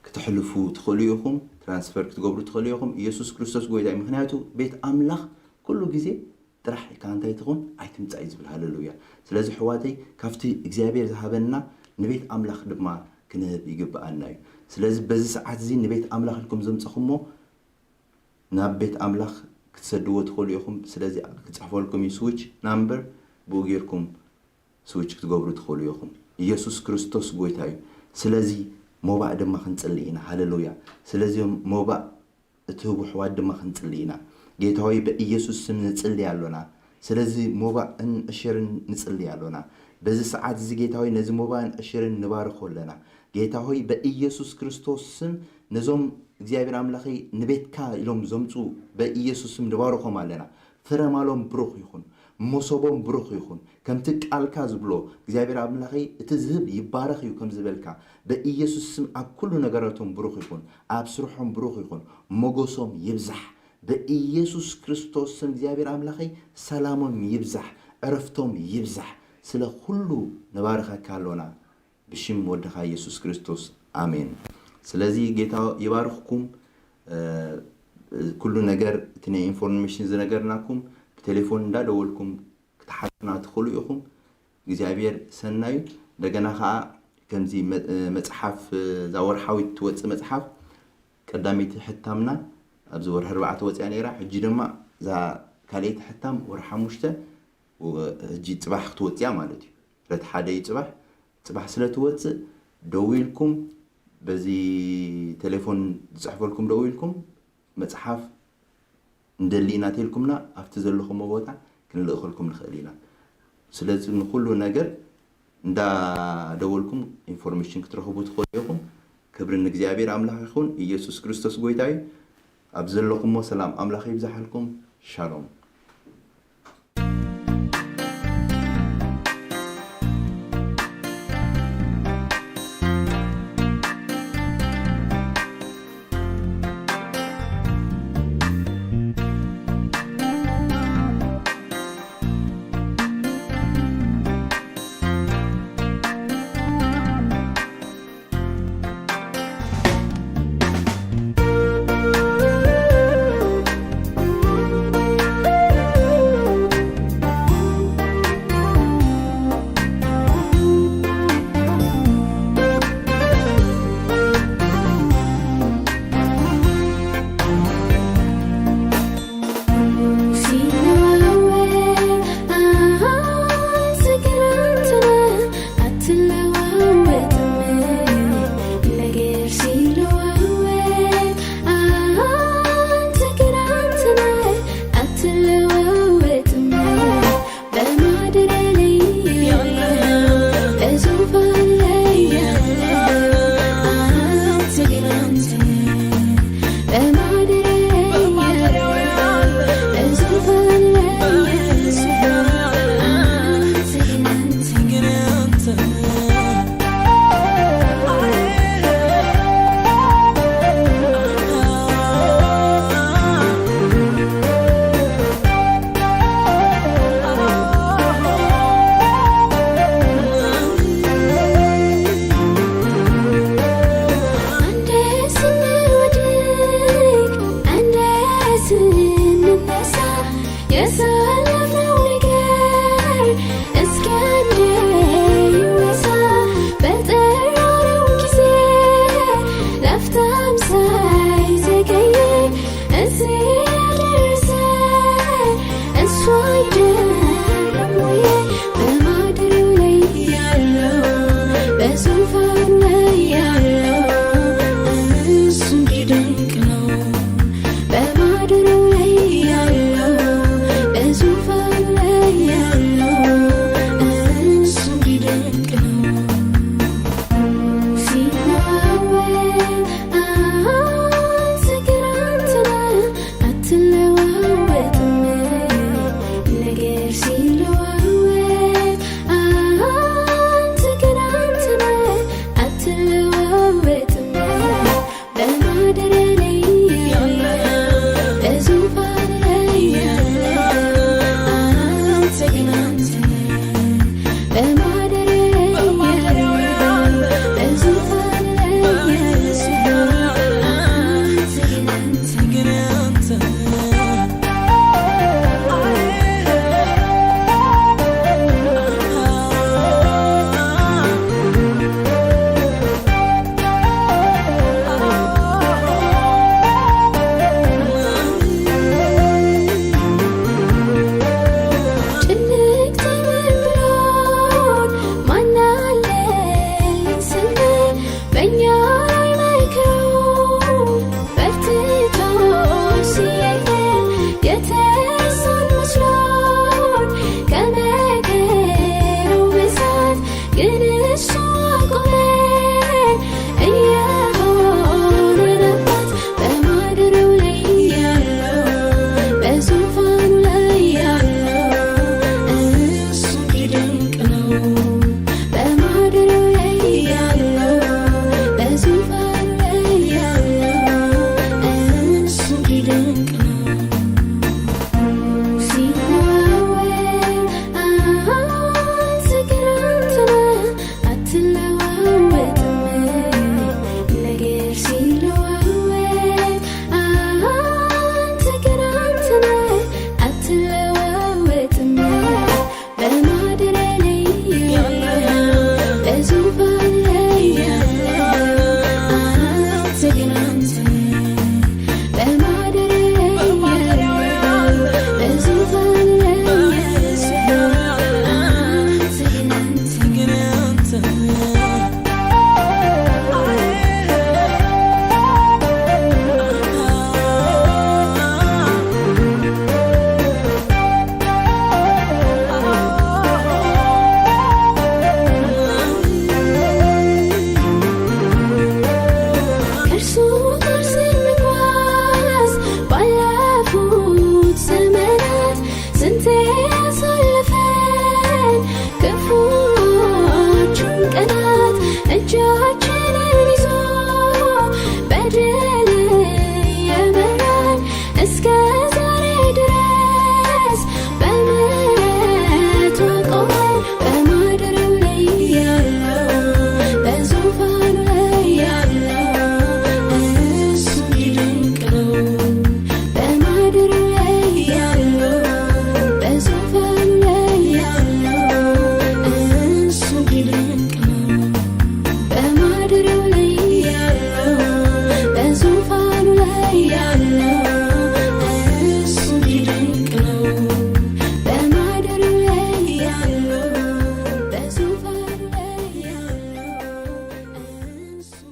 ክተሕልፉ ትኽእሉ ኢኹም። ትራንስፈር ክትገብሩ ትኽእሉ ኢኹም። ኢየሱስ ክርስቶስ ጎይታ እዩ። ምኽንያቱ ቤት ኣምላኽ ኩሉ ግዜ ጥራሕ ኢልካ እንታይ ትኹን ኣይትምጻእ እዩ ዝብል። ሃሌሉያ። ስለዚ ኣሕዋተይ ካብቲ እግዚኣብሔር ዝሃበና ንቤት ኣምላኽ ድማ ክንህብ ይግብኣና እዩ። ስለዚ በዚ ሰዓት እዚ ንቤት ኣምላኽ ኢልኩም ዘምጽኹሞ ናብ ቤት ኣምላኽ ክትሰድዎ ትኽእሉ ኢኹም። ስለዚ ክጽሕፈልኩም እዩ ስዊች ናምበር፣ ብኡ ጌርኩም ስዊች ክትገብሩ ትኽእሉ ኢኹም። ኢየሱስ ክርስቶስ ጎይታ እዩ። ስለዚ ሞባእ ድማ ክንጽሊ ኢና። ሃሌሉያ። ስለዚ ሞባእ እትህቡ ኣሕዋት ድማ ክንጽሊ ኢና። ጌታ ሆይ ብኢየሱስ ስም ንጽሊ ኣሎና። ስለዚ ሞባእን ዕሽርን ንጽሊ ኣሎና። በዚ ሰዓት እዚ ጌታ ሆይ ነዚ ሞባእን ዕሽርን ንባርኾ ኣለና። ጌታ ሆይ ብኢየሱስ ክርስቶስ ስም ነዞም እግዚኣብሔር ኣምላኸይ ንቤትካ ኢሎም ዘምጹ በኢየሱስ ስም ንባርኾም ኣለና። ፍረ ማሎም ብሩኽ ይኹን፣ መሶቦም ብሩኽ ይኹን። ከምቲ ቃልካ ዝብሎ እግዚኣብሔር ኣምላኸይ እቲ ዝህብ ይባረኽ እዩ ከም ዝበልካ በኢየሱስ ስም ኣብ ኩሉ ነገራቶም ብሩኽ ይኹን፣ ኣብ ስርሖም ብሩኽ ይኹን፣ ሞገሶም ይብዛሕ። በኢየሱስ ክርስቶስ ስም እግዚኣብሔር ኣምላኸይ ሰላሞም ይብዛሕ፣ ዕረፍቶም ይብዛሕ። ስለ ኩሉ ንባርኸካ ኣሎና። ብሽም ወድኻ ኢየሱስ ክርስቶስ፣ ኣሜን። ስለዚ ጌታ ይባርኽኩም። እ፣ ኩሉ ነገር፣ እቲ ናይ ኢንፎርሜሽን ዝነገርናኩም ብቴሌፎን እንዳደወልኩም ክትሓቱና ትኽእሉ ኢኹም። እግዚኣብሔር ሰናዩ። እንደገና ከዓ ከምዚ መ-፣ እ፣ መጽሓፍ፣ እ፣ እዛ ወርሓዊት ትወፅእ መጽሓፍ ቀዳመይቲ ሕታምና ኣብዚ ወርሒ ኣርባዕተ ወፂኣ ነይራ። ሕጂ ድማ እዛ ካልኣይቲ ሕታም ወርሒ ሓሙሽተ፣ ወ-፣ ሕጂ ፅባሕ ክትወፅያ ማለት እዩ። ዕለት ሓደ እዩ ፅባሕ። ፅባሕ ስለ ትወፅእ ደዊልኩም፣ በዚ ቴሌፎን ዝፅሕፈልኩም ደዊልኩም መፅሓፍ እንደሊ ኢና ተልኩምና ኣብቲ ዘለኹሞ ቦታ ክንልእኸልኩም ንኽእል ኢና። ስለዚ ንኹሉ ነገር እንዳደወልኩም ኢንፎርሜሽን ክትረኽቡ ትኽእሉ ኢኹም። ክብሪ ንእግዚኣብሔር ኣምላኽ ይኹን። ኢየሱስ ክርስቶስ ጎይታ እዩ። ኣብ ዘለኹሞ ሰላም ኣምላኽ ይብዛሓልኩም። ሻሎም። Yeah.